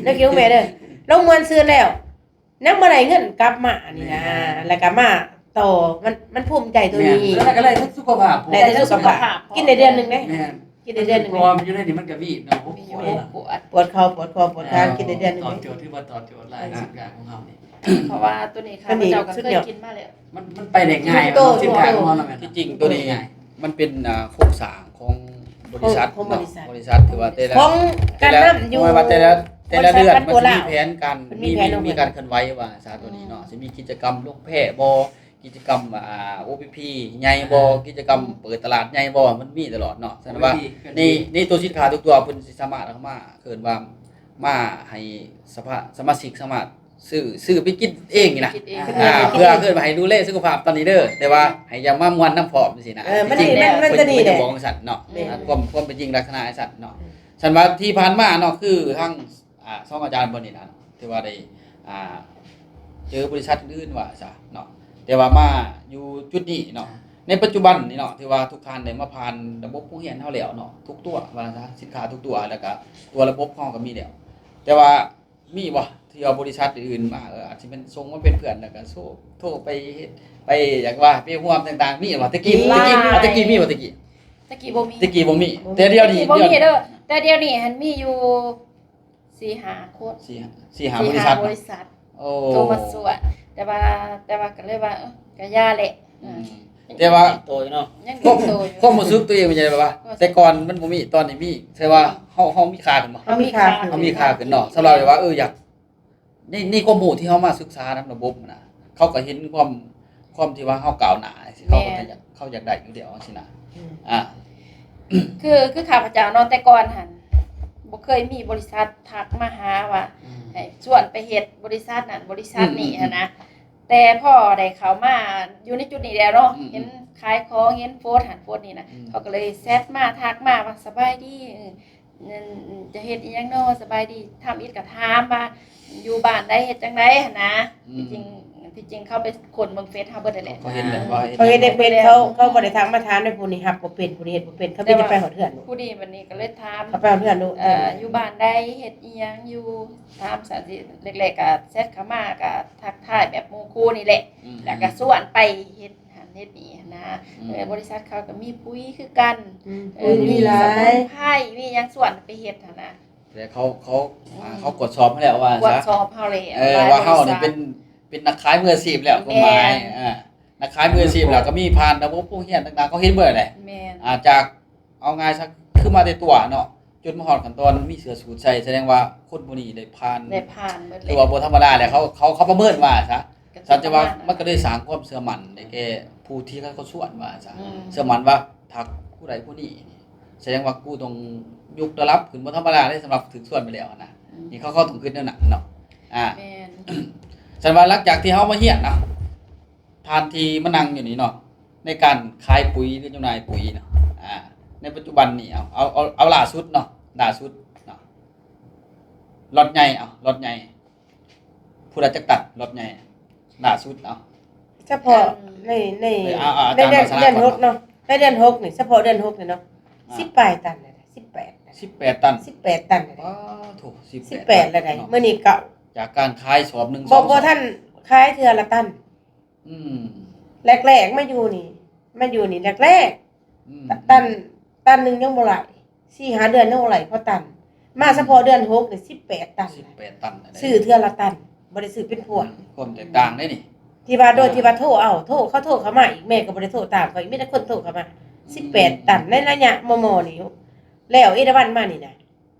ແນວຄິດຂອງແມ່ເດີ ລົງມ່ວນຊື່ນແລ້ວ ຍັງບໍ່ໄດ້ເງິນກັບມານີ້ນະ ແມ່ນ ແລ້ວກໍມາຕໍ່ ມັນ ມັນພູມໃຈຕົວນີ້ ແມ່ນ ແລ້ວກໍໄດ້ທັງສຸຂະພາບ ໄດ້ທັງສຸຂະພາບ ກິນໄດ້ເດືອນໜຶ່ງເດ້ ແມ່ນ ກິນໄດ້ເດືອນໜຶ່ງ ເພາະວ່າມັນຢູ່ໃນນີ້ມັນກໍວີດເນາະ ໂອ້ຍ ປວດ ປວດເຂົ່າ ປວດຄໍ ປວດຄາ ອ່າ ກິນໄດ້ເດືອນໜຶ່ງ ຕອບໂຈດ ຖືວ່າຕອບໂຈດຫຼາຍ ອ່າ ສິນຄ້າຂອງເຮົານີ້ ເພາະວ່າຕົວນີ້ຂ້າພະເຈົ້າກໍເຄີຍກິນມາແລ້ວ ມັນ ມັນໄປໄດ້ງ່າຍເນາະ ສິນຄ້າຂອງເຮົານະ ແມ່ນ ທີ່ຈິງຕົວນີ້ ມັນເປັນ ອ່າ ໂຄງສ້າງຂອງບໍລິສັດ ຂອງ ຂອງບໍລິສັດ ເນາະ ບໍລິສັດ ຖືວ່າແຕ່ລະ ຂອງການນຳຢູ່ ແຕ່ລະ ແຕ່ລະ ແຕ່ລະເດືອນມັນຊິມີແຜນການ ເພິ່ນມີ ມີແຜນ ມີ ມີການເຄື່ອນໄຫວວ່າຊະ ໂຕນີ້ເນາະ ອືມ ຊິມີກິດຈະກຳລົງແພບໍ່ ກິດຈະກຳ ອ່າ ໂອພີພີ ໃຫຍ່ບໍ່ ອ່າ ກິດຈະກຳເປີດຕະຫຼາດໃຫຍ່ບໍ່ ມັນມີຕະຫຼອດເນາະ. ສະນັ້ນວ່າ ໂອພີພີ ໃນ ໃນໂຕສິນຄ້າທຸກຕົວ ເພິ່ນຊິສາມາດເອົາມາ ເອີ້ນວ່າມາໃຫ້ສະພາ ສະມາຊິກສາມາດຊື້ ຊື້ໄປກິນເອງນີ້ນະ ຊື້ໄປກິນເອງ ອ່າ ເພື່ອ ເພື່ອໃຫ້ດູແລສຸຂະພາບຕອນນີ້ເດີ ແຕ່ວ່າໃຫ້ຢ່າມາມ່ວນນຳພ້ອມຈັ່ງຊີ້ນະ ເອີ ມັນ ຈິງໆ ມັນ ມັນ ເພິ່ນ ຈະດີ ເພິ່ນຈະບອກຈັ່ງຊັ້ນເນາະ ແມ່ນ ອ່າ ຄວາມ ຄວາມເປັນຈິງລັກສະນະຈັ່ງຊັ້ນເນາະ. ອືມ ຊັ້ນວ່າທີ່ຜ່ານມາເນາະ ຄືທາງ ອ່າ ສອງອາຈານເພິ່ນນີ້ນະ ຖືວ່າໄດ້ ອ່າ ເຈີບໍລິສັດອື່ນໆວ່າຊະເນາະ ແຕ່ວ່າມາຢູ່ຈຸດນີ້ເນາະ ໃນປັດຈຸບັນນີ້ເນາະ ຖືວ່າທຸກທ່ານໄດ້ມາຜ່ານລະບົບໂຮງຮຽນເຮົາແລ້ວເນາະ ທຸກຕົວວ່າຊະ ສິນຄ້າທຸກຕົວ ແລ້ວກະຕົວລະບົບເຮົາກະມີແລ້ວ ແຕ່ວ່າມີບໍ່ທີ່ວ່າບໍລິສັດອື່ນມາ ເອີ ອາດຊິແມ່ນສົ່ງມາເປັນເພື່ອນ ແລ້ວກະໂທ ໂທໄປເຮັດ ໄປ ຢາກວ່າໄປຮ່ວມຕ່າງໆ ມີບໍ່? ແຕ່ກີ້ ມີ ແຕ່ກີ້ ແຕ່ກີ້ມີບໍ່? ແຕ່ກີ້ ແຕ່ກີ້ບໍ່ມີ ແຕ່ກີ້ບໍ່ມີ ແຕ່ດຽວນີ້ ແຕ່ດຽວນີ້ ແຕ່ດຽວນີ້ຫັ້ນມີຢູ່ ສີ່ຫ້າຄົນ ສີ່ ສີ່ຫ້າ ສີ່ຫ້າ ບໍລິສັດ ບໍລິສັດ ໂອ້ ໂທມາຊວນ ແຕ່ວ່າ ແຕ່ວ່າກໍເລີຍວ່າ ເອີ ກໍຢ່າແຫຼະ ອືມ ອືມ ແຕ່ວ່າ ຍັງເຕັມໂຕຢູ່ເນາະ ຍັງເຕັມໂຕຢູ່ ຄວາມ ຄວາມຮູ້ສຶກຕົວເອງເປັນຈັ່ງໃດ ແບບວ່າ ແຕ່ກ່ອນມັນບໍ່ມີ ຕອນນີ້ມີ ແຕ່ວ່າເຮົາ ເຮົາມີຄ່າຂຶ້ນບໍ່? ເຮົາມີຄ່າຂຶ້ນ ເຮົາມີຄ່າຂຶ້ນເນາະ ສຳລັບແບບວ່າ ເອີ ຢາກ ໃນ ໃນຄວາມຮູ້ທີ່ເຮົາມາສຶກສານຳລະບົບຫັ້ນນະ ເຂົາກໍເຫັນຄວາມ ຄວາມທີ່ວ່າເຮົາກ້າວໜ້າ ເຂົາກໍ ແມ່ນ ຢາກ ເຂົາຢາກໄດ້ຢູ່ແລ້ວຈັ່ງຊີ້ນະ ອືມ ອ່າ ຄື ຄືຂ້າພະເຈົ້າເນາະ ແຕ່ກ່ອນຫັ້ນ ບໍ່ເຄີຍມີບໍລິສັດທັກມາຫາວ່າ ອືມ ໃຫ້ຊວນໄປເຮັດບໍລິສັດນັ້ນບໍລິສັດນີ້ ອືມ ຫັ້ນນະ ແຕ່ພໍໄດ້ເຂົ້າມາຢູ່ໃນຈຸດນີ້ແລ້ວເນາະ ອືມ ເຫັນຂາຍຂອງ ເຫັນໂພສຫັ້ນໂພສນີ້ນະ ອືມ ເຂົາກໍເລີຍແຊັດມາ ທັກມາວ່າ ສະບາຍດີ ເອີ ນັ້ນ ຈະເຮັດອີ່ຫຍັງນໍ ສະບາຍດີ ທຳອິດກໍຖາມວ່າຢູ່ບ້ານໃດ ເຮັດຈັ່ງໃດຫັ້ນນະ ອືມ ທີ່ຈິງ ທີ່ຈິງເຂົາໄປຄົ້ນເບິ່ງເຟສເຮົາເບິດຫັ້ນແຫຼະ ເຂົາເຫັນແລ້ວວ່າເຮັດ ເຂົາເຮັດບໍ່ເປັນ ເຂົາ ເຂົາບໍ່ໄດ້ທັກມາຖາມເດ້ ຜູ້ນີ້ຮັບບໍ່ເປັນ ຜູ້ນີ້ເຮັດບໍ່ເປັນ ເຂົາມີແຕ່ໄປຮອດເຮືອນ ຜູ້ນີ້ບັດນີ້ກໍເລີຍຖາມ ເຂົາໄປຮອດເຮືອນໂລດ ເອີ ຢູ່ບ້ານໃດ ເຮັດອີ່ຫຍັງຢູ່ ຖາມຊັ້ນຊິ ແລກໆກໍແຊັດເຂົ້າມາ ກໍທັກທາຍແບບໝູ່ຄູ່ນີ້ແຫຼະ ອືມ ແລ້ວກໍຊວນໄປເຮັດ ຫັ້ນເຮັດນີ້ຫັ້ນນະ ອືມ ເອີ ບໍລິສັດເຂົາກໍມີປຸ໋ຍຄືກັນ ອືມ ເອີ ປຸ໋ຍມີຫຼາຍ ມີສະໝຸນໄພ ມີຫຍັງຊວນໄປເຮັດຫັ້ນນະ ແຕ່ເຂົາ ເຂົາ ອືມ ອ່າ ເຂົາກວດສອບເຮົາແລ້ວວ່າ ກວດສອບເຮົາແລ້ວ ເອີ ວ່າເຮົານີ້ເປັນ ເປັນນັກຂາຍມືອາຊີບແລ້ວ ຄວາມໝາຍ ແມ່ນ ອ່າ ນັກຂາຍມືອາຊີບແລ້ວ ກໍມີຜ່ານລະບົບໂຮງຮຽນຕ່າງໆ ເຂົາເຫັນເບິດແຫຼະ ແມ່ນ ອ່າ ຈາກ ເອົາງ່າຍຊະ ຄືມາແຕ່ຕົວເນາະ ຈົນມາຮອດຂັ້ນຕອນມີເສື້ອສູດໃສ່ ສະແດງວ່າຄົນຜູ້ນີ້ໄດ້ຜ່ານ ໄດ້ຜ່ານເບິດແລ້ວ ຖືວ່າບໍ່ທຳມະດາແຫຼະ ເຂົາ ເຂົາ ເຂົາປະເມີນວ່າຊະ ກໍ ສັນຈະວ່າ ປະມານນັ້ນ ມັນກໍເລີຍສ້າງຄວາມເຊື່ອໝັ້ນໃນແກ່ຜູ້ທີ່ເຂົາຊວນວ່າຊະ ອືມ ເຊື່ອໝັ້ນວ່າຖ້າຜູ້ໃດຜູ້ນີ້ ສະແດງວ່າກູຕ້ອງຍົກລະດັບຂຶ້ນ ບໍ່ທຳມະດາເດ້ ສຳລັບຖືກຊວນໄປແລ້ວຫັ້ນນະ ອືມ ນີ້ເຂົາ ເຂົາຕ້ອງຄິດແນວນັ້ນເນາະ ອ່າ ແມ່ນ ສັນວ່າຫຼັງຈາກທີ່ເຮົາມາຮຽນເນາະ ທ່ານທີ່ມານັ່ງຢູ່ນີ້ເນາະ ໃນການຂາຍປຸ໋ຍ ຫຼື ຈຳໜ່າຍປຸ໋ຍເນາະ ອ່າ ໃນປັດຈຸບັນນີ້ ເອົາ ເອົາ ເອົາ ເອົາລ່າສຸດເນາະ ລ່າສຸດເນາະ ລັອດໃຫຍ່ ເອົາ ລັອດໃຫຍ່ ຜູ້ລະຈັກຕັນ ລັອດໃຫຍ່ ລ່າສຸດ ເອົາ ສະເພາະ ອັນ ໃນ ໃນ ໃນເດືອນ ເດືອນຫົກເນາະ ໃນເດືອນຫົກນີ້ ສະເພາະເດືອນຫົກນີ້ເນາະ ອ່າ ສິບປາຍຕັນ ສິບແປດ ສິບແປດຕັນ ສິບແປດຕັນ ປາໂທ້ ສິບແປດ ສິບແປດແລ້ວໃດ໋ ເນາະ ມື້ນີ້ເກົ້າ ຈາກການຂາຍສອບໜຶ່ງ ບໍ່ ສອງ ບໍ່ທັນຂາຍເທື່ອລະຕັນ ອືມ ແລກໆມາຢູ່ນີ້ ມາຢູ່ນີ້ແລກໆ ອືມ ຕັນ ຕັນໜຶ່ງຍັງບໍ່ໄດ້ ສີ່ຫ້າເດືອນຍັງບໍ່ໄດ້ພໍຕັນ ມາ ອືມ ສະເພາະເດືອນຫົກນີ້ ສິບແປດຕັນ ສິບແປດຕັນ ຊື້ເທື່ອລະຕັນ ບໍ່ໄດ້ຊື້ເປັນພວງ ອືມ ຄວາມແຕກຕ່າງເດ້ນີ້ ທີ່ວ່າໂດຍ ອ່າ ທີ່ວ່າໂທເອົາ ໂທ ເຂົາໂທເຂົ້າມາອີກ ແມ່ກໍບໍ່ໄດ້ໂທຕາມເຂົາອີກ ມີແຕ່ຄົນໂທເຂົ້າມາ ອືມ ສິບແປດຕັນ ໃນໄລຍະມໍ່ໆນີ້ ແລ້ວເອລາວັນມານີ້ນະ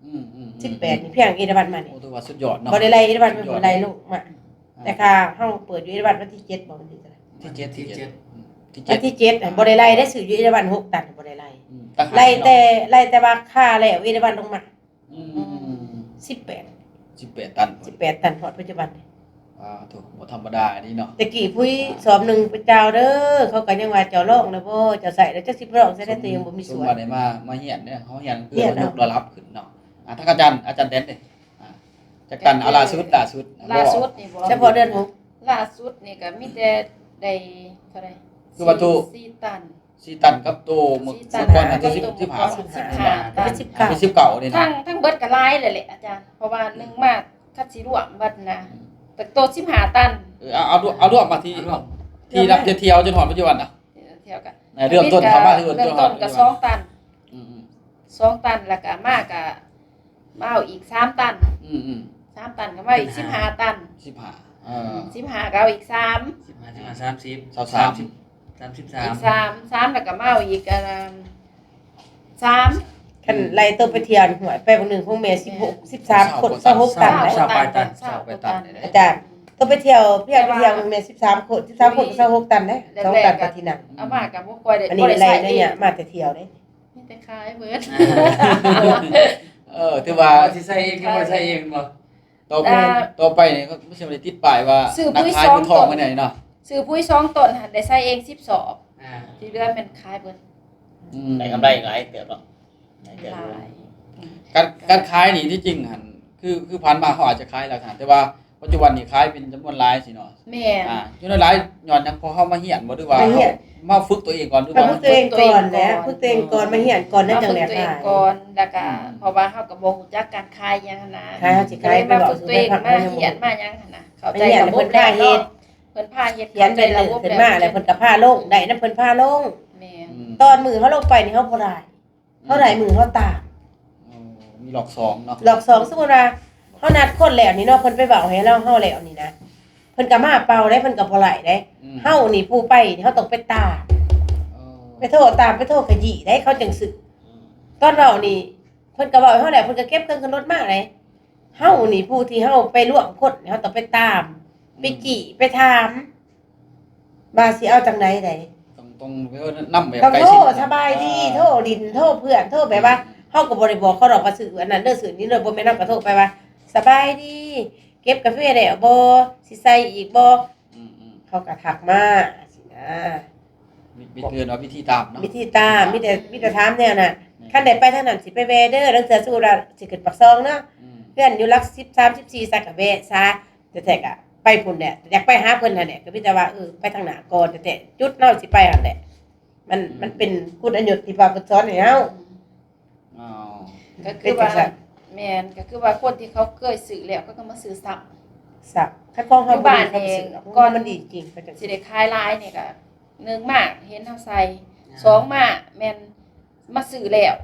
ອືມໆໆ ສິບແປດນີ້ ພຽງເອລາວັນມານີ້ ໂອ້ ຖືວ່າສຸດຍອດເນາະ ບໍ່ໄດ້ໄລ່ເອລາວັນ ສຸດຍອດ ບໍ່ໄດ້ລົງມາ ອ່າ ແຕ່ຄ່າເຮົາເປີດຢູ່ເອລາວັນວັນທີເຈັດບໍ່ ວັນທີເທົ່າໃດ ທີເຈັດ ທີເຈັດ ອືມ ທີເຈັດ ວັນທີເຈັດ ອ່າ ບໍ່ໄດ້ໄລ່ໄດ້ ຊື້ຢູ່ເອລາວັນຫົກຕັນ ບໍ່ໄດ້ໄລ່ ອືມ ໄລ່ແຕ່ ໄລ່ແຕ່ວ່າຄ່າແລ້ວເອລາວັນລົງມາ ອືມ ອືມ ສິບແປດ ສິບແປດຕັນ ສິບແປດຕັນ ຮອດປັດຈຸບັນນີ້ ອ່າ ໂທ້ ບໍ່ທຳມະດານີ້ເນາະ ແຕ່ກີ້ພຸ້ຍ ອ່າ ສອບໜຶ່ງເປັນເຈົ້າເດີ ເຂົາກໍຍັງວ່າເຈົ້າລອງແລ້ວບໍ່ ເຈົ້າໃຊ້ແລ້ວ ຈັກຊິລອງໃຊ້ໄດ້ ແຕ່ຍັງບໍ່ມີສ່ວນ ສົມວ່າໄດ້ມາ ມາຮຽນເດ້ ເຮົາຮຽນຄື ຮຽນ ມັນຍົກລະດັບຂຶ້ນເນາະ ອ່າ ທາງອາຈານ ອາຈານແຕນເດ້ ອ່າ ຈັກຕັນ ເອົາລ່າສຸດ ລ່າສຸດ ລ່າສຸດນີ້ບໍ່ ສະເພາະເດືອນຫົກ ລ່າສຸດນີ້ກໍມີແຕ່ໄດ້ເທົ່າໃດ ຄືວ່າໂຕ ສີ່ ສີ່ຕັນ ສີ່ຕັນກັບໂຕມື້ ສີ່ຕັນ ມື້ກ່ອນ ອັນທີ່ສິບ ສິບຫ້າ ສິບຫ້າ ສິບຫ້າຕັນ ເປັນສິບເກົ້າ ເປັນສິບເກົ້ານີ້ນະ ທັງ ທັງເບິດກໍຫຼາຍແລ້ວແຫຼະອາຈານ ເພາະວ່າ ອືມ ໜຶ່ງມາຄັນຊິລວມເບິດນະ ອືມ ແຕ່ໂຕສິບຫ້າຕັນ ເອີ ເອົາ ເອົາລວມ ເອົາລວມມາທີ່ ເອົາລວມ ທີ່ນັບແຕ່ທ່ຽວຈົນຮອດປັດຈຸບັນນະ ທ່ຽວກໍ ເລີ່ມຕົ້ນເຂົ້າມາ ເລີ່ມຕົ້ນກໍສອງຕັນ ອືມໆ ສອງຕັນ ແລ້ວກໍມາກໍ ມາເອົາອີກສາມຕັນ ອືມໆ ສາມຕັນກໍມາເປັນ ເປັນ ສິບຫ້າ ຫ້າຕັນ ສິບຫ້າ ເອີ ອືມ ສິບຫ້າກໍເອົາອີກສາມ ສິບຫ້າ ສິບຫ້າ ສາມສິບ ຊາວສາມ ສາມສິບ ສາມສິບສາມ ອີກສາມ ສາມ ແລ້ວກໍມາເອົາອີກ ອັນ ສາມ ຄັນໄລ່ໂຕໄປທ່ຽວນີ້ ຫ້ວຍ ໄປບາງໜຶ່ງຂອງແມ່ສິບຫົກ ສິບສາມຄົນ ຊາວຫົກຕັນເດ້ ຊາວປາຍຕັນ ຊາວປາຍຕັນ ອາຈານ. ໂຕໄປທ່ຽວ ໄປທ່ຽວແມ່ສິບສາມຄົນ ສິບສາມຄົນກໍຊາວຫົກຕັນເດ້ ສອງຕັນປາຍທີ່ນັ້ນ. ເອົາມາກໍບໍ່ຄ່ອຍໄດ້ ອັນນີ້ໄລ່ໄລຍະມາແຕ່ທ່ຽວເດ້ ມີແຕ່ຂາຍເບິດ. ເອີ ຖືວ່າຊິໃສ່ເອງ ບໍ່ໄດ້ໃສ່ເອງແມ່ນບໍ່? ຕໍ່ໄປ ຕໍ່ໄປນີ້ມັນຊິບໍ່ໄດ້ຕິດປ້າຍວ່າ ຊື້ປຸ໋ຍ ນັກຂາຍ ສອງ ຜູ້ທອງ ຕົ້ນ ມາແນວນີ້ເນາະ ຊື້ປຸ໋ຍສອງຕົ້ນຫັ້ນໄດ້ໃສ່ເອງສິບສອບ ອ່າ ທີ່ເຫຼືອແມ່ນຂາຍເບິດ. ອືມ ໄດ້ກຳໄລຫຼາຍເຕີບເນາະ ຫຼາຍ ການ ການຂາຍນີ້ທີ່ຈິງຫັ້ນ ຄື ຄືຜ່ານມາເຮົາອາດຈະຂາຍລັກສະນະ ແຕ່ວ່າປັດຈຸບັນນີ້ຂາຍເປັນຈຳນວນຫຼາຍຊີ້ເນາະ. ແມ່ນ ອ່າ ຈຳນວນຫຼາຍຍ້ອນຫຍັງ? ເພາະເຮົາມາຮຽນບໍ່ ຫຼືວ່າມາຮຽນ ມາຝຶກຕົວເອງກ່ອນ ຫຼືວ່າມາຝຶກຕົວເອງກ່ອນແຫຼະ ຝຶກຕົວເອງກ່ອນ ມາຮຽນກ່ອນ ຈັ່ງແລ້ວຂາຍ ມາຝຶກຕົວເອງກ່ອນ ແລ້ວກໍ ອືມ ເພາະວ່າເຮົາກໍບໍ່ຮູ້ຈັກການຂາຍຫຍັງຫັ້ນນະ ຂາຍເຮົາຊິຂາຍໄປເວົ້າສູ່ໃຜຟັງ ມາຮຽນມາຫຍັງຫັ້ນນະ ເຂົ້າໃຈກໍບໍ່ໄດ້ເນາະ ເພິ່ນພາເຮັດ ຂຽນເປັນເລື່ອງຂຶ້ນມາ ແລ້ວເພິ່ນກໍພາລົງ ໄດ້ນຳເພິ່ນພາລົງ. ແມ່ນ ອືມ ຕອນມື້ເຮົາລົງໄປນີ້ເຮົາບໍ່ໄດ້ ເຮົາໄດ້ມື້ເຮົາຕາມ. ອໍ ມີລອບສອງເນາະ ລອບສອງ ສົມມຸດວ່າເຮົານັດຄົນແລ້ວນີ້ເນາະ ເພິ່ນໄປເວົ້າໃຫ້ລາວ ເຮົາແລ້ວນີ້ນະ ເພິ່ນກໍມາເປົ່າເດ້ ເພິ່ນກໍບໍ່ໄດ້ເດ້. ອືມ ເຮົານີ້ຜູ້ໄປນີ້ ເຮົາຕ້ອງໄປຕາມ ອໍ ໄປໂທຕາມ ໄປໂທຂະຫຢີໄດ້ ເຂົາຈັ່ງຊື້. ອືມ ຕອນເວົ້ານີ້ ເພິ່ນກໍເວົ້າໃຫ້ເຮົາແລ້ວ ເພິ່ນກໍເກັບເຄື່ອງຂຶ້ນລົດມາເດ້. ເຮົານີ້ຜູ້ທີ່ເຮົາໄປລວມຄົນ ເຮົາຕ້ອງໄປຕາມ ອືມ ໄປຈີ້ ໄປຖາມ ວ່າຊິເອົາຈັ່ງໃດໃດ ຕ້ອງ ຕ້ອງນຳແບບ ຕ້ອງໂທ ໃກ້ຊິດ ສະບາຍດີ ອ່າ ໂທຫຼິ້ນ ໂທເພື່ອນ ໂທແບບວ່າ ອືມ ເຮົາກໍບໍ່ໄດ້ບອກເຂົາດອກວ່າຊື້ອັນນັ້ນເດີ ຊື້ນີ້ເດີ ບໍ່ແມ່ນ ເຮົາກໍໂທໄປວ່າ ສະບາຍດີ ເກັບກາເຟແລ້ວບໍ່? ຊິໃສ່ອີກບໍ່? ອືມໆ ເຂົາກໍທັກມາຊີ້ນະ. ວິ ວິ ເອີ້ນວ່າວິທີຕາມເນາະ ວິທີຕາມ ມີແຕ່ ມີແຕ່ຖາມແນວນັ້ນ. ແມ່ນ ຄັນໄດ້ໄປທາງນັ້ນ ຊິໄປແວ່ເດີ ລາງເທື່ອສົມມຸດວ່າຊິຂຶ້ນປາກຊ່ອງເນາະ ອືມ ເຮືອນຢູ່ຫຼັກສິບສາມ ສິບສີ່ ສັກກະແວະຊະ ແທ້ໆ ກໍໄປພຸ້ນແຫຼະ ຢາກໄປຫາເພິ່ນຫັ້ນແຫຼະ ກໍມີແຕ່ວ່າ ເອີ ໄປທາງໜ້າກ່ອນ ແຕ່ຈຸດເຮົາຊິໄປຫັ້ນແຫຼະ ມັນ ອືມ ມັນເປັນກຸນອະຍຸດທີ່ວ່າເພິ່ນສອນໃຫ້ເຮົາ. ອໍ ກໍຄືວ່າ ເປັນຈັ່ງຊັ້ນ ແມ່ນ ກໍຄືວ່າຄົນທີ່ເຂົາເຄີຍຊື້ແລ້ວ ເຂົາກໍມາຊື້ຊ້ຳ ຊ້ຳ ຄັນຂອງເຮົາ ຢູ່ບ້ານນີ້ ບໍ່ດີ ເຂົາກໍຊື້ ເພາະວ່າມັນດີຈິງ ເຂົາເຈົ້າ ຊິໄດ້ຂາຍຫຼາຍນີ້ກໍ ໜຶ່ງມາເຫັນເຮົາໃສ່ ອ່າ ສອງມາແມ່ນ ມາຊື້ແລ້ວ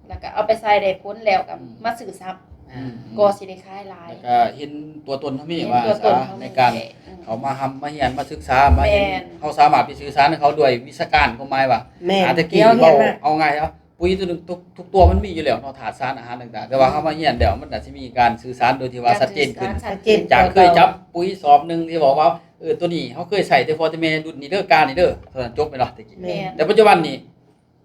ແລ້ວກໍເອົາໄປໃສ່ໄດ້ຜົນແລ້ວກໍ ອືມ ມາຊື້ຊ້ຳ ອ່າ ກໍຊິໄດ້ຂາຍຫຼາຍ ແລ້ວກໍເຫັນຕົວຕົນເຮົາມີ ເຫັນ ວ່າ ຕົວຕົນເຮົາມີ ໃນການ ອືມ ເຂົ້າມາຮ່ຳມາຮຽນ ມາສຶກສາ ມາເຫັນ ແມ່ນ ເຮົາສາມາດໄປສື່ສານໃຫ້ເຂົາດ້ວຍວິຊາການ ຄວາມໝາຍວ່າ ແມ່ນ ອາ ແຕ່ກີ້ ເວົ້າເອົາງ່າຍເນາະ ປຸ໋ຍຕົວໜຶ່ງ ທຸກ ທຸກຕົວມັນມີຢູ່ແລ້ວເນາະ ທາດສານອາຫານຕ່າງໆ ແຕ່ວ່າເຮົາມາຮຽນແລ້ວ ມັນກໍຊິມີການສື່ສານໂດຍທີ່ວ່າຊັດເຈນຂຶ້ນ ການສື່ສານຊັດເຈນ ຈາກເຄີຍຈັບປຸ໋ຍສອບໜຶ່ງທີ່ບອກວ່າ ເອີ ຕົວນີ້ເຮົາເຄີຍໃຊ້ແຕ່ພໍ່ແຕ່ແມ່ ລຸ້ນນີ້ເດີ ການີ້ເດີ ເທົ່ານັ້ນ ຈົບແມ່ນບໍ່ ແຕ່ກີ້ ແມ່ນ ແຕ່ປັດຈຸບັນນີ້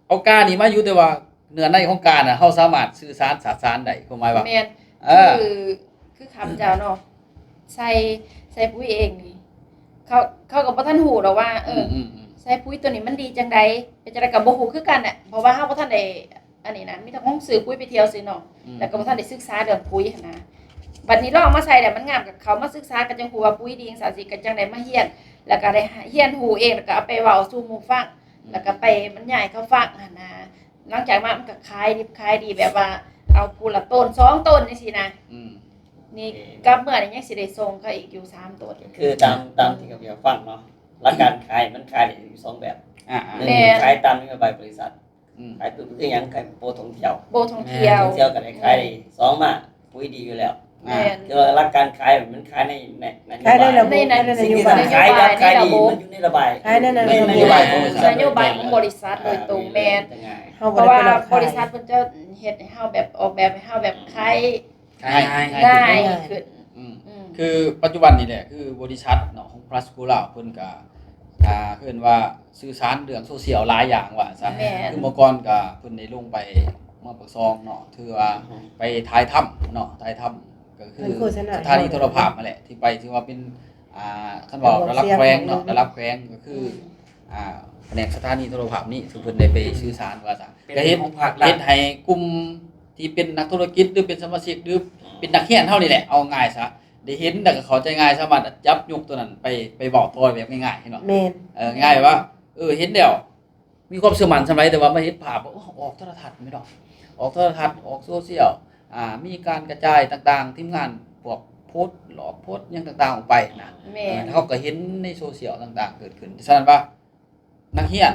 ເອົາການີ້ມາຢູ່ ແຕ່ວ່າເນື້ອໃນຂອງການະ ເຮົາສາມາດສື່ສານສາດສານໄດ້ ຄວາມໝາຍວ່າ ແມ່ນ ເອີ ຄື ຄືຄຳເຈົ້າເນາະ ໃສ່ ໃສ່ປຸ໋ຍເອງນີ້ ເຂົາ ເຂົາກໍບໍ່ທັນຮູ້ດອກວ່າ ເອີ ອືມໆໆ ໃສ່ປຸ໋ຍຕົວນີ້ມັນດີຈັ່ງໃດ ເປັນຈັ່ງໃດກໍບໍ່ຮູ້ຄືກັນແຫຼະ ເພາະວ່າເຮົາບໍ່ທັນໄດ້ ອັນນີ້ນະ ມີແຕ່ຂອງຊື້ປຸ໋ຍໄປທ່ຽວຊື່ເນາະ ອືມ ແລ້ວກໍບໍ່ທັນໄດ້ສຶກສາເລື່ອງປຸ໋ຍຫັ້ນນະ ບັດນີ້ລອງມາໃສ່ແລ້ວມັນງາມ ກໍເຂົ້າມາສຶກສາກໍຈັ່ງຮູ້ວ່າປຸ໋ຍດີຈັ່ງຊັ້ນ ຊິກໍຈັ່ງໄດ້ມາຮຽນ ແລ້ວກໍໄດ້ຮຽນຮູ້ເອງ ແລ້ວກໍເອົາໄປເວົ້າສູ່ໝູ່ຟັງ ອືມ ແລ້ວກໍໄປບັນຍາຍເຂົາຟັງຫັ້ນນະ ຫຼັງຈາກມາມັນກໍຂາຍດິບຂາຍດີ ແບບວ່າເອົາຜູ້ລະໂຕນສອງໂຕນຈັ່ງຊີ້ນະ ອືມ ນີ້ ເອີ ກັບເມືອນີ້ຍັງຊິໄດ້ສົ່ງເຂົາອີກຢູ່ສາມໂຕນ ຄືຕາມ ຕາມທີ່ຂ້າພະເຈົ້າຟັງເນາະ ຫຼັກການຂາຍມັນຂາຍໄດ້ຢູ່ສອງແບບ ອ່າໆ ໜຶ່ງ ແມ່ນ ຂາຍຕາມນະໂຍບາຍບໍລິສັດ ອືມ ຂາຍຕຸນຄືຫຍັງ? ຂາຍໂປທົ່ງທ່ຽວ ໂປທ່ອງທ່ຽວ ທ່ອງທ່ຽວກໍໄດ້ຂາຍ ອືມ ສອງມາ ປຸ໋ຍດີຢູ່ແລ້ວ ແມ່ນ ຄືວ່າຫຼັກການຂາຍມັນຂາຍໃນ ໃນ ໃນ ຂາຍໃນລະບົບ ໃນ ໃນ ໃນນະໂຍບາຍ ໃນນະໂຍບາຍ ຂາຍກັບຂາຍດີ ໃນລະບົບ ມັນຢູ່ໃນລະບາຍ ຂາຍໃນນະໂຍບາຍ ໃນນະໂຍບາຍຂອງບໍລິສັດ ນະໂຍບາຍຂອງບໍລິສັດໂດຍຕົງ ອ່າ ແມ່ນ ມັນກໍຈະງ່າຍ ເພາະວ່າ ເຮົາບໍ່ໄດ້ໄປຫຼອກຂາຍ ບໍລິສັດເພິ່ນຈະເຮັດໃຫ້ເຮົາແບບ ອອກແບບໃຫ້ເຮົາແບບຂາຍ ຂາຍງ່າຍ ງ່າຍຂຶ້ນ ງ່າຍຂຶ້ນ ອືມ ອືມ ຄືປັດຈຸບັນນີ້ແຫຼະ ຄືບໍລິສັດເນາະ ຂອງພລັສໂກລາວ ເພິ່ນກະ ອ່າ ເອີ້ນວ່າສື່ສານເລື່ອງໂຊຊຽວຫຼາຍຢ່າງວ່າຊັ້ນ ແມ່ນ ຄືເມື່ອກ່ອນກະເພິ່ນໄດ້ລົງໄປເມືອງປາກຊ່ອງເນາະ ຖືວ່າ ອືຮຶ ໄປຖ່າຍທຳເນາະ ຖ່າຍທຳ ກໍຄື ເພິ່ນໂຄສະນາ ສະຖານີໂທລະພາບຫັ້ນແຫຼະ ທີ່ໄປ ຖືວ່າເປັນ ອ່າ ຄັນເວົ້າລະດັບແຂວງເນາະ ລະດັບແຂວງ ກໍຄື ອືມ ອ່າ ພະແນກສະຖານີໂທລະພາບນີ້ ທີ່ເພິ່ນໄດ້ໄປ ອືມ ສື່ສານວ່າຊັ້ນ ເປັນ ກໍເຮັດ ຂອງພາກລັດ ເຮັດໃຫ້ກຸ່ມທີ່ເປັນນັກທຸລະກິດ ຫຼືເປັນສະມາຊິກ ຫຼືເປັນນັກຮຽນເຮົານີ້ແຫຼະ ເອົາງ່າຍຊະ ໄດ້ເຫັນແລ້ວກໍເຂົ້າໃຈງ່າຍ ສາມາດຈັບຍົກຕົວນັ້ນໄປ ໄປເວົ້າຕໍ່ແບບງ່າຍໆ ເຫັນບໍ່? ແມ່ນ ເອີ ງ່າຍວ່າ ເອີ ເຫັນແລ້ວມີຄວາມເຊື່ອໝັ້ນສ່ຳໃດ ແຕ່ວ່າມາເຫັນພາບ ໂອ້ ອອກໂທລະທັດແມ່ນດອກ ອອກໂທລະທັດ ອອກໂຊຊຽວ ອ່າ ມີການກະຈາຍຕ່າງໆ ທີມງານພວກໂພສ ຫຼອກໂພສຫຍັງຕ່າງໆອອກໄປນະ ແມ່ນ ເອີ ເຮົາກໍເຫັນໃນໂຊຊຽວຕ່າງໆເກີດຂຶ້ນ ສະນັ້ນວ່າ ນັກຮຽນ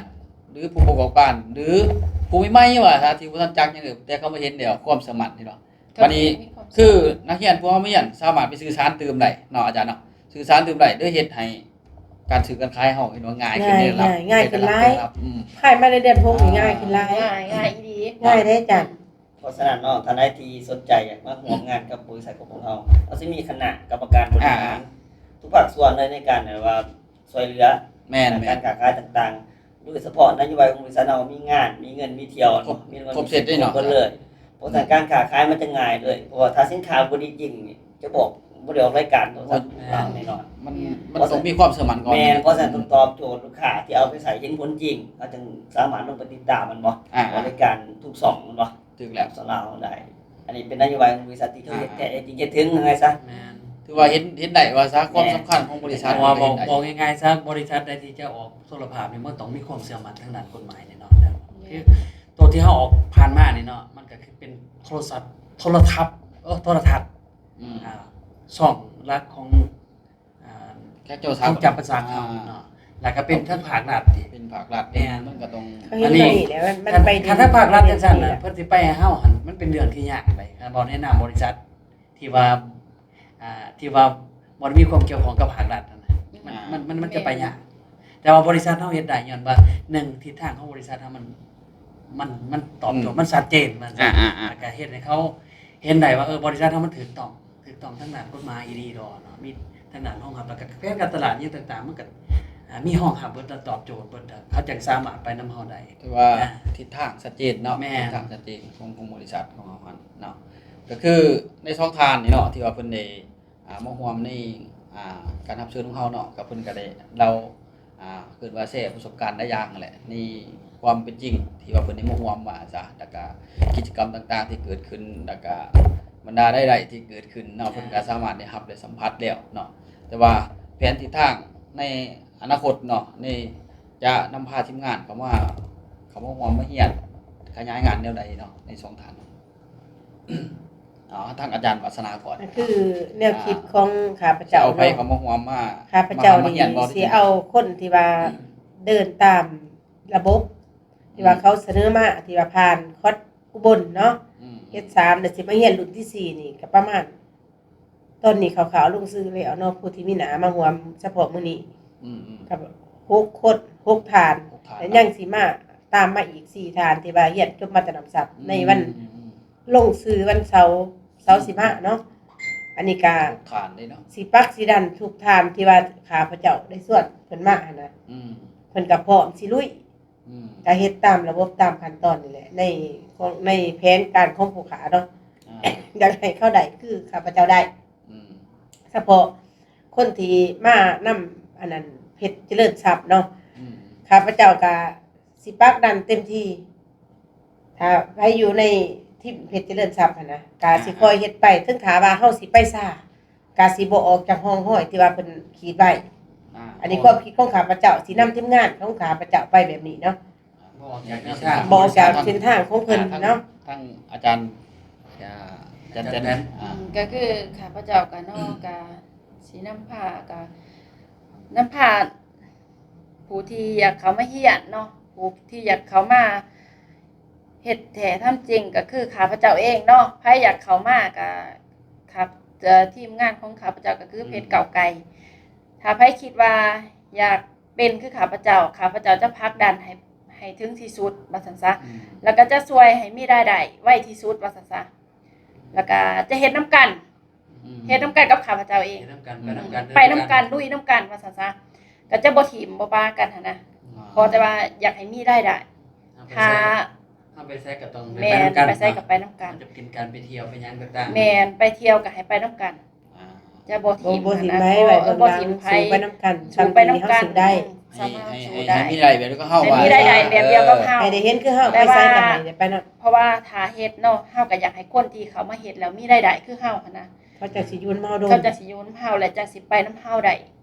ຫຼື ຜູ້ປະກອບການ ຫຼື ຜູ້ໃໝ່ໆ ວ່າຊະ ທີ່ບໍ່ທັນຈັກຫຍັງເລີຍ ແຕ່ເຂົາມາເຫັນແລ້ວ ຄວາມສະໝັ້ນເຫັນບໍ່? ບັດນີ້ ຄືນັກຮຽນພວກເຮົາມາຮຽນ ສາມາດໄປສື່ສານຕື່ມໄດ້ເນາະ ອາຈານເນາະ ສື່ສານຕື່ມໄດ້ ໂດຍເຮັດໃຫ້ການຊື້ການຂາຍເຮົາເຫັນວ່າງ່າຍຂຶ້ນ ງ່າຍ ໃນລະດັບ ງ່າຍ ງ່າຍຂຶ້ນຫຼາຍ ໃນລະດັບ ອືມ ຂາຍມາເດືອນຫົກນີ້ງ່າຍຂຶ້ນຫຼາຍ ງ່າຍ ງ່າຍອີ່ຫຼີ ງ່າຍເດ້ອາຈານ. ເພາະສະນັ້ນເນາະ ທ່ານໃດທີ່ສົນໃຈຢາກມາຮ່ວມງານກັບບໍລິສັດຂອງພວກເຮົາ ເຮົາຊິມີຄະນະກຳມະການບໍລິຫານ ອ່າ ທຸກພາກສ່ວນເລີຍ ໃນການແບບວ່າຊ່ວຍເຫຼືອ ແມ່ນໆ ການຄ້າຂາຍຕ່າງໆ ໂດຍສະເພາະນະໂຍບາຍຂອງບໍລິສັດເຮົາ ມີງານ ມີເງິນ ມີທ່ຽວ ຄົບ ມີ ຄົບເຊັດເລີຍເນາະ ຄົບເບິດເລີຍ. ເພາະສະນັ້ນ ອືມ ການຄ້າຂາຍມັນຈະງ່າຍເລີຍ ເພາະວ່າຖ້າສິນຄ້າບໍ່ດີຈິງນີ້ ຈະບອກ ບໍ່ໄດ້ອອກລາຍການໂທລະທັດ ແມ່ນ ແນ່ນອນ ມັນ ມັນຕ້ອງມີຄວາມເຊື່ອໝັ້ນກ່ອນ. ແມ່ນ ເພາະສະນັ້ນ ອືມ ຕ້ອງຕອບໂຈດລູກຄ້າທີ່ເອົາໄປໃຊ້ເຫັນຜົນຈິງ ເຮົາຈຶ່ງສາມາດລົງໄປຕິດຕາມ ແມ່ນບໍ່? ອ່າ ອອກລາຍການທຸກຊ່ອງ ແມ່ນບໍ່? ຖືກແລ້ວ ສຳລັບເຮົາໄດ້ ອັນນີ້ເປັນນະໂຍບາຍຂອງບໍລິສັດທີ່ເຂົາເຮັດແທ້ ອ່າ ເຮັດຈິງເຮັດເຖິງວ່າຊັ້ນ. ແມ່ນ ຖືວ່າເຫັນ ເຫັນໄດ້ວ່າຊະ ແມ່ນ ຄວາມສຳຄັນຂອງບໍລິສັດ ເພາະວ່າ ເຮົາເຮັດໄດ້ ບອກ ເວົ້າງ່າຍໆຊະ ບໍລິສັດໃດທີ່ຈະອອກໂທລະພາບນີ້ ມັນຕ້ອງມີຄວາມເຊື່ອໝັ້ນທາງດ້ານກົດໝາຍແນ່ນອນນະ. ແມ່ນ ຄືໂຕທີ່ເຮົາອອກຜ່ານມານີ້ເນາະ ມັນກໍຄືເປັນໂທລະສັບ ໂທລະທັບ ເອີ ໂທລະທັດ ອືມ ອ່າ ຊ່ອງຫຼັກຂອງ ອ່າ ຂອງເຈົ້າສາ ຂອງຈຳປາສັກເຮົາເນາະ ອ່າ ແລ້ວກໍເປັນທາງພາກລັດ ເປັນພາກລັດ ແມ່ນ ມັນກໍຕ້ອງ ອັນນີ້ ມັນໄປ ຄັນທາງພາກລັດຈັ່ງຊັ້ນນະ ເພິ່ນຊິໄປໃຫ້ເຮົາຫັ້ນ ມັນເປັນເລື່ອງທີ່ຍາກໄດ໋ ຄັນເວົ້າໃນນາມບໍລິສັດທີ່ວ່າ ອ່າ ທີ່ວ່າບໍ່ໄດ້ມີຄວາມກ່ຽວຂ້ອງກັບພາກລັດຫັ້ນນະ ມັນ ອ່າ ມັນ ມັນ ມັນຈະໄປຍາກ ແມ່ນ ແຕ່ວ່າບໍລິສັດເຮົາເຮັດໄດ້ ຍ້ອນວ່າ ໜຶ່ງ ທິດທາງຂອງບໍລິສັດເຮົາມັນ ມັນ ມັນຕອບໂຈດ ອືມ ມັນຊັດເຈນ ມັນ ອ່າໆໆ ແລ້ວກໍເຮັດໃຫ້ເຂົາເຫັນໄດ້ວ່າ ເອີ ບໍລິສັດເຮົາມັນຖືກຕ້ອງ ຖືກຕ້ອງທາງດ້ານກົດໝາຍອີ່ຫຼີດອເນາະ ມີທາງດ້ານຮອງຮັບ ແລ້ວກໍແຜນການຕະຫຼາດຫຍັງຕ່າງໆ ມັນກໍ ອ່າ ມີຮອງຮັບເບິດ ແລະ ຕອບໂຈດເບິດ ເຂົາຈັ່ງສາມາດໄປນຳເຮົາໄດ້ ຖືວ່າ ອ່າ ທິດທາງຊັດເຈນເນາະ ແມ່ນ ທິດທາງຊັດເຈນຂອງ ຂອງບໍລິສັດຂອງເຮົາຫັ້ນເນາະ ກໍຄືໃນສອງທ່ານນີ້ເນາະ ທີ່ວ່າເພິ່ນໄດ້ ອ່າ ມາຮ່ວມໃນ ອ່າ ການຮັບເຊີນຂອງເຮົາເນາະ ກໍເພິ່ນກໍໄດ້ເລົ່າ ອ່າ ເອີ້ນວ່າແຊປະສົບການຫຼາຍຢ່າງຫັ້ນແຫຼະ ໃນຄວາມເປັນຈິງທີ່ວ່າເພິ່ນໄດ້ມາຮ່ວມວ່າຊະ ແລ້ວກະກິດຈະກຳຕ່າງໆທີ່ເກີດຂຶ້ນ ແລ້ວກະບັນດາໃດໆທີ່ເກີດຂຶ້ນເນາະ ອ່າ ເພິ່ນກະສາມາດໄດ້ຮັບໄດ້ສຳຜັດແລ້ວເນາະ ແຕ່ວ່າແຜນທິດທາງໃນອະນາຄົດເນາະ ນີ້ຈະນຳພາທີມງານເຂົ້າມາ ເຂົ້າມາຮ່ວມມາຮຽນຂະຫຍາຍງານແນວໃດເນາະ ໃນສອງທ່ານ? ເອົາ ທາງອາຈານວາສະນາກ່ອນ ກໍຄືແນວຄິດ ອ່າ ຂອງຂ້າພະເຈົ້າເນາະ ຊິເອົາໃຜເຂົ້າມາຮ່ວມມາ ຂ້າພະເຈົ້ານີ້ຊິເອົາຄົນທີ່ວ່າເດີນຕາມລະບົບ ອືມ ທີ່ວ່າເຂົາສະເໜີມາ ທີ່ວ່າຜ່ານຄອດອຸບົນເນາະ ອືມ ເຮັດສາມ ແລ້ວຊິມາຮຽນລຸ້ນທີສີ່ນີ້ ກໍປະມານ ຕອນນີ້ຂ່າວໆລົງຊື່ແລ້ວເນາະ ຜູ້ທີ່ມີໜ້າມາຮ່ວມສະເພາະມື້ນີ້ ອືມໆ ກໍຫົກຄົນ ຫົກທ່ານ ຫົກທ່ານ ແລະ ຍັງຊິມາຕາມມາອີກສີ່ທ່ານ ທີ່ວ່າຮຽນຈົບມາແຕ່ນ້ຳຊັບ ອືມ ໃນວັນ ອືມໆ ລົງຊື່ວັນເສົາ ເສົາ ອືມ ຊິມາເນາະ ອັນນີ້ກໍ ຫົກທ່ານເດ້ເນາະ ຊິປັກຊິດັນທຸກທ່ານທີ່ວ່າຂ້າພະເຈົ້າໄດ້ຊວນເພິ່ນມາຫັ້ນນະ ອືມ ເພິ່ນກໍພ້ອມຊິລຸຍ ອືມ ກໍເຮັດຕາມລະບົບຕາມຂັ້ນຕອນນີ້ແຫຼະ ໃນຂອງ ໃນແຜນການຂອງຜູ້ຂ້າເນາະ ອ່າ ຢາກໃຫ້ເຂົາໄດ້ຄືຂ້າພະເຈົ້າໄດ້ ອືມ ສະເພາະຄົນທີ່ມານຳ ອັນນັ້ນ ເພັດຈະເລີນຊັບເນາະ ອືມ ຂ້າພະເຈົ້າກໍຊິປັກດັນເຕັມທີ່ ຖ້າໃຜຢູ່ໃນທີມເພັດຈະເລີນຊັບຫັ້ນນະ ກໍຊິ ອ່າ ຄ່ອຍເຮັດໄປ ເຖິງຖ້າວ່າເຮົາຊິໄປຊ້າ ກະຊິບໍ່ອອກຈາກຮ່ອງຮອຍທີ່ວ່າເພິ່ນຂີດໄວ້ ອ່າ ອັນນີ້ຄວາມຄິດຂອງຂ້າພະເຈົ້າ ຊິນຳທີມງານຂອງຂ້າພະເຈົ້າໄປແບບນີ້ເນາະ ບໍ່ອອກຈາກແນວທາງ ບໍ່ອອກຈາກເສັ້ນທາງຂອງເພິ່ນເນາະ ອ່າ ທາງ ທາງອາຈານ ອາຈານແຕນ ອາຈານແຕນ ອ່າ ອືມ ກໍຄືຂ້າພະເຈົ້າກະເນາະ ກະຊິນຳພາ ກະນຳພາ ຜູ້ທີ່ຢາກເຂົ້າມາຮຽນເນາະ ຜູ້ທີ່ຢາກເຂົ້າມາເຮັດແທ້ທຳຈິງ ກໍຄືຂ້າພະເຈົ້າເອງເນາະ ໃຜຢາກເຂົ້າມາກໍ ຄັບ ເອີ ທີມງານຂອງຂ້າພະເຈົ້າກໍຄືເພຈ ອືມ ກ້າວໄກ ຖ້າໃຜຄິດວ່າຢາກເປັນຄືຂ້າພະເຈົ້າ ຂ້າພະເຈົ້າຈະຜັກດັນໃຫ້ ໃຫ້ເຖິງທີ່ສຸດວ່າຊັ້ນຊະ ອືມ ແລ້ວກໍຈະຊ່ວຍໃຫ້ມີລາຍໄດ້ໄວທີ່ສຸດວ່າຊັ້ນຊະ ແລ້ວກໍຈະເຮັດນຳກັນ ອືມ ເຮັດນຳກັນກັບຂ້າພະເຈົ້າເອງ ເຮັດນຳກັນ ອືມ ໄປນຳກັນ ໄປນຳກັນ ລຸຍນຳກັນວ່າຊັ້ນຊະ ກໍຈະບໍ່ຖິ້ມບໍ່ປະກັນຫັ້ນນະ ອ່າ ຂໍແຕ່ວ່າຢາກໃຫ້ມີລາຍໄດ້ ຖ້າ ເຮົາໄປໃສກໍຕ້ອງໄປນຳກັນ ແມ່ນ ໄປໃສກໍໄປນຳກັນ ເນາະ ຈະເປັນການໄປທ່ຽວໄປຫຍັງກໍຕາມ ແມ່ນ ໄປທ່ຽວກໍໃຫ້ໄປນຳກັນ ອ່າ ຈະບໍ່ຖິ້ມ ບໍ່ ບໍ່ຖິ້ມໃຜໄວ້ເບື້ອງຫຼັງ ໄປນຳກັນ ສູ້ໄປນຳກັນ ສ່ຳທີ່ເຮົາສູ້ໄດ້ ໃຫ້ ໃຫ້ ໃຫ້ມີລາຍໄດ້ແບບດຽວກັບເຮົາ ໃຫ້ມີລາຍໄດ້ແບບດຽວກັບເຮົາ ໃຫ້ໄດ້ເຫັນຄືເຮົາ ແຕ່ວ່າ ໄປໃສກໍໃຫ້ໄດ້ໄປນຳ ເພາະວ່າຖ້າເຮັດເນາະ ເຮົາກໍຢາກໃຫ້ຄົນທີ່ເຂົ້າມາເຮັດແລ້ວມີລາຍໄດ້ຄືເຮົາຫັ້ນນະ ເຂົາເຈົ້າຊິຢູ່ນຳເຮົາດົນ ເຂົາເຈົ້າຊິຢູ່ນຳເຮົາ ແລະ ຈັ່ງຊິໄປນຳເຮົາໄດ້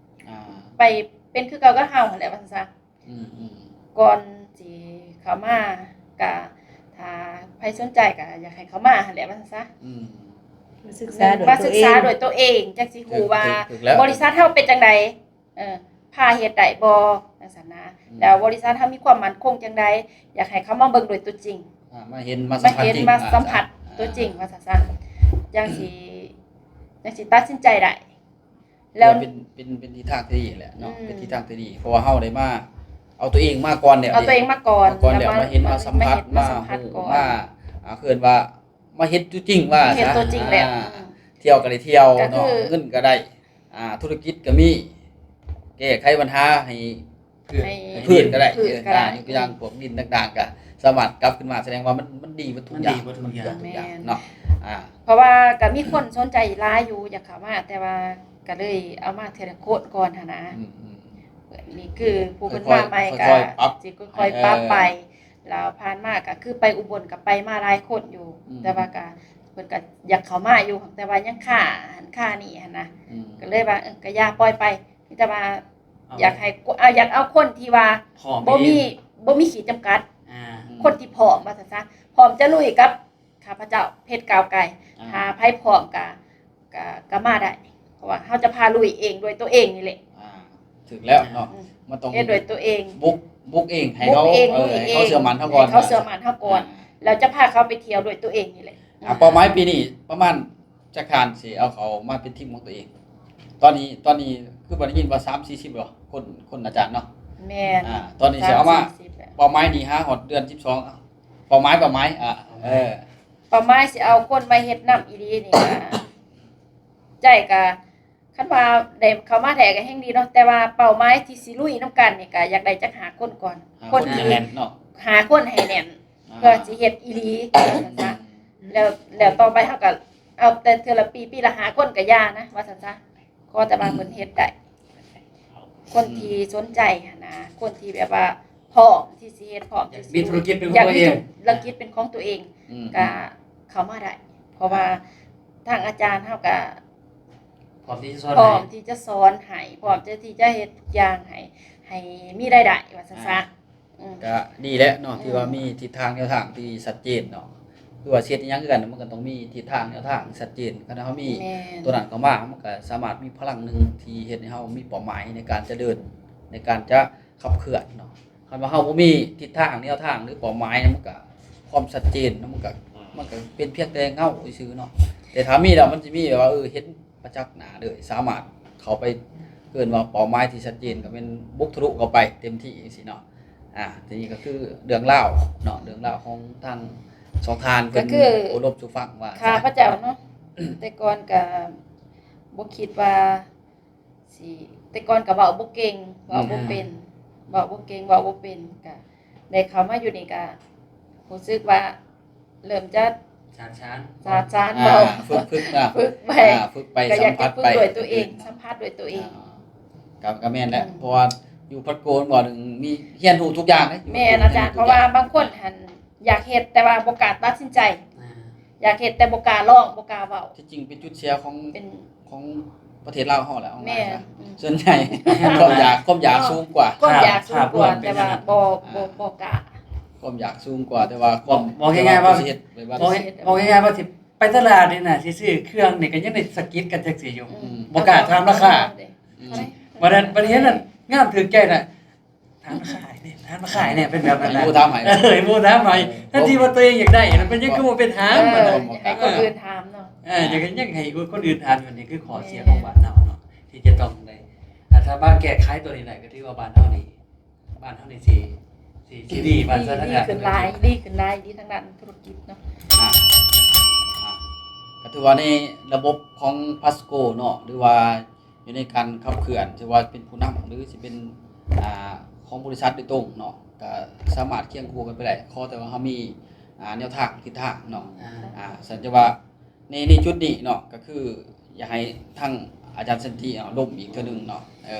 ອ່າ ໄປເປັນຄືເກົ່າກັບເຮົາຫັ້ນແຫຼະວ່າຊັ້ນຊະ ອືມໆ ກ່ອນຊິເຂົ້າມາ ກະຖ້າໃຜສົນໃຈກະຢາກໃຫ້ເຂົ້າມາຫັ້ນແຫຼະວ່າຊັ້ນຊະ ອືມ ມາສຶກສາດ້ວຍ ມາສຶກສາດ້ວຍຕົວເອງ ຈັ່ງຊິຮູ້ວ່າ ຖືກ ຖືກແລ້ວ ບໍລິສັດເຮົາເປັນຈັ່ງໃດ ເອີ ພາເຮັດໄດ້ບໍ່ ຈັ່ງຊັ້ນນະ ອືມ ແລ້ວບໍລິສັດເຮົາມີຄວາມໝັ້ນຄົງຈັ່ງໃດ ຢາກໃຫ້ເຂົ້າມາເບິ່ງດ້ວຍຕົວຈິງ ອ່າ ມາເຫັນ ມາສຳຜັດ ມາເຫັນ ຈິງ ມາສຳຜັດ ອ່າ ຕົວຈິງວ່າຊັ້ນຊະ ຈັ່ງຊິ ຈັ່ງຊິຕັດສິນໃຈໄດ້ ແລ້ວ ເປັນ ເປັນ ເປັນທິດທາງທີ່ດີແຫຼະເນາະ ອືມ ເປັນທິດທາງທີ່ດີ ເພາະວ່າເຮົາໄດ້ມາເອົາຕົວເອງມາກ່ອນແລ້ວ ເອົາຕົວເອງມາກ່ອນ ມາກ່ອນແລ້ວ ແລ້ວມາ ມາເຫັນ ມາ ມາສຳຜັດ ມາເຫັນ ມາ ມາ ມາຮູ້ ມາ ອ່າ ເອີ້ນວ່າ ມາເຮັດຕົວຈິງວ່າ ເຮັດຕົວຈິງແລ້ວ ອ່າ ອືມ ທ່ຽວກໍໄດ້ທ່ຽວເນາະ ກໍຄື ເງິນກໍໄດ້ ອ່າ ທຸລະກິດກໍມີ ແກ້ໄຂບັນຫາໃຫ້ ໃຫ້ ໃຫ້ເພື່ອນກໍໄດ້ ເອີ ເພື່ອນກໍໄດ້ ອ່າ ຍົກຕົວຢ່າງພວກດິນຕ່າງໆ ກໍສາມາດກັບຄືນມາ ສະແດງວ່າມັນ ມັນດີເບິດທຸກຢ່າງ ມັນດີເບິດທຸກຢ່າງ ແມ່ນ ເນາະ ອ່າ ເພາະວ່າກໍມີຄົນສົນໃຈຫຼາຍຢູ່ ຢາກເຂົ້າມາ ແຕ່ວ່າກໍເລີຍເອົາມາເທື່ອລະຄົນກ່ອນຫັ້ນນະ ອືມໆ ນີ້ຄືຜູ້ເພິ່ນມາໃໝ່ ຄ່ອຍໆ ກໍ ຄ່ອຍໆປັບ ຊິຄ່ອຍໆ ເອີ ປັບໄປ ແລ້ວຜ່ານມາກໍຄືໄປອຸບົນກໍໄປມາຫຼາຍຄົນຢູ່ ອືມ ແຕ່ວ່າກໍ ເພິ່ນກໍຢາກເຂົ້າມາຢູ່ ແຕ່ວ່າຍັງຄາຫັ້ນຄານີ້ຫັ້ນນະ ອືມ ກໍເລີຍວ່າ ເອີ ກໍຢ່າ ປ່ອຍໄປ ມີແຕ່ວ່າ ເອົາ ຢາກໃຫ້ ເອົາ ຢາກເອົາຄົນທີ່ວ່າ ພ້ອມ ບໍ່ມີ ບໍ່ມີຂີດຈຳກັດ ອ່າ ອືມ ຄົນທີ່ພ້ອມວ່າຊັ້ນຊະ ພ້ອມຈະລຸຍກັບຂ້າພະເຈົ້າເພຈກ້າວໄກ ອ່າ ຖ້າໃຜພ້ອມກໍ ກໍ ກໍມາໄດ້ ເພາະວ່າເຮົາຈະພາລຸຍເອງດ້ວຍຕົວເອງນີ້ແຫຼະ ອ່າ ຖືກແລ້ວເນາະ ອືມ ມັນຕ້ອງເຮັດດ້ວຍຕົວເອງ ບຸກ ບຸກເອງ ໃຫ້ເຂົາ ບຸກເອງ ເອີ ລຸຍເອງ ໃຫ້ເຂົາເຊື່ອໝັ້ນເຮົາກ່ອນ ໃຫ້ເຂົາເຊື່ອໝັ້ນເຮົາກ່ອນ ອ່າ ແລ້ວຈະພາເຂົາໄປທ່ຽວດ້ວຍຕົວເອງນີ້ແຫຼະ ອ່າ ເປົ້າໝາຍປີນີ້ປະມານຈັກທ່ານ ຊິເອົາເຂົາມາເປັນທີມຂອງຕົວເອງ? ຕອນນີ້ ຕອນນີ້ຄືວ່າໄດ້ຍິນວ່າສາມສີ່ສິບແລ້ວ ຄົນ ຄົນອາຈານເນາະ ແມ່ນ ອ່າ ຕອນນີ້ຊິເອົາມາ ສາມສີ່ສິບແລ້ວ ເປົ້າໝາຍນີ້ຫາຮອດເດືອນສິບສອງ ເອົ້າ ເປົ້າໝາຍ ເປົ້າໝາຍ ອ່າ ເອີ ເປົ້າໝາຍຊິເອົາຄົນມາເຮັດນຳອີ່ຫຼີນີ້ກໍ ໃຈກໍ ຄັນວ່າໄດ້ເຂົ້າມາແທ້ກໍແຮ່ງດີເນາະ ແຕ່ວ່າເປົ້າໝາຍທີ່ຊິລຸຍນຳກັນນີ້ກໍຢາກໄດ້ຈັກຫ້າຄົນກ່ອນ ຫ້າຄົນ ຄົນທີ່ ໃຫ້ແໜ້ນເນາະ ຫ້າຄົນໃຫ້ແໜ້ນ ອ່າ ເພື່ອຊິເຮັດອີ່ຫຼີ ວ່າຊັ້ນຊະ ແລ້ວ ແລ້ວຕໍ່ໄປເຮົາກໍເອົາແຕ່ເທື່ອລະປີ ປີລະຫ້າຄົນກໍຢ່ານະ ວ່າຊັ້ນຊະ ຂໍແຕ່ວ່າເພິ່ນເຮັດໄດ້ ຄົນທີ່ສົນໃຈຫັ້ນນະ ຄົນທີ່ແບບວ່າພ້ອມທີ່ຊິເຮັດ ພ້ອມທີ່ຊິ ມີທຸລະກິດເປັນຂອງຕົວເອງ ຢາກມີທຸລະກິດເປັນຂອງຕົວເອງ ອືມ ກໍເຂົ້າມາໄດ້ ເພາະວ່າທາງອາຈານເຮົາກໍ ພ້ອມທີ່ຈະສອນ ພ້ອມທີ່ຈະສອນໃຫ້ ພ້ອມທີ່ຈະເຮັດທຸກຢ່າງໃຫ້ ໃຫ້ມີລາຍໄດ້ວ່າຊັ້ນຊະ ອ່າ ອືມ ກໍດີແຫຼະເນາະ ອືມ ທີ່ວ່າມີທິດທາງແນວທາງທີ່ຊັດເຈນເນາະ ຄືວ່າຊິເຮັດອີ່ຫຍັງຄືກັນ ມັນກໍຕ້ອງມີທິດທາງແນວທາງທີ່ຊັດເຈນ ຄັນເຮົາມີ ແມ່ນ ຕົວນັ້ນເຂົ້າມາ ມັນກໍສາມາດມີພະລັງໜຶ່ງທີ່ເຮັດໃຫ້ເຮົາມີເປົ້າໝາຍໃນການຈະເດີນ ໃນການຈະຂັບເຄື່ອນເນາະ ຄັນວ່າເຮົາບໍ່ມີທິດທາງແນວທາງ ຫຼື ເປົ້າໝາຍ ມັນກໍ ຄວາມຊັດເຈນ ມັນກໍ ມັນກໍເປັນພຽງແຕ່ເງົາຊື່ໆເນາະ ແຕ່ຖ້າມີແລ້ວມັນຊິມີແບບວ່າ ເອີ ເຫັນປະຈັກໜ້າເລີຍ ສາມາດເຂົ້າໄປ ເອີ້ນວ່າເປົ້າໝາຍທີ່ຊັດເຈນ ກໍແມ່ນບຸກທະລຸເຂົ້າໄປເຕັມທີ່ຈັ່ງຊີ້ເນາະ ອ່າ ທີນີ້ກໍຄືເລື່ອງລາວເນາະ ເລື່ອງລາວຂອງທາງສອງທ່ານເພິ່ນ ກໍຄື ໂອ້ລົມສູ່ຟັງວ່າ ຂ້າພະເຈົ້າເນາະ ແຕ່ກ່ອນກໍບໍ່ຄິດວ່າ ຊິ ແຕ່ກ່ອນກໍເວົ້າບໍ່ເກັ່ງ ເວົ້າບໍ່ເປັນ ອືມ ເວົ້າບໍ່ເກັ່ງ ເວົ້າບໍ່ເປັນ ກໍໄດ້ເຂົ້າມາຢູ່ນີ້ກໍຮູ້ສຶກວ່າເລີ່ມຈະຊານຊານ ຊານຊານ ອ່າ ເວົ້າ ຝຶກ ຝຶກນະ ຝຶກໄປ ອ່າ ຝຶກໄປ ກໍຢາກຈະຝຶກດ້ວຍຕົວເອງ ສຳຜັດດ້ວຍຕົວເອງ ອ່າ ກໍ ກໍແມ່ນແຫຼະ ອືມ ເພາະວ່າຢູ່ພັດໂກນບໍ່ໜຶ່ງມີຮຽນຮູ້ທຸກຢ່າງເດ້ ແມ່ນອາຈານ ເພາະວ່າບາງຄົນຫັ້ນຢາກເຮັດ ແຕ່ວ່າບໍ່ກ້າຕັດສິນໃຈ ອ່າ ຢາກເຮັດແຕ່ບໍ່ກ້າລອງ ບໍ່ກ້າເວົ້າ ທີ່ຈິງເປັນຈຸດເສຍຂອງ ເປັນ ຂອງປະເທດລາວເຮົາແຫຼະ ເອົາງ່າຍຊະ ແມ່ນ ອືມ ສ່ວນໃຫຍ່ ຄວາມຢາກ ຄວາມຢາກສູງກວ່າ ຄວາມຢາກສູງກວ່າ ພາບ ພາບລວມ ແຕ່ວ່າ ເປັນແນວນັ້ນ ບໍ່ ອ່າ ບໍ່ ບໍ່ກ້າ ຄວາມຢາກສູງກວ່າ ແຕ່ວ່າຄວາມ ບອກ ບອກງ່າຍໆວ່າ ແຕ່ວ່າຊິເຮັດ ເວົ້າ ເວົ້າງ່າຍໆວ່າຊິໄປຕະຫຼາດນີ້ນະ ຊິຊື້ເຄື່ອງນີ້ກໍຍັງໄດ້ສະກິດກັນຈັ່ງຊີ້ຢູ່ ອືມ ບໍ່ກ້າຖາມລາຄາ ອືມ ບັດນັ້ນ ບັດເຫັນນັ້ນງາມຖືກໃຈນະ ຖາມມາຂາຍແດ່ ຖາມມາຂາຍແດ່ ເປັນແບບນັ້ນນະ ໃຫ້ໝູ່ຖາມໃຫ້ ເອີ ໃຫ້ໝູ່ຖາມໃຫ້ ເອີ ແທນທີ່ວ່າຕົວເອງຢາກໄດ້ນະ ເປັນຫຍັງຄືບໍ່ໄປຖາມ ເອີ ໃຫ້ຄົນອື່ນຖາມເນາະ ເອີ ຢາກ ຍັງໃຫ້ຄົນອື່ນຖາມຢູ່ ນີ້ຄືຂໍ້ເສຍຂອງບ້ານເຮົາເນາະ ທີ່ຈະຕ້ອງໄດ້ ຖ້າ ຖ້າມາແກ້ໄຂຕົວນີ້ໄດ້ ກໍຖືວ່າບ້ານເຮົານີ້ ບ້ານເຮົານີ້ຊິ ຊິ ຊິດີ ບ້ານ ດີ ສາທາລະນະ ດີຂຶ້ນຫຼາຍ ດີຂຶ້ນຫຼາຍ ດີທາງດ້ານທຸລະກິດເນາະ ອ່າ ອ່າ ກໍຖືວ່າໃນລະບົບຂອງພລັສໂກເນາະ ຫຼືວ່າ ຢູ່ໃນການຂັບເຄື່ອນ ຊິວ່າເປັນຜູ້ນຳ ຫຼືຊິເປັນ ອ່າ ຂອງບໍລິສັດໂດຍຕົງເນາະ ກໍສາມາດຄຽງຄູ່ກັນໄປໄດ້ ຂໍແຕ່ວ່າເຮົາມີ ອ່າ ແນວທາງທິດທາງເນາະ ອ່າ ອ່າ ສະນັ້ນຈະວ່າໃນ ໃນຈຸດນີ້ເນາະ ກໍຄືຢາກໃຫ້ທາງອາຈານສັນຕິເນາະ ລົມອີກເທື່ອໜຶ່ງເນາະ ເອີ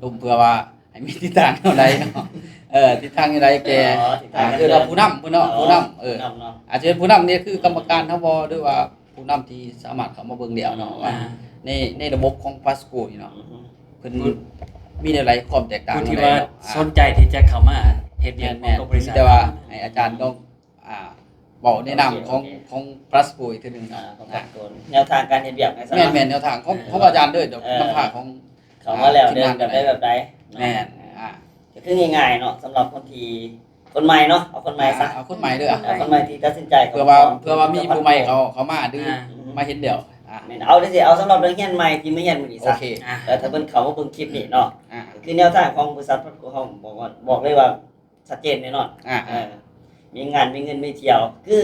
ລົມເພື່ອວ່າໃຫ້ມີທິດທາງແນວໃດເນາະ ເອີ ທິດທາງແນວໃດແກ່ ອໍ ທິດທາງ ອ່າ ເອີ້ນວ່າຜູ້ນຳ ຜູ້ນຳ ເອີ ຜູ້ນຳເນາະ ອາດຈະເປັນຜູ້ນຳນີ້ຄືກຳມະການເຮົາບໍ່ ຫຼືວ່າ ຜູ້ນຳທີ່ສາມາດເຂົ້າມາເບິ່ງແລ້ວເນາະ ອ່າ ວ່າໃນ ໃນລະບົບຂອງພລັສໂກນີ້ເນາະ ອືຮຶ ເພິ່ນມີແນວໃດ ຄວາມແຕກຕ່າງ ຜູ້ທີ່ວ່າ ແນວໃດເນາະ ອ່າ ສົນໃຈທີ່ຈະເຂົ້າມາເຮັດວຽກ ແມ່ນໆ ກັບບໍລິສັດ ມີແຕ່ວ່າໃຫ້ອາຈານລອງ ອ່າ ເວົ້າໃນນາມຂອງ ໂອເຄ ໂອເຄ ຂອງພລັສໂກອີກເທື່ອໜຶ່ງເນາະ ອ່າ ຂອງພລັສໂກ ອ່າ ແນວທາງການເຮັດວຽກ ແມ່ນໆ ແນວທາງຂອງ ເອີ ຂອງອາຈານເລີຍ ເອີ ນຳພາຂອງ ເຂົ້າມາແລ້ວ ອ່າ ເດີນກັນໄປແບບໃດເນາະ ແມ່ນ ອ່າ ອ່າ ກໍຄືງ່າຍໆເນາະ ສຳລັບຄົນທີ່ ຄົນໃໝ່ເນາະ ເອົາຄົນໃໝ່ຊະ ອ່າ ເອົາຄົນໃໝ່ເດີ ເອົາຄົນໃໝ່ທີ່ຕັດສິນໃຈ ເພື່ອວ່າ ເພື່ອວ່າມີຜູ້ໃໝ່ເຂົາ ເຂົ້າມາ ຫຼື ອ່າ ມາເຫັນແລ້ວ ອ່າ ແມ່ນ ເອົາຈັ່ງຊີ້ ເອົາສຳລັບນັກຮຽນໃໝ່ທີ່ມາຮຽນມື້ນີ້ຊະ ໂອເຄ ອ່າ ແລ້ວຖ້າເພິ່ນເຂົ້າມາເບິ່ງຄລິບນີ້ເນາະ ອ່າ ກໍຄືແນວທາງຂອງບໍລິສັດພລັສໂກເຮົາ ບອກວ່າ ບອກເລີຍວ່າຊັດເຈນແນ່ນອນ ອ່າ ເອີ ອ່າ ມີງານ ມີເງິນ ມີທ່ຽວ ຄື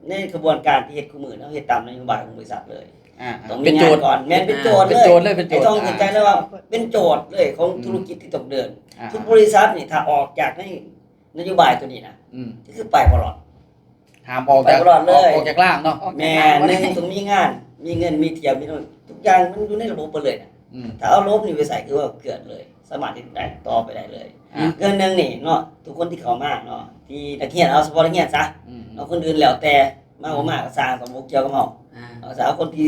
ໃນຂະບວນການທີ່ເຮັດຄູ່ມື້ ເຮົາເຮັດຕາມນະໂຍບາຍຂອງບໍລິສັດເລີຍ. ອ່າ ຕ້ອງມີງານກ່ອນ ແມ່ນເປັນໂຈດເລີຍ. ເປັນໂຈດເລີຍ ເປັນໂຈດ ໃຫ້ຕ້ອງເຂົ້າໃຈເລີຍວ່າເປັນໂຈດເລີຍຂອງທຸລະກິດທີ່ຕ້ອງເດີນ. ອ່າ ທຸກບໍລິສັດນີ້ ຖ້າອອກຈາກໃນນະໂຍບາຍຕົວນີ້ນະ ອືມ ກໍຄືໄປບໍ່ລອດ. ຫ້າມອອກຈາກ ໄປບໍ່ລອດເລີຍ ອອກຈາກລ່າງເນາະ. ແມ່ນ ໜຶ່ງຕ້ອງມີງານ ມີເງິນ ມີທ່ຽວ ມີໂນ່ນ ທຸກຢ່າງມັນຢູ່ໃນລະບົບເບິດເລີຍນະ. ອືມ ຖ້າເອົາລະບົບນີ້ໄປໃຊ້ ຄືວ່າເກືອນເລີຍ ສາມາດເຮັດໄດ້ຕໍ່ໄປໄດ້ເລີຍ. ອ່າ ເທື່ອໜຶ່ງນີ້ເນາະ ທຸກຄົນທີ່ເຂົ້າມາເນາະ ທີ່ນັກຮຽນ ເອົາສະເພາະນັກຮຽນຊະ ອືມ ເອົາຄົນອື່ນແລ້ວແຕ່ ມາບໍ່ມາກໍຊ່າງ ກໍບໍ່ກ່ຽວກັບເຮົາ. ອ່າ ເອົາຊະ ເອົາຄົນທີ່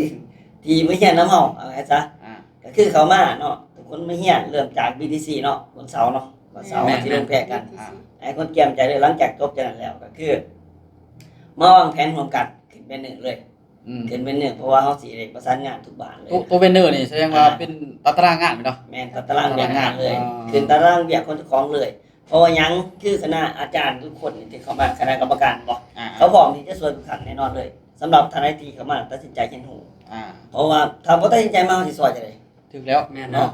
ທີ່ມາຮຽນນຳເຮົາ ເອົາໃຫ້ຊະ. ອ່າ ກໍຄືເຂົ້າມາເນາະ ທຸກຄົນມາຮຽນ ເລີ່ມຈາກ ບີທີຊີ ເນາະ ວັນເສົາເນາະ ວັນເສົາ ແມ່ນ ເຮົາຊິລົງແຂ່ງກັນ. ອ່າ ໃຫ້ຄົນກຽມໃຈເລີຍ ຫຼັງຈາກຈົບຈາກນັ້ນແລ້ວ ກໍຄືມາວາງແຜນຮ່ວມກັນ ຂຶ້ນແບນເນີເລີຍ. ອືມ ຂຶ້ນແບນເນີ ເພາະວ່າເຮົາຊິໄດ້ປະສານງານທຸກບ້ານເລີຍ. ໂຕ ໂຕແບນເນີນີ້ສະແດງວ່າ ອ່າ ເປັນຕາຕະລາງງານແມ່ນບໍ່? ແມ່ນ ຕາຕະລາງວຽກງານເລີຍ. ອ່າ ຂຶ້ນຕາຕະລາງວຽກຂອງເຈົ້າຂອງເລີຍ. ເພາະວ່າຫຍັງ? ຄືຄະນະອາຈານທຸກຄົນທີ່ເຂົ້າມາ ຄະນະກຳມະການບໍ ອ່າ ເຂົາພ້ອມທີ່ຈະຊ່ວຍທຸກທ່ານແນ່ນອນເລີຍ. ສຳລັບທ່ານໃດທີ່ເຂົ້າມາຕັດສິນໃຈຮຽນຮູ້ ອ່າ ເພາະວ່າຖ້າບໍ່ຕັດສິນໃຈມາ ເຮົາຊິຊ່ອຍຈັ່ງໃດ? ຖືກແລ້ວ ແມ່ນເນາະ ເນາະ.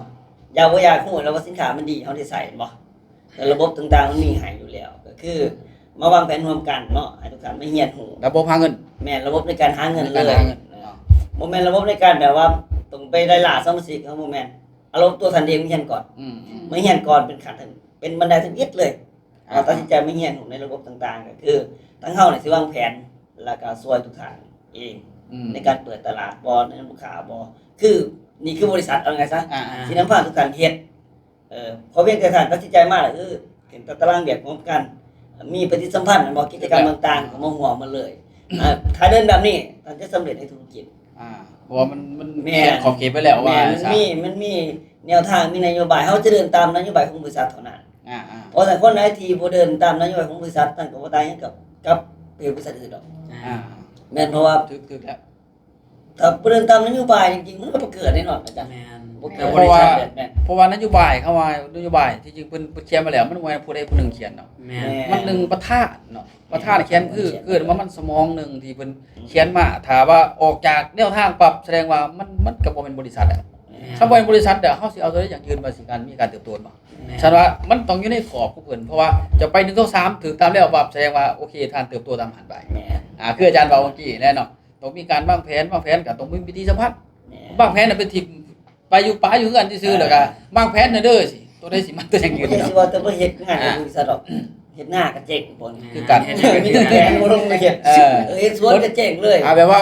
ຢາກບໍ່ຢາກຮູ້ແລ້ວວ່າສິນຄ້າມັນດີ ເຮົາໄດ້ໃຊ້ແມ່ນບໍ່? ແລະລະບົບຕ່າງໆມັນມີໃຫ້ຢູ່ແລ້ວ ກໍຄືມາວາງແຜນຮ່ວມກັນເນາະ ໃຫ້ທຸກທ່ານມາຮຽນຮູ້ ລະບົບຫາເງິນ. ແມ່ນ ລະບົບໃນການຫາເງິນເລີຍ. ໃນການຫາເງິນເນາະ ບໍ່ແມ່ນລະບົບໃນການແບບວ່າຕ້ອງໄປໄລ່ລ່າສະມາຊິກ ເຮົາບໍ່ແມ່ນ. ອາລົມຕົວທ່ານເອງມາຮຽນກ່ອນ ອືມໆ ມາຮຽນກ່ອນເປັນຂັ້ນ ເປັນບັນໄດທຳອິດເລີຍ. ອ່າ ເຮົາຕັດສິນໃຈມາຮຽນຮູ້ໃນລະບົບຕ່າງໆ ກໍຄືທາງເຮົານີ້ຊິວາງແຜນ ແລ້ວກໍຊ່ວຍທຸກທ່ານເອງ ອືມ ໃນການເປີດຕະຫຼາດບໍ ໃນນຳລູກຄ້າບໍ ຄືນີ້ຄືບໍລິສັດ ເອົາງ່າຍຊະ ອ່າໆ ທີ່ນຳພາທຸກທ່ານເຮັດ. ເອີ ຂໍພຽງແຕ່ທ່ານຕັດສິນໃຈມາ ກໍຄືເຫັນຕາຕະລາງວຽກຮ່ວມກັນ ມີປະຕິສຳພັນແມ່ນບໍ່? ກິດຈະກຳຕ່າງໆ ກໍມາຮ່ວມໝົດເລີຍ. ອ່າ ຖ້າເດີນແບບນີ້ ທ່ານຈະສຳເລັດໃນທຸລະກິດ. ອ່າ ເພາະວ່າມັນ ມັນ ແມ່ນ ຂຽນຂອບເຂດໄວ້ແລ້ວວ່າ ແມ່ນ ມັນມີ ມັນມີແນວທາງ ມີນະໂຍບາຍ ເຮົາຈະເດີນຕາມນະໂຍບາຍຂອງບໍລິສັດເທົ່ານັ້ນ. ອ່າໆ ເພາະສະນັ້ນ ຄົນໃດທີ່ບໍ່ເດີນຕາມນະໂຍບາຍຂອງບໍລິສັດ ນັ້ນກໍບໍ່ຕ່າງຫຍັງກັບ ກັບເປັນບໍລິສັດອື່ນດອກ. ອ່າ ແມ່ນ ເພາະວ່າ ຖືກ ຖືກແລ້ວ ຖ້າບໍ່ເດີນຕາມນະໂຍບາຍຈິງໆ ມັນກໍບໍ່ເກີດແນ່ນອນອາຈານ. ແມ່ນ ບໍ່ເກີດ ເພາະວ່າ ບໍລິສັດແບບນັ້ນ ເພາະວ່ານະໂຍບາຍ ຄຳວ່ານະໂຍບາຍທີ່ຈິງເພິ່ນ ເພິ່ນຂຽນມາແລ້ວ ມັນບໍ່ແມ່ນຜູ້ໃດຜູ້ໜຶ່ງຂຽນເນາະ. ແມ່ນ ມັນໜຶ່ງປະທານເນາະ ປະທານຂຽນ ຄື ຄືວ່າມັນສະໝອງໜຶ່ງທີ່ເພິ່ນຂຽນມາ. ຖ້າວ່າອອກຈາກແນວທາງປັບ ສະແດງວ່າມັນ ມັນກໍບໍ່ແມ່ນບໍລິສັດແລ້ວ. ແມ່ນ ຄັນບໍ່ແມ່ນບໍລິສັດແລ້ວ ເຮົາຊິເອົາຕົວໃດຢັ້ງຢືນວ່າຊິການ ມີການເຕີບໂຕບໍ່? ແມ່ນ ຊັ້ນວ່າມັນຕ້ອງຢູ່ໃນຂອບຂອງເພິ່ນ ເພາະວ່າຈະໄປ ໜຶ່ງ ສອງ ສາມ ຖືກຕາມແນວປັບ ສະແດງວ່າ ໂອເຄ ທ່ານເຕີບໂຕຕາມຫັ້ນໄປ. ແມ່ນ ອ່າ ຄືອາຈານເວົ້າເມື່ອກີ້ແຫຼະເນາະ ຕ້ອງມີການວາງແຜນ ວາງແຜນກໍຕ້ອງມີປະຕິສຳພັນ. ແມ່ນ ວາງແຜນນະໄປຖິ້ມ ໄປຢູ່ປ່າຢູ່ເຮືອນຊື່ໆ ອ່າ ແລ້ວກໍວາງແຜນແດ່ເດີ ຊິ ໂຕໃດຊິມາ ໂຕຫຍັງຢູ່ ບໍ່ໄດ້ ເນາະ ຊິວ່າແຕ່ບໍ່ເຮັດງານ ອ່າ ບໍລິສັດດອກ ເຮັດນາກໍເຈັງ ພວກນີ້ ຄືກັນ ມີແຕ່ແຜນບໍ່ລົງໄປເຮັດ. ເອີ ເອີ ເຮັດສວນກໍເຈັງເລີຍ. ອ່າ ແບບວ່າ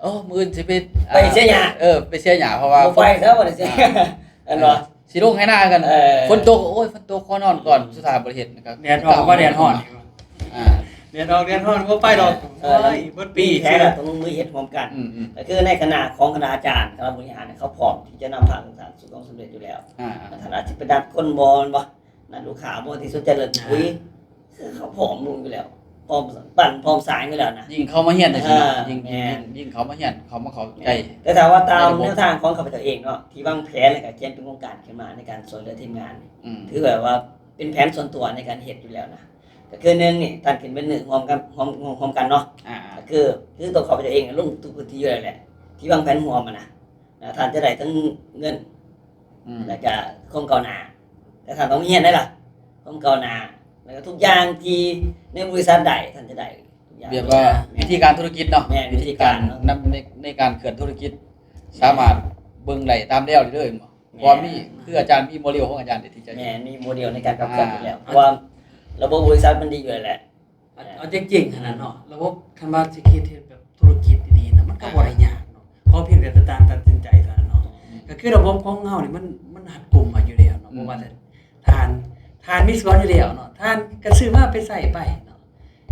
ໂອ້ ມື້ອື່ນຊິໄປ ໄປເສຍຫຍ້າ ເອີ ໄປເສຍຫຍ້າ ເພາະວ່າ ບໍ່ໄປຊະ ບໍ່ໄດ້ເສຍ ອ່າ ແມ່ນບໍ່? ຊິລົງໄຮ່ນາກັນ ເອີ ຝົນຕົກ ໂອ້ຍ ຝົນຕົກ ຂໍນອນກ່ອນ ສຸດທ້າຍບໍ່ໄດ້ເຮັດ ແດດອອກວ່າແດດຮ້ອນ ອ່າ ແດດອອກແດດຮ້ອນ ບໍ່ໄປດອກ. ເອີ ເບິດປີ ແທ້ລະ ຕ້ອງລົງມືເຮັດຮ່ວມກັນ. ອືມໆ ກໍຄືໃນຄະນະຂອງຄະນະອາຈານ ຄະນະບໍລິຫານ ເຂົາພ້ອມທີ່ຈະນຳພາທຸກທ່ານສູ່ຄວາມສຳເລັດຢູ່ແລ້ວ. ອ່າ ທ່ານອາດຊິໄປນັດຄົນບໍ່ ແມ່ນບໍ່? ນັດລູກຄ້າບໍ່ ທີ່ສົນໃຈເລື່ອງປຸ໋ຍ ອ່າ ຄືເຂົາພ້ອມລົງຢູ່ແລ້ວ ພ້ອມປັ່ນ ພ້ອມສ້າງຢູ່ແລ້ວນະ. ຍິ່ງເຂົາມາຮຽນຈັ່ງຊີ້ເນາະ ອ່າ ຍິ່ງ ແມ່ນ ຍິ່ງ ຍິ່ງເຂົາມາຮຽນ ເຂົາມາເຂົ້າໃຈ. ແມ່ນ ແຕ່ຖ້າວ່າຕາມແນວທາງຂອງຂ້າພະເຈົ້າເອງເນາະ ທີ່ວາງແຜນ ແລ້ວກໍຂຽນເປັນໂຄງການຂຶ້ນມາໃນການຊ່ວຍເຫຼືອທີມງານ ອືມ ຖືວ່າເປັນແຜນສ່ວນຕົວໃນການເຮັດຢູ່ແລ້ວນະ. ກໍຄືໜຶ່ງນີ້ ທ່ານຂຶ້ນເປັນໜຶ່ງຮ່ວມກັນ ຮ່ວມ ຮ່ວມ ຮ່ວມກັນເນາະ ອ່າໆ ກໍຄື ຄືຕົວຂ້າພະເຈົ້າເອງລົງທຸກພື້ນທີ່ຢູ່ແລ້ວແຫຼະ ທີ່ວາງແຜນຮ່ວມຫັ້ນນະ ແລ້ວທ່ານຈະໄດ້ທັງເງິນ ອືມ ແລ້ວກະຄວາມກ້າວໜ້າ ແຕ່ທ່ານຕ້ອງຮຽນໄດ້ລະ ຄວາມກ້າວໜ້າ ແລ້ວກະທຸກຢ່າງທີ່ໃນບໍລິສັດໄດ້ ທ່ານຈະໄດ້ທຸກຢ່າງ. ແບບວ່າ ແມ່ນ ວິທີການທຸລະກິດເນາະ ແມ່ນ ວິທີການ ວິທີການນຳໃນ ໃນການເຄື່ອນທຸລະກິດ ສາມາດເບິ່ງໄດ້ຕາມແນວເລີຍ ແມ່ນບໍ່? ແມ່ນ ເພາະວ່າມີ ຄືອາຈານມີໂມເດວຂອງອາຈານເດ ທີ່ຈະ ແມ່ນ ມີໂມເດວໃນການຂັບເຄື່ອນຢູ່ແລ້ວ ອ່າ ເພາະວ່າລະບົບບໍລິສັດມັນດີຢູ່ແລ້ວແຫຼະ. ເອົາ ເອົາຈິງໆຫັ້ນນະເນາະ ລະບົບ ຄັນວ່າຊິຄິດເຮັດແບບທຸລະກິດດີໆນະ ມັນກໍ ອ່າ ບໍ່ໄດ້ຍາກເນາະ ຂໍພຽງແຕ່ທ່ານຕັດສິນໃຈເທົ່ານັ້ນເນາະ. ອືມ ກໍຄືລະບົບຂອງເຮົານີ້ ມັນ ມັນຮັດກຸມເຮົາຢູ່ແລ້ວເນາະ ອືມ ບໍ່ວ່າແຕ່ທ່ານ ທ່ານມີສວນຢູ່ແລ້ວເນາະ ທ່ານກໍຊື້ມາໄປໃຊ້ໄປເນາະ.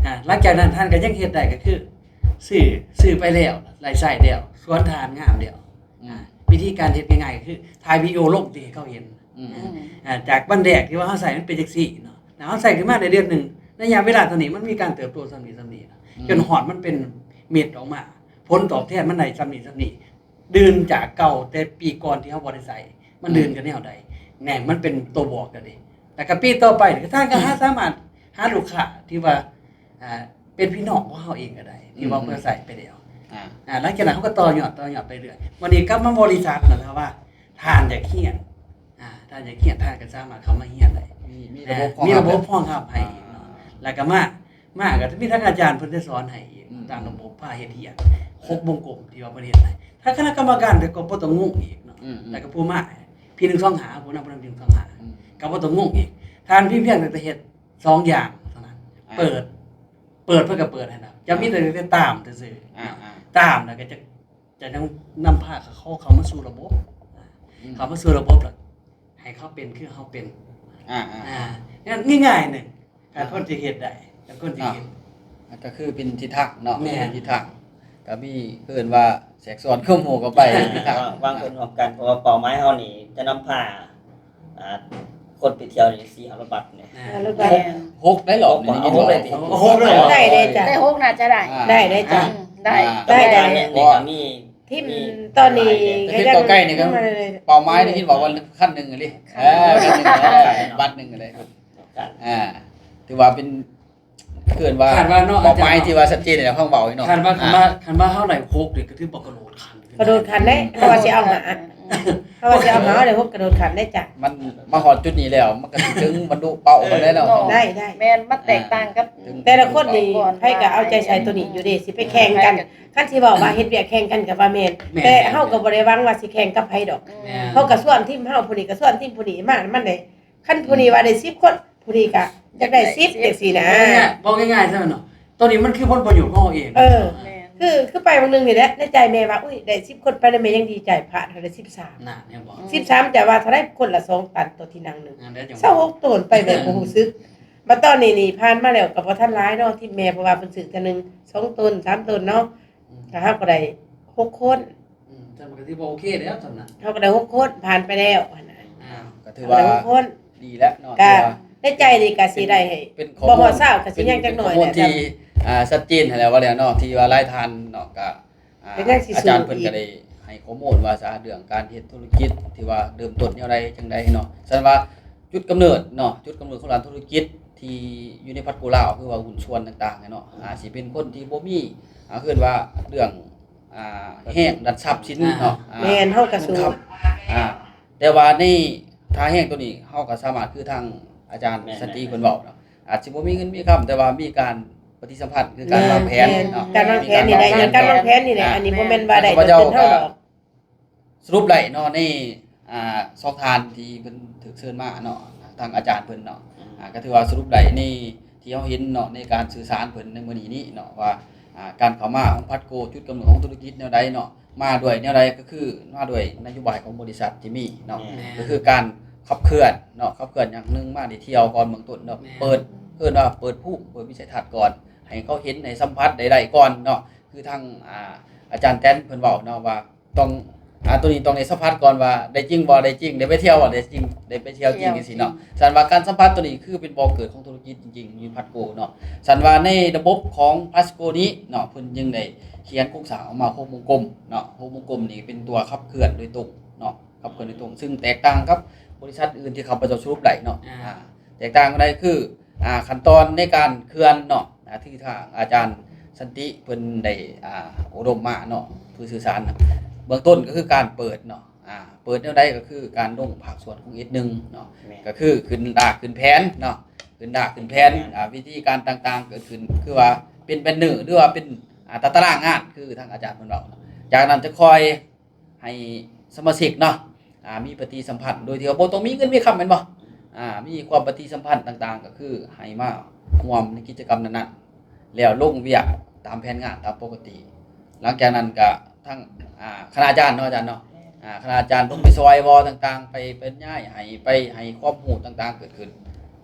ອ່າ ຫຼັງຈາກນັ້ນທ່ານກໍຍັງເຮັດໄດ້ ກໍຄືຊື້ ຊື້ໄປແລ້ວ ໄດ້ໃຊ້ແລ້ວ ສວນທ່ານງາມແລ້ວ. ອືມ ອ່າ ວິທີການເຮັດງ່າຍໆ ກໍຄືຖ່າຍວິດີໂອລົງຕິໃຫ້ເຂົາເຫັນ. ອືມ ອ່າ ຈາກວັນແລກທີ່ວ່າເຮົາໃຊ້ມັນເປັນຈັ່ງຊີ້ເນາະ ແລ້ວເຮົາໃຊ້ຂຶ້ນມາໄດ້ເດືອນໜຶ່ງ ໄລຍະເວລາເທົ່ານີ້ມັນມີການເຕີບໂຕສ່ຳນີ້ສ່ຳນີ້ ອືມ ຈົນຮອດມັນເປັນເມັດອອກມາ ຜົນຕອບແທນມັນໄດ້ສ່ຳນີ້ສ່ຳນີ້ ລື່ນຈາກເກົ່າແຕ່ປີກ່ອນທີ່ເຮົາບໍ່ໄດ້ໃຊ້ ມັນ ອືມ ລື່ນກັນແນວໃດ ແນ່ ມັນເປັນຕົວບອກກັນເດ້. ແລ້ວກໍປີຕໍ່ໄປ ທ່ານກໍຫາ ສາມາດຫາລູກຄ້າທີ່ວ່າ ອ່າ ເປັນພີ່ນ້ອງຂອງເຮົາເອງກໍໄດ້ ທີ່ວ່າ ອືມ ເພິ່ນໃຊ້ໄປແລ້ວ ອ່າ ອ່າ ຫຼັງຈາກນັ້ນເຮົາກໍຕໍ່ຍອດ ຕໍ່ຍອດໄປເລື້ອຍ. ບັດນີ້ກັບມາບໍລິສັດນະ ຖ້າວ່າທ່ານຢາກຮຽນ ອ່າ ທ່ານຢາກຮຽນ ທ່ານກໍສາມາດເຂົ້າມາຮຽນໄດ້ ມີ ມີລະບົບ ອ່າ ຮອງຮັບ ມີລະບົບຮອງຮັບໃຫ້ເນາະ ອ່າ ແລ້ວກໍມາ ມາກໍຈະມີທາງອາຈານເພິ່ນຈະສອນໃຫ້ອີກ ອືມ ຕາມລະບົບ ພາເຮັດວຽກ ຫົກວົງກົມທີ່ວ່າເພິ່ນເຮັດໃຫ້ ຖ້າຄະນະກຳມະການກໍບໍ່ຕ້ອງງົງອີກເນາະ ອືມໆ ແລ້ວກໍຜູ້ມາ ພີໜຶ່ງສອງຫ້າ ຜູ້ນຳ ຜູ້ນຳໜຶ່ງສອງຫ້າ ອືມ ກໍບໍ່ຕ້ອງງົງອີກ ທ່ານພຽງແຕ່ເຮັດສອງຢ່າງເທົ່ານັ້ນ ອ່າ ເປີດ ເປີດເພິ່ນກໍເປີດໃຫ້ແລ້ວ ຈະມີແຕ່ ອ່າ ແຕ່ຕາມຊື່ໆ ອ່າໆ ຕາມແລ້ວກໍຈະ ຈະນຳ ນຳພາເຂົາເຂົ້າມາສູ່ລະບົບ ອືມ ເຂົ້າມາສູ່ລະບົບແລ້ວ ໃຫ້ເຂົາເປັນຄືເຮົາເປັນ ອ່າໆ ອ່າ ງ່າຍໆໜຶ່ງ ຖ້າ ອ່າ ຄົນທີ່ເຮັດໄດ້ ຖ້າຄົນທີ່ເຮັດ ອ່າ ກໍຄືເປັນທິດທາງເນາະ ແມ່ນ ເປັນທິດທາງ ກໍມີ ເອີ້ນວ່າແຊກຊ້ອນຄວາມຮູ້ເຂົ້າໄປ ທິດທາງ ວາງ ວາງເປັນຮ່ວມກັນ ເພາະວ່າເປົ້າໝາຍເຮົານີ້ຈະນຳພາ ອ່າ ຄົນໄປທ່ຽວນີ້ສີ່ຫ້າຮ້ອຍບາດນີ້ ອ່າ ຫ້າຮ້ອຍບາດ ຫົກໄດ້ຫຼອກ ຫົກ ນີ້ ຫົກໄດ້ຕິ ຫົກໄດ້ ໄດ້ເດ້ຈ້ະ ໄດ້ຫົກໜ້າຈະໄດ້ ອ່າ ໄດ້ເດ້ຈ້ະ ອ່າ ອືມ ໄດ້ ອ່າ ໄດ້ ກຳມະການນີ້ກໍມີ ທີມ ມີ ຕອນນີ້ ແຕ່ເປັນເກົ້າໄກ່ນີ້ກໍ ເປົ້າໝາຍໄດ້ຍິນວ່າວັນຄັນໜຶ່ງເລີຍ ຄັນ ເອີ ຄັນໜຶ່ງເລີຍ ບັດໜຶ່ງເລີຍ ອ່າ ຖືວ່າເປັນ ເອີ້ນວ່າ ຄາດວ່າເນາະ ເປົ້າໝາຍທີ່ວ່າຊັດເຈນໃນຫ້ອງເວົ້າເນາະ ຄາດວ່າ ອ່າ ຄັນວ່າ ຄັນວ່າເຮົາໄດ້ຫົກນີ້ກໍຖືວ່າກະໂດດຂັ້ນ ກະໂດດຂັ້ນເດ້ ເພາະວ່າຊິເອົາຫ້າ ເພາະວ່າຊິເອົາຫ້າໄດ້ຫົກກະໂດດຂັ້ນເດ້ຈ້ະ ມັນມາຮອດຈຸດນີ້ແລ້ວ ມັນກໍຊິເຖິງບັນລຸເປົ້າໄດ້ແລ້ວເນາະ ໄດ້ ໄດ້ ແມ່ນ ມັນແຕກຕ່າງກັບ ອ່າ ແຕ່ລະຄົນນີ້ ໃຜກໍເອົາໃຈໃສ່ໂຕນີ້ຢູ່ເດ້ ຊິໄປແຂ່ງກັນ ຄັນຊິເວົ້າວ່າເຮັດວຽກແຂ່ງກັນກໍວ່າແມ່ນ ແມ່ນ ແຕ່ເຮົາກໍບໍ່ໄດ້ຫວັງວ່າຊິແຂ່ງກັບໃຜດອກ ແມ່ນ ເຮົາກໍຊວນທີມເຮົາ ຜູ້ນີ້ກໍຊວນທີມຜູ້ນີ້ມາ ມັນໄດ້ ຄັນຜູ້ນີ້ວ່າໄດ້ສິບຄົນ ຜູ້ນີ້ກໍຢາກໄດ້ສິບ ຈັງຊີ້ນະ ເວົ້າງ່າຍໆຊະເນາະ ໂຕນີ້ມັນຄືຜົນປະໂຫຍດຂອງເຮົາເອງ ເອີ ແມ່ນ ຄື ຄືໄປມື້ໜຶ່ງນີ້ແຫຼະ ໃນໃຈແມ່ວ່າ ອຸ້ຍ ໄດ້ສິບຄົນໄປນຳແມ່ຍັງດີໃຈ ພາດເຮົາໄດ້ສິບສາມ ນັ້ນເຫັນບໍ່ ສິບສາມ ຈະວ່າເທົ່າໃດ ຄົນລະສອງຕັນຕໍ່ທີນັ່ງໜຶ່ງ ຊາວຫົກໂຕນ ໄປແບບບໍ່ຮູ້ສຶກ ບັດຕອນນີ້ນີ້ຜ່ານມາແລ້ວກໍບໍ່ທັນຫຼາຍເນາະ ທີມແມ່ ເພາະວ່າເພິ່ນຊື້ເທື່ອໜຶ່ງສອງໂຕນ ສາມໂຕນເນາະ ອືມ ກໍເຮົາກໍໄດ້ຫົກຄົນ ອືມ ຊັ້ນມັນກໍຖືວ່າໂອເຄແລ້ວ ຊັ້ນນະ ເຮົາກໍໄດ້ຫົກຄົນ ຜ່ານໄປແລ້ວຫັ້ນນະ ອ່າ ກໍຖືວ່າ ກໍໄດ້ຫົກຄົນ ດີແລ້ວເນາະ ກໍໃນໃຈນີ້ກໍຊິໄດ້ໃຫ້ ເປັນຂໍ້ມູນ ບໍ່ຮອດຊາວ ກໍຊິຍັງຈັກໜ້ອຍ ເປັນຂໍ້ມູນທີ່ ແລ້ວກໍ ອ່າ ຊັດເຈນຫັ້ນແຫຼະ ວ່າແລ້ວເນາະ ທີ່ວ່າຫຼາຍທ່ານເນາະ ກໍ ອ່າ ອາຈານເພິ່ນກໍໄດ້ໃຫ້ຂໍ້ມູນວ່າຊະ ເລື່ອງການເຮັດທຸລະກິດທີ່ວ່າເລີ່ມຕົ້ນແນວໃດຈັ່ງໃດເນາະ ຊັ້ນວ່າຈຸດກຳເນີດເນາະ ຈຸດກຳເນີດຂອງດ້ານທຸລະກິດທີ່ຢູ່ໃນພັດໂກລາວ ຄືວ່າຫຸ້ນສ່ວນຕ່າງໆເນາະ ອາດຊິເປັນຄົນທີ່ບໍ່ມີ ອ່າ ເອີ້ນວ່າເລື່ອງ ອ່າ ແຮງດ້ານຊັບສິນເນາະ ອ່າ ອ່າ ແມ່ນ ເຮົາກໍສູ້ ອ່າ ແຕ່ວ່າໃນທ່າແຮງໂຕນີ້ ເຮົາກໍສາມາດ ຄືທາງອາຈານ ແມ່ນໆ ສັນຕິເພິ່ນເວົ້າເນາະ ອາດຊິບໍ່ມີເງິນມີຄຳ ແຕ່ວ່າມີການປະຕິສຳພັນ ຄືການ ແມ່ນ ວາງແຜນ ແມ່ນ ເນາະ ການວາງແຜນນີ້ແຫຼະ ມີການວາງແຜນ ການວາງແຜນນີ້ແຫຼະ ອ່າ ອັນນີ້ບໍ່ແມ່ນວ່າໄດ້ໂດດເດັ່ນເທົ່າດອກ ສະຫຼຸບໄດ້ເນາະ ໃນ ອ່າ ສອງທ່ານທີ່ເພິ່ນຖືກເຊີນມາເນາະ ທາງອາຈານເພິ່ນເນາະ ອືມ ອ່າ ກໍຖືວ່າສະຫຼຸບໄດ້ໃນທີ່ເຮົາເຫັນເນາະ ໃນການສື່ສານເພິ່ນໃນມື້ນີ້ນີ້ເນາະ ວ່າ ອ່າ ການເຂົ້າມາຂອງພັດໂກ ຈຸດກຳເນີດຂອງທຸລະກິດແນວໃດເນາະ ມາດ້ວຍແນວໃດ ກໍຄືມາດ້ວຍນະໂຍບາຍຂອງບໍລິສັດທີ່ມີເນາະ ແມ່ນ ກໍຄືການຂັບເຄື່ອນເນາະ ຂັບເຄື່ອນຢ່າງໜຶ່ງມາໄດ້ທ່ຽວກ່ອນເບື້ອງຕົ້ນເນາະ ແມ່ນ ເປີດ ເອີ້ນວ່າເປີດພູມ ເປີດວິໄສທັດກ່ອນ ໃຫ້ເຂົາເຫັນ ໃຫ້ສຳຜັດໄດ້ ໄດ້ກ່ອນເນາະ ຄືທາງ ອ່າ ອາຈານແຕນເພິ່ນເວົ້າເນາະວ່າ ຕ້ອງ ອ່າ ໂຕນີ້ຕ້ອງໄດ້ສຳຜັດກ່ອນວ່າໄດ້ຈິງບໍ່ ໄດ້ຈິງ ໄດ້ໄປທ່ຽວບໍ່ ໄດ້ຈິງ ໄດ້ໄປທ່ຽວຈິງ ຈັ່ງຊີ້ເນາະ ສັນວ່າການສຳຜັດໂຕນີ້ຄືເປັນບໍ່ເກີດຂອງທຸລະກິດຈິງໆ ຢູ່ພັດໂກເນາະ ສັນວ່າໃນລະບົບຂອງພັດໂກນີ້ເນາະ ເພິ່ນຈຶ່ງໄດ້ຂຽນໂຄງສ້າງອອກມາຫົກວົງກົມເນາະ ຫົກວົງກົມນີ້ເປັນຕົວຂັບເຄື່ອນໂດຍຕົງເນາະ ຂັບເຄື່ອນໂດຍຕົງ ຊຶ່ງແຕກຕ່າງກັບບໍລິສັດອື່ນທີ່ຂ້າພະເຈົ້າສະຫຼຸບໄດ້ເນາະ ອ່າ ອ່າ ແຕກຕ່າງກັນໄດ້ຄື ອ່າ ຂັ້ນຕອນໃນການເຄື່ອນເນາະ ອ່າ ທີ່ທາງອາຈານສັນຕິເພິ່ນໄດ້ ອ່າ ອົບຮົມມາເນາະ ຜູ້ສື່ສານນະ ເບື້ອງຕົ້ນກໍຄືການເປີດເນາະ ອ່າ ເປີດແນວໃດກໍຄືການລົງພາກສ່ວນຂອງເອັດໜຶ່ງເນາະ ແມ່ນ ກໍຄືຂຶ້ນດາກຂຶ້ນແຜນເນາະ ຂຶ້ນດາກຂຶ້ນແຜນ ແມ່ນ ອ່າ ວິທີການຕ່າງໆເກີດຂຶ້ນ ຄືວ່າເປັນແບນເນີ ຫຼືວ່າເປັນ ອ່າ ຕາຕະລາງງານ ຄືທາງອາຈານເພິ່ນເວົ້າເນາະ ຈາກນັ້ນຈະຄ່ອຍ ໃຫ້ສະມາຊິກເນາະ ອ່າ ມີປະຕິສຳພັນ ໂດຍທີ່ວ່າບໍ່ຕ້ອງມີເງິນມີຄຳແມ່ນບໍ່? ອ່າ ມີຄວາມປະຕິສຳພັນຕ່າງໆ ກໍຄືໃຫ້ມາຮ່ວມໃນກິດຈະກຳນັ້ນໆ ແລ້ວລົງວຽກຕາມແຜນງານຕາມປົກກະຕິ ຫຼັງຈາກນັ້ນກໍທາງ ອ່າ ຄະນະອາຈານເນາະ ອາຈານເນາະ ອ່າ ຄະນະອາຈານລົງໄປຊ່ອຍບໍ່ຕ່າງໆ ໄປ ໄປຍ້າຍໃຫ້ ໄປໃຫ້ຄວາມຮູ້ຕ່າງໆເກີດຂຶ້ນ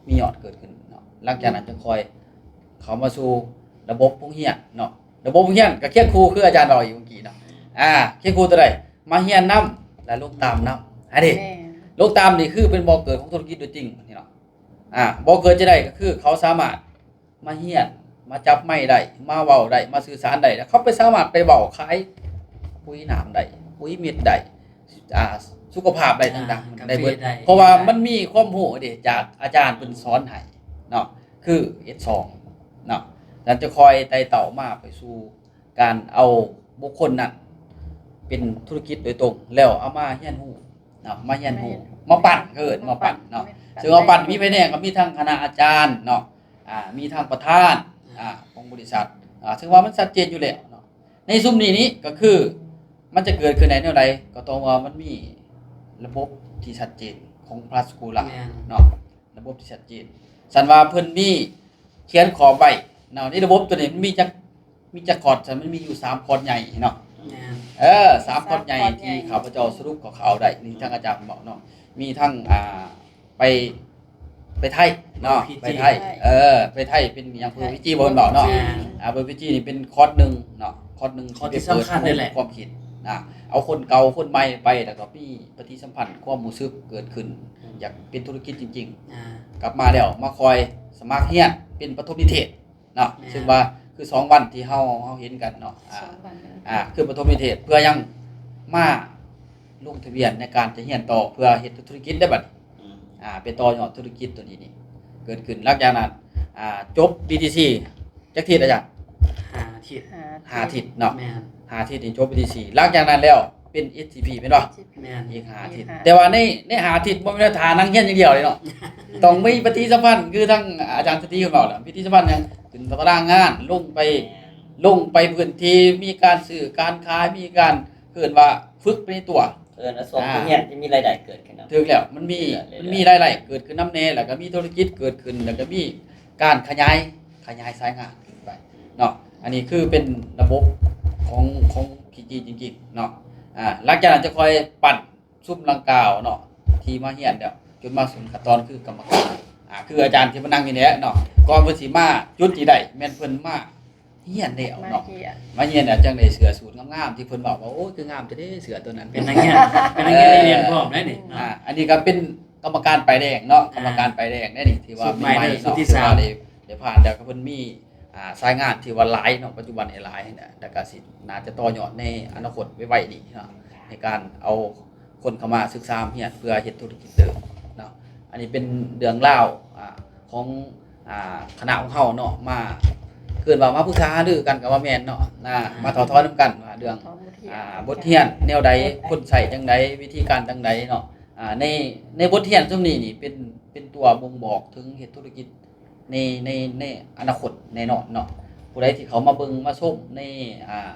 ມີຍອດເກີດຂຶ້ນເນາະ ຫຼັງຈາກນັ້ນຈຶ່ງຄ່ອຍເຂົ້າມາສູ່ລະບົບໂຮງຮຽນເນາະ ລະບົບໂຮງຮຽນກໍຄຽງຄູ່ ຄືອາຈານເວົ້າຢູ່ເມື່ອກີ້ເນາະ ອ່າ ຄຽງຄູ່ຕົວໃດ? ມາຮຽນນຳ ແລະ ລົງຕາມນຳ ອັນນີ້ ແມ່ນ ລົງຕາມນີ້ຄືເປັນບໍ່ເກີດຂອງທຸລະກິດໂດຍຈິງນີ້ເນາະ ອ່າ ບໍ່ເກີດຈັ່ງໃດ ກໍຄືເຂົາສາມາດມາຮຽນ ມາຈັບໄມໄດ້ ມາເວົ້າໄດ້ ມາສື່ສານໄດ້ ແລ້ວເຂົາໄປສາມາດໄປເວົ້າຂາຍປຸ໋ຍນ້ຳໄດ້ ປຸ໋ຍເມັດໄດ້ ອ່າ ສຸຂະພາບໄດ້ ອ່າ ຕ່າງໆ ກາເຟໄດ້ເບິດ ໄດ້ ເພາະວ່າມັນມີຄວາມຮູ້ເດ້ ຈາກອາຈານເພິ່ນສອນໃຫ້ເນາະ ຄືເອັດສອງເນາະ ແລ້ວຈະຄ່ອຍໄຕ່ເຕົ້າມາໄປສູ່ ການເອົາບຸກຄົນນັ້ນເປັນທຸລະກິດໂດຍຕົງ ແລ້ວເອົາມາຮຽນຮູ້ເນາະ ມາຮຽນຮູ້ ມາ ມາປັ່ນ ເອີ້ນມາປັ່ນເນາະ ມາປັ່ນ ຊຶ່ງເອົາປັ່ນມີໃຜແດ່ ກໍມີທັງຄະນະອາຈານເນາະ ອ່າ ມີທັງປະທານ ອ່າ ຂອງບໍລິສັດ ອ່າ ເຊິ່ງວ່າມັນຊັດເຈນຢູ່ແລ້ວເນາະ. ໃນຊຸມນີ້ນີ້ກໍຄືມັນຈະເກີດຂຶ້ນໄດ້ແນວໃດ ກໍຕ້ອງວ່າມັນມີລະບົບທີ່ຊັດເຈນຂອງພາສໂກລາ ແມ່ນ ເນາະ ລະບົບທີ່ຊັດເຈນ. ສັນວ່າເພິ່ນມີຂຽນຂອບໄວ້ເນາະ ໃນລະບົບຕົວນີ້ມັນມີຈັກ ມີຈັກຄອດ? ສັນມັນມີຢູ່ສາມຄອດໃຫຍ່ເນາະ ແມ່ນ ເອີ ສາມຄອດໃຫຍ່ ສາມຄອດໃຫຍ່ ທີ່ຂ້າພະເຈົ້າສະຫຼຸບຄ່າວໆໄດ້ ນີ້ ອືມ ທາງອາຈານເວົ້າເນາະ ມີທັງ ອ່າ ໄປ ໄປໄທເນາະ ໄປໄທ ໄປໄທ ເອີ ໄປໄທເປັນຫຍັງ ເພີຈີບໍ່ເພິ່ນເວົ້າເນາະ ແມ່ນ ອ່າ ເພີຈີນີ້ເປັນຄອດໜຶ່ງເນາະ ຄອດໜຶ່ງ ຄອດທີ່ສຳຄັນເລີຍແຫຼະ ຄວາມຄິດນະ ເອົາຄົນເກົ່າຄົນໃໝ່ໄປ ແລ້ວກໍມີປະຕິສຳພັນຄວາມຮູ້ສຶກເກີດຂຶ້ນ ອືມ ຢາກເປັນທຸລະກິດຈິງໆ ອ່າ ກັບມາແລ້ວມາຄອຍສະໝັກຮຽນເປັນປະຖົມນິເທດເນາະ ແມ່ນ ເຊິ່ງວ່າຄືສອງວັນທີ່ເຮົາ ເຮົາເຫັນກັນເນາະ ອ່າ ສອງວັນ ອ່າ ຄືປະຖົມນິເທດ ເພື່ອຍັງມາ ລົງທະບຽນໃນການຈະຮຽນຕໍ່ເພື່ອເຮັດທຸລະກິດໄດ້ບັດນີ້ ອືມ ອ່າ ໄປຕໍ່ຍອດທຸລະກິດຕົວນີ້ນີ້ເກີດຂຶ້ນ. ຫຼັງຈາກນັ້ນ ອ່າ ຈົບບີທີຊີຈັກທິດອາຈານ? ຫ້າທິດ ຫ້າທິດເນາະ ແມ່ນ ຫ້າທິດນີ້ຈົບບີທີຊີ. ຫຼັງຈາກນັ້ນແລ້ວເປັນເອັສຊີພີແມ່ນບໍ່? ແມ່ນ ອີກຫ້າທິດ ແຕ່ວ່າໃນ ໃນຫ້າທິດບໍ່ແມ່ນວ່າຖ້ານັ່ງຮຽນຢ່າງດຽວເດ້ເນາະ ຕ້ອງມີປະຕິສຳພັນ ຄືທາງອາຈານສະຕີເພິ່ນເວົ້າແຫຼະ ປະຕິສຳພັນຫຍັງ ຂຶ້ນຕາລາງງານ ລົງໄປ ລົງໄປພື້ນທີ່ ມີການຊື້ການຂາຍ ມີການ ເອີ້ນວ່າຝຶກໄປໃນຕົວ ເອີ້ນວ່າຊ່ວງ ອ່າ ທີ່ຮຽນທີ່ມີລາຍໄດ້ເກີດຂຶ້ນນຳ ຖືກແລ້ວ ມັນມີ ເລື້ອຍໆ ມັນມີລາຍໄດ້ເກີດຂຶ້ນນຳແດ່ ແລ້ວກໍມີທຸລະກິດເກີດຂຶ້ນ ແລ້ວກໍມີການຂະຫຍາຍ ຂະຫຍາຍສາຍງານຂຶ້ນໄປເນາະ. ອັນນີ້ຄືເປັນລະບົບຂອງ ຂອງພີຈີຈິງໆເນາະ. ອ່າ ຫຼັງຈາກນັ້ນຈະຄ່ອຍປັ້ນຊຸມດັ່ງກ່າວເນາະ ທີ່ມາຮຽນແລ້ວ ຈົນມາສູ່ຂັ້ນຕອນຄືກຳມະການ ອ່າ ຄືອາຈານທີ່ມານັ່ງຢູ່ນີ້ແຫຼະເນາະ. ກ່ອນເພິ່ນຊິມາຈຸດນີ້ໄດ້ ແມ່ນເພິ່ນມາ ຮຽນແລ້ວເນາະ ມາຮຽນ ມາຮຽນແລ້ວ ຈັ່ງໄດ້ເສື້ອສູດງາມໆ ທີ່ເພິ່ນເວົ້າວ່າ ໂອ້ຍ ຄືງາມແທ້ເດ້ເສື້ອຕົວນັ້ນ ເປັນນັກຮຽນ ເປັນນັກຮຽນໄດ້ຮຽນພ້ອມໄດ໋ນີ້ເນາະ. ອ່າ ອັນນີ້ກໍເປັນກຳມະການປ້າຍແດງເນາະ ອ່າ ກຳມະການປ້າຍແດງໄດ໋ນີ້ ທີ່ວ່າໃໝ່ໆເນາະ ທີ່ວ່າໄດ້ ໄດ້ຜ່ານ ແລ້ວກໍເພິ່ນມີ ອ່າ ສາຍງານທີ່ວ່າຫຼາຍເນາະ ປັດຈຸບັນນີ້ຫຼາຍນະ ແລ້ວກໍຊິໜ້າຈະຕໍ່ຍອດໃນອະນາຄົດໄວໆນີ້ເນາະ ໃນການເອົາ ຄົນເຂົ້າມາສຶກສາຮຽນເພື່ອເຮັດທຸລະກິດເດີມເນາະ. ອັນນີ້ເປັນເລື່ອງລາວ ອ່າ ຂອງ ອ່າ ຄະນະຂອງເຮົາເນາະ ມາ ເອີ້ນວ່າມາປຶກສາຫາລືກັນກໍວ່າແມ່ນເນາະ ນະ ອ່າ ມາຖໍ່ຖອນນຳກັນວ່າເລື່ອງ ຖອນບົດຮຽນ ອ່າ ບົດຮຽນແນວໃດ ຄວນໃຊ້ຈັ່ງໃດ ວິທີການຈັ່ງໃດເນາະ. ອ່າ ໃນ ໃນບົດຮຽນຊຸມນີ້ນີ້ເປັນ ເປັນຕົວບົ່ງບອກເຖິງເຮັດທຸລະກິດ ໃນ ໃນ ໃນອະນາຄົດແນ່ນອນເນາະ. ຜູ້ໃດທີ່ເຂົ້າມາເບິ່ງມາຊົມໃນ ອ່າ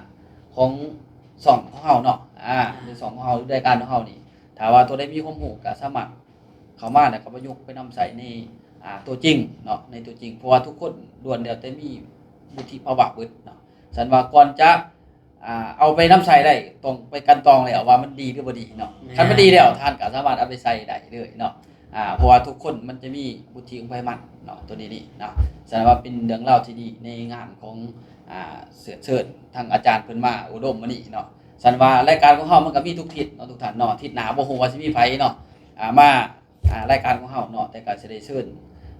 ຂອງຊ່ອງຂອງເຮົາເນາະ ອ່າ ໃນຊ່ອງຂອງເຮົາ ລາຍການຂອງເຮົານີ້ ຖ້າວ່າຕົວໃດມີຄວາມຮູ້ກໍສາມາດເຂົ້າມາ ແລ້ວກໍປະຍຸກໄປນຳໃຊ້ໃນ ອ່າ ຕົວຈິງເນາະ ໃນຕົວຈິງ ເພາະວ່າທຸກຄົນລ້ວນແລ້ວແຕ່ມີວຸດທິພາວະເບິດເນາະ. ສັນວ່າກ່ອນຈະ ອ່າ ເອົາໄປນຳໃຊ້ໄດ້ ຕ້ອງໄປກັ່ນຕອງແລ້ວວ່າມັນດີຫຼືບໍ່ດີເນາະ. ແມ່ນ ຄັນມັນດີແລ້ວ ທ່ານກໍສາມາດເອົາໄປໃຊ້ໄດ້ເລີຍເນາະ ອ່າ ເພາະວ່າທຸກຄົນມັນຈະມີວຸດທິຂອງໃຜມັນເນາະ ຕົວນີ້ນີ້ເນາະ. ສະນັ້ນວ່າເປັນເລື່ອງລາວທີ່ດີໃນງານຂອງ ອ່າ ເຊີນ ເຊີນທາງອາຈານເພິ່ນມາອົບຮົມມື້ນີ້ເນາະ. ສະນັ້ນວ່າລາຍການຂອງເຮົາມັນກໍມີທຸກທິດເນາະ ທຸກທ່ານເນາະ. ທິດໜ້າບໍ່ຮູ້ວ່າຊິມີໃຜເນາະ ອ່າ ມາ ອ່າ ລາຍການຂອງເຮົາເນາະ ແຕ່ກໍຊິໄດ້ເຊີນ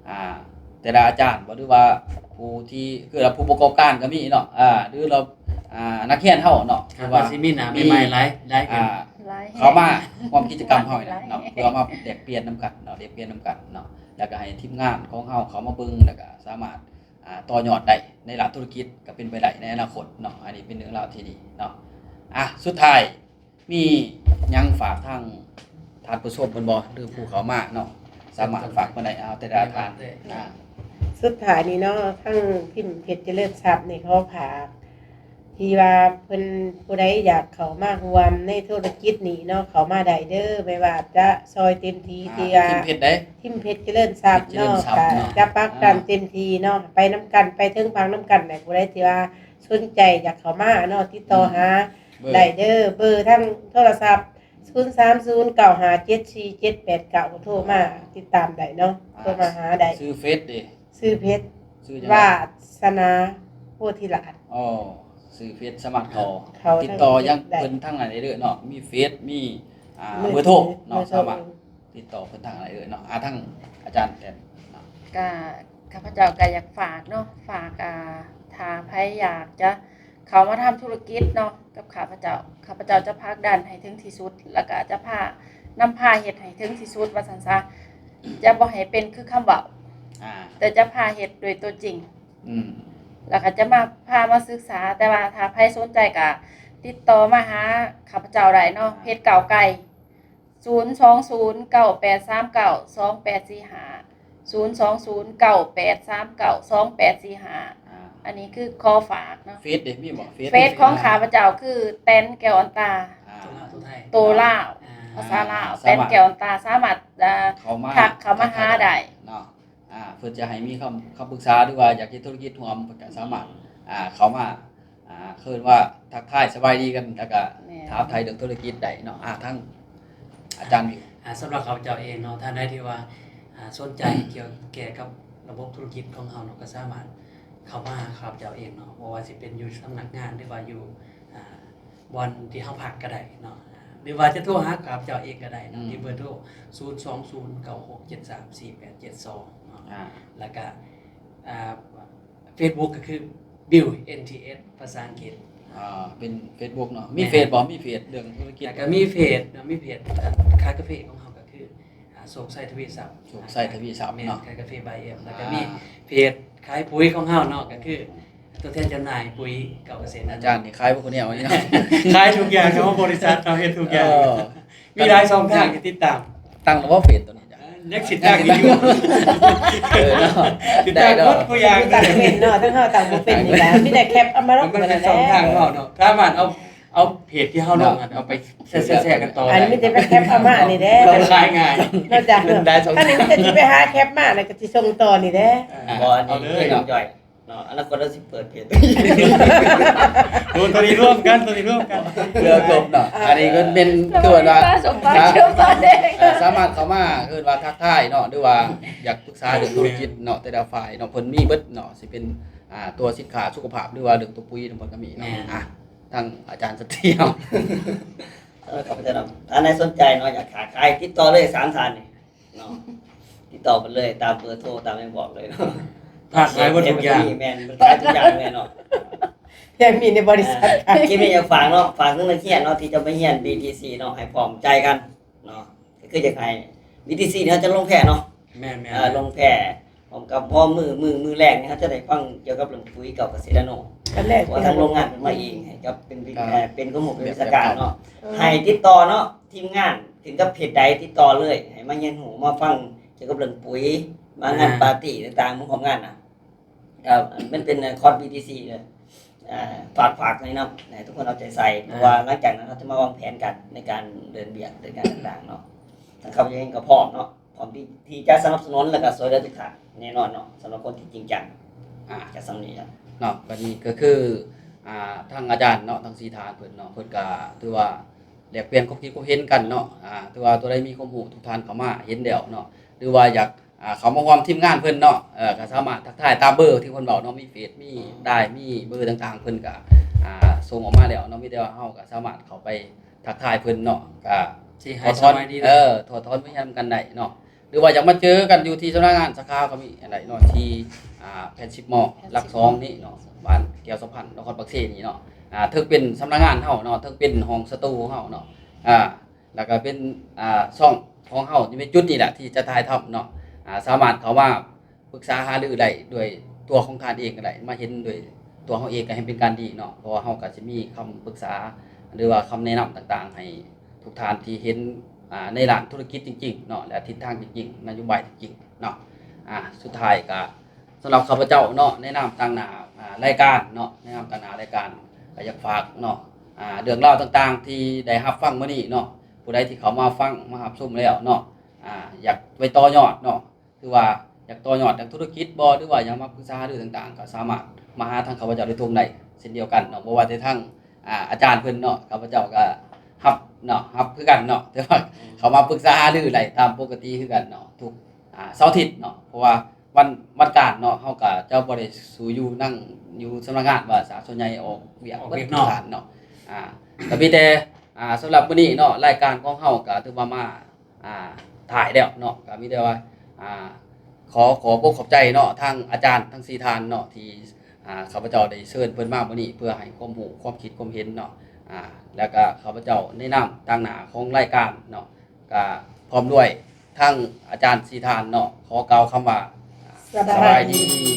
ອ່າ ແຕ່ລະອາຈານບໍ ຫຼືວ່າຜູ້ທີ່ ຄືວ່າຜູ້ປະກອບການກໍມີເນາະ ອ່າ ຫຼືວ່າ ອ່າ ນັກຮຽນເຮົາເນາະ ຄາດວ່າຊິມີໜ້າໃໝ່ໆຫຼາຍ ຫຼາຍຂຶ້ນ ອ່າ ຫຼາຍແຮງ ເຂົ້າມາຮ່ວມກິດຈະກຳເຮົານີ້ແຫຼະເນາະ ເພື່ອມາແລກປ່ຽນນຳກັນເນາະ ແລກປ່ຽນນຳກັນເນາະ ແລ້ວກໍໃຫ້ທີມງານຂອງເຮົາເຂົ້າມາເບິ່ງ ແລ້ວກໍສາມາດ ອ່າ ຕໍ່ຍອດໄດ້ໃນດ້ານທຸລະກິດ ກໍເປັນໄປໄດ້ໃນອະນາຄົດເນາະ. ອັນນີ້ເປັນເລື່ອງລາວທີ່ດີເນາະ. ອ່າ ສຸດທ້າຍ ມີຫຍັງຝາກທາງທ່ານຜູ້ຊົມເພິ່ນບໍ່ ຫຼືຜູ້ເຂົ້າມາເນາະ ສາມາດຝາກເພິ່ນໄດ້ ເອົາແຕ່ລະທ່ານ ອ່າ ສຸດທ້າຍນີ້ເນາະ ທາງພິມເພັດຈະເລີນຊັບນີ້ຂໍຝາກ ທີ່ວ່າເພິ່ນ ຜູ້ໃດຢາກເຂົ້າມາຮ່ວມໃນທຸລະກິດນີ້ເນາະ ເຂົ້າມາໄດ້ເດີ ແມ່ວ່າຈະຊ່ອຍເຕັມທີ່ ອ່າ ທີ່ວ່າ ພິມເພັດໃດ ພິມເພັດຈະເລີນຊັບເນາະ ຈະປັກດັນເຕັມທີ່ເນາະ ໄປນຳກັນ ໄປເທິງຝັ່ງນຳກັນແຫຼະ. ຜູ້ໃດທີ່ວ່າສົນໃຈຢາກເຂົ້າມາເນາະ ຕິດຕໍ່ຫາ ໄດ້ເດີ ເບີທາງໂທລະສັບ ສູນສາມສູນ ເກົ້າຫ້າເຈັດສີ່ເຈັດແປດເກົ້າ ໂທມາຕິດຕາມໄດ້ເນາະ ອ່າ ໂທມາຫາໄດ້. ຊື່ເຟສເດ? ຊື່ເຟສ ຊື່ຫຍັງ? ວາສະໜາໂພທິລາດ. ອໍ ຊື່ເຟສ ສາມາດເຂົ້າ ເຂົ້າ ຕິດຕໍ່ຫຍັງເພິ່ນທາງນັ້ນໄດ້ເດີເນາະ ມີເຟສ ມີ ອ່າ ເບີໂທເນາະ ສາມາດ ຕິດຕໍ່ເພິ່ນທາງໃດເອີຍເນາະ ອ່າ ທາງອາຈານແອນເນາະ. ກະ ຂ້າພະເຈົ້າກະຢາກຝາກເນາະ ຝາກ ອ່າ ຖ້າໃຜຢາກຈະເຂົ້າມາທຳທຸລະກິດເນາະ ກັບຂ້າພະເຈົ້າ ຂ້າພະເຈົ້າຈະຜັກດັນໃຫ້ເຖິງທີ່ສຸດ ແລ້ວກະຈະພາ ນຳພາເຮັດໃຫ້ເຖິງທີ່ສຸດວ່າຊັ້ນຊະ. ຈະບໍ່ໃຫ້ເປັນຄືຄຳເວົ້າ ອ່າ ແຕ່ຈະພາເຮັດດ້ວຍຕົວຈິງ ອືມ ແລ້ວກະຈະມາ ພາມາສຶກສາ. ແຕ່ວ່າຖ້າໃຜສົນໃຈກະຕິດຕໍ່ມາຫາຂ້າພະເຈົ້າໄດ້ເນາະ ເພຈກ້າວໄກ ສູນສອງສູນ ເກົ້າແປດສາມເກົ້າ ສອງແປດສີ່ຫ້າ ສູນສອງສູນ ເກົ້າແປດສາມເກົ້າ ສອງແປດສີ່ຫ້າ ອ່າ ອັນນີ້ຄືຂໍຝາກເນາະ ເຟສເດ້ ມີບໍ່ ເຟສ ເຟສຂອງຂ້າພະເຈົ້າຄື ແຕນ ແກ້ວອ່ອນຕາ ອ່າ ໂຕລາວ ໂຕລາວ ອ່າ ພາສາລາວ ສາມາດ ແຕນ ແກ້ວອ່ອນຕາ ສາມາດ ອ່າ ເຂົ້າມາ ທັກເຂົ້າມາຫາໄດ້ເນາະ ອ່າ ເພິ່ນຈະໃຫ້ມີຄຳ ຄຳປຶກສາ ຫຼືວ່າຢາກເຮັດທຸລະກິດຮ່ວມ ເພິ່ນກໍສາມາດ ອ່າ ເຂົ້າມາ ອ່າ ເອີ້ນວ່າທັກທາຍສະບາຍດີກັນ ແລ້ວກໍ ແມ່ນ ຖາມໄຖ່ເລື່ອງທຸລະກິດໄດ້ເນາະ ອ່າ ທາງອາຈານວິວ ອ່າ ສຳລັບຂ້າພະເຈົ້າເອງເນາະ ທ່ານໃດທີ່ວ່າ ອ່າ ສົນໃຈກ່ຽວແກ່ກັບລະບົບທຸລະກິດຂອງເຮົາເນາະ ກໍສາມາດເຂົ້າມາຫາຂ້າພະເຈົ້າເອງເນາະ ບໍ່ວ່າຊິເປັນຢູ່ສຳນັກງານ ຫຼືວ່າຢູ່ ອ່າ ບ່ອນທີ່ເຮົາພັກກໍໄດ້ເນາະ ອ່າ ຫຼືວ່າຈະໂທຫາຂ້າພະເຈົ້າເອງກໍໄດ້ເນາະ ອືມ ທີ່ເບີໂທ ສູນສອງສູນ ເກົ້າຫົກເຈັດສາມ ສີ່ແປດເຈັດສອງເນາະ ອ່າ ແລ້ວກໍ ອ່າ ເຟສບຸກກໍຄື ບິວ ເອັນ ທີ ເອັສ ພາສາອັງກິດ ອ່າ ເປັນເຟສບຸກເນາະ ມີ ແມ່ນ ເຟສບໍ່ ມີເຟສເລື່ອງທຸລະກິດ ແລ້ວກໍມີເຟສເນາະ ມີເຟສຂາຍກາເຟຂອງເຮົາກໍຄື ອ່າ ໂຊກໄຊທະວີຊັບ ໂຊກໄຊທະວີຊັບ ແມ່ນ ເນາະ ຂາຍກາເຟບາຍເອັມ ແລ້ວກໍ ອ່າ ມີເພຈຂາຍປຸຍຂອງເຮົາເນາະ ກໍຄືຕົວແທນຈຳໜ່າຍປຸຍເກົ່າກະເສດ ອາຈານນີ້ຂາຍບໍ່ຄົນດຽວນີ້ເນາະ ຂາຍທຸກຢ່າງຂອງບໍລິສັດ ເຮົາເຮັດທຸກຢ່າງ ເອີ ມີຫຼາຍຊ່ອງທາງທີ່ຕິດຕາມ ຕັ້ງລະບໍ່ເຟສຕົວນີ້ ຍັງຊິຕັ້ງຢູ່ ເອີເນາະ ຕິດຕາມໝົດທຸກຢ່າງ ຕັ້ງເປັນເນາະ ທັງເຮົາຕັ້ງບໍ່ເປັນນີ້ກະ ມີແຕ່ແຄັບເອົາມາລົງ ມັນເປັນຊ່ອງທາງຂອງເຮົາເນາະ ສາມາດເອົາ ເອົາເພຈທີ່ເຮົາລົງ ເນາະ ອັນ ເອົາໄປແຊໆກັນຕໍ່ ອັນນີ້ມີແຕ່ໄປແຄັບເອົາມານີ້ແຫຼະ ເຮົາຂາຍງ່າຍ ນອກຈາກ ໄດ້ຊ່ອງທາງ ອັນນີ້ມີແຕ່ຊິໄປຫາແຄັບມາ ແລ້ວກໍຊິສົ່ງຕໍ່ນີ້ແຫຼະ ອ່າ ບໍ່ ອັນນີ້ຄືນ້ອງຈ້ອຍເນາະ ອະນາຄົດເຮົາຊິເປີດເພຈ ໂອ້ ຕົວນີ້ລວມກັນ ຕົວນີ້ລວມກັນ ເພື່ອຈົບເນາະ ອ່າ ອັນນີ້ກໍເປັນ ຖືວ່າ ສາມາດເຂົ້າມາ ເອີ້ນວ່າທັກທາຍເນາະ ຫຼືວ່າຢາກປຶກສາເລື່ອງທຸລະກິດເນາະ ແຕ່ລະຝ່າຍເນາະ ເພິ່ນມີເບິດເນາະ ຊິເປັນ ອ່າ ຕົວສິນຄ້າສຸຂະພາບ ຫຼືວ່າເລື່ອງຕົວປຸຍນຳເພິ່ນກໍມີເນາະ ແມ່ນ ອ່າ ທາງອາຈານສັນຕິເນາະ ເອີ ຂອບໃຈນຳ ທ່ານໃດສົນໃຈເນາະ ຢາກຄ້າຂາຍ ຕິດຕໍ່ເລີຍສາມທ່ານນີ້ເນາະ ຕິດຕໍ່ເພິ່ນເລີຍ ຕາມເບີໂທ ຕາມຫຍັງບອກເລີຍເນາະ ຄ້າຂາຍໝົດທຸກຢ່າງ ແມ່ນ ເພິ່ນຂາຍທຸກຢ່າງແມ່ນເນາະ ແຕ່ມີໃນບໍລິສັດ ອ່າ ຄລິບນີ້ຢາກຝາກເນາະ ຝາກເຖິງນັກຮຽນເນາະ ທີ່ຈະໄປຮຽນ ບີທີຊີ ເນາະ ໃຫ້ພ້ອມໃຈກັນເນາະ ກໍຄືຢາກໃຫ້ ບີທີຊີ ນີ້ເຮົາຈະລົງແພເນາະ ແມ່ນໆ ເອີ ລົງແພ ພ້ອມກັບ ພໍມື້ ມື້ ມື້ແລກນີ້ເຮົາຈະໄດ້ຟັງກ່ຽວກັບເລື່ອງປຸຍເກົ່າກະເສດນາໂນ ອັນແລກ ເພາະວ່າທາງໂຮງງານເພິ່ນມາເອງ ໃຫ້ກັບເປັນ ອ່າ ເປັນຄວາມຮູ້ເປັນວິຊາການເນາະ ເອີ ໃຫ້ຕິດຕໍ່ເນາະ ທີມງານຂຶ້ນກັບເພຈໃດຕິດຕໍ່ເລີຍ ໃຫ້ມາຮຽນຮູ້ ມາຟັງກ່ຽວກັບເລື່ອງປຸຍ ມາງານ ອ່າ ປາຕີ້ຕ່າງໆ ມາຮ່ວມງານນະ ກໍມັນເປັນຄອສ ບີທີຊີ ເອີ ຝາກ ຝາກໄວ້ນຳ ໃຫ້ທຸກຄົນເອົາໃຈໃສ່ ອ່າ ເພາະວ່າຫຼັງຈາກນັ້ນເຮົາຈະມາວາງແຜນກັນໃນການເດີນວຽກ ເດີນງານຕ່າງໆເນາະ ທາງຂ້າພະເຈົ້າເອງກໍພ້ອມເນາະ ພ້ອມທີ່ ທີ່ຈະສະໜັບສະໜູນ ແລ້ວກໍຊ່ວຍເຫຼືອທຸກທ່ານແນ່ນອນເນາະ ສຳລັບຄົນທີ່ຈິງຈັງ ອ່າ ຈະສ່ຳນີ້ແຫຼະເນາະ ບັດນີ້ກໍຄື ອ່າ ທາງອາຈານເນາະ ທັງສີ່ທ່ານເພິ່ນເນາະ ເພິ່ນກໍຖືວ່າແລກປ່ຽນຄວາມຄິດຄວາມເຫັນກັນເນາະ ອ່າ ຖືວ່າຕົວໃດມີຄວາມຮູ້ ທຸກທ່ານເຂົ້າມາເຫັນແລ້ວເນາະ ຫຼືວ່າຢາກ ອ່າ ເຂົ້າມາຮ່ວມທີມງານເພິ່ນເນາະ ເອີ ກໍສາມາດທັກທາຍຕາມເບີທີ່ເພິ່ນເວົ້າເນາະ ມີເຟສ ມີ ອ່າ ໄລນ໌ ມີເບີຕ່າງໆ ເພິ່ນກໍ ອ່າ ສົ່ງອອກມາແລ້ວເນາະ ມີແຕ່ວ່າເຮົາກໍສາມາດເຂົ້າໄປທັກທາຍເພິ່ນເນາະ ກໍຊິໃຫ້ສະບາຍດີ ເອີ ຖອດຖອນໄປນຳກັນໄດ້ເນາະ ຫຼືວ່າຢາກມາເຈີກັນຢູ່ທີ່ສຳນັກງານສາຂາກໍມີອັນໃດເນາະ ທີ່ ອ່າ ແຜ່ນສິບມໍ ຫຼັກສອງນີ້ເນາະ ບ້ານແກ້ວສຳພັນ ນະຄອນປາກເຊນີ້ເນາະ ອ່າ ເຖິງເປັນສຳນັກງານເຮົາເນາະ ເຖິງເປັນຫ້ອງສະຕູເຮົາເນາະ ອ່າ ແລ້ວກໍເປັນ ອ່າ ຊ່ອງຂອງເຮົາຢູ່ໃນຈຸດນີ້ແຫຼະທີ່ຈະຖ່າຍທຳເນາະ ອ່າ ສາມາດເຂົ້າມາປຶກສາຫາລືໄດ້ດ້ວຍຕົວຂອງທ່ານເອງກໍໄດ້ ມາເຫັນດ້ວຍຕົວເຮົາເອງກໍແຮ່ງເປັນການດີເນາະ ເພາະວ່າເຮົາກໍຊິມີຄຳປຶກສາ ຫຼືວ່າຄຳແນະນຳຕ່າງໆ ໃຫ້ທຸກທ່ານທີ່ເຫັນ ອ່າ ໃນດ້ານທຸລະກິດຈິງໆເນາະ ແລະ ທິດທາງຈິງໆ ນະໂຍບາຍຈິງໆເນາະ ອ່າ ສຸດທ້າຍກໍ ສຳລັບຂ້າພະເຈົ້າເນາະ ໃນນາມຕາງໜ້າ ອ່າ ລາຍການເນາະ ໃນນາມຕາງໜ້າລາຍການ ກໍຢາກຝາກເນາະ ອ່າ ເລື່ອງລາວຕ່າງໆ ທີ່ໄດ້ຮັບຟັງມື້ນີ້ເນາະ ຜູ້ໃດທີ່ເຂົ້າມາຟັງ ມາຮັບຊົມແລ້ວເນາະ ອ່າ ຢາກໄປຕໍ່ຍອດເນາະ ຄືວ່າຢາກຕໍ່ຍອດທາງທຸລະກິດບໍ ຫຼືວ່າຢາກມາປຶກສາຫາລືຕ່າງໆ ກໍສາມາດມາຫາທາງຂ້າພະເຈົ້າໂດຍຕົງໄດ້ເຊັ່ນດຽວກັນເນາະ ບໍ່ວ່າແຕ່ທາງ ອ່າ ອາຈານເພິ່ນເນາະ ຂ້າພະເຈົ້າກໍຮັບເນາະ ຮັບຄືກັນເນາະ ແຕ່ວ່າ ອືມ ເຂົ້າມາປຶກສາຫາລືໄດ້ຕາມປົກກະຕິຄືກັນເນາະ ທຸກ ອ່າ ເສົາອາທິດເນາະ ເພາະວ່າ ວັນ ວັນການເນາະ ເຮົາກໍຈະບໍ່ໄດ້ສູ່ຢູ່ນັ່ງຢູ່ສຳນັກງານວ່າຊະ ສ່ວນໃຫຍ່ອອກວຽກ ອອກວຽກ ເບິດທຸກທ່ານເນາະ ອ່າ ກໍມີແຕ່ ອ່າ ສຳລັບມື້ນີ້ເນາະ ລາຍການຂອງເຮົາກໍຖືວ່າມາ ອ່າ ທ້າຍແລ້ວເນາະ ກໍມີແຕ່ວ່າ ອ່າ ຂໍຂອບອົກຂອບໃຈເນາະ ທາງອາຈານທັງສີ່ທ່ານເນາະ ທີ່ ອ່າ ຂ້າພະເຈົ້າໄດ້ເຊີນເພິ່ນມາມື້ນີ້ ເພື່ອໃຫ້ຄວາມຮູ້ຄວາມຄິດຄວາມເຫັນເນາະ ອ່າ ແລ້ວກໍຂ້າພະເຈົ້າໃນນາມຕາງໜ້າຂອງລາຍການເນາະ ກະພ້ອມດ້ວຍທັງອາຈານສີ່ທ່ານເນາະ ຂໍກ່າວຄຳວ່າ ສະບາຍດີ ສະບາຍດີ.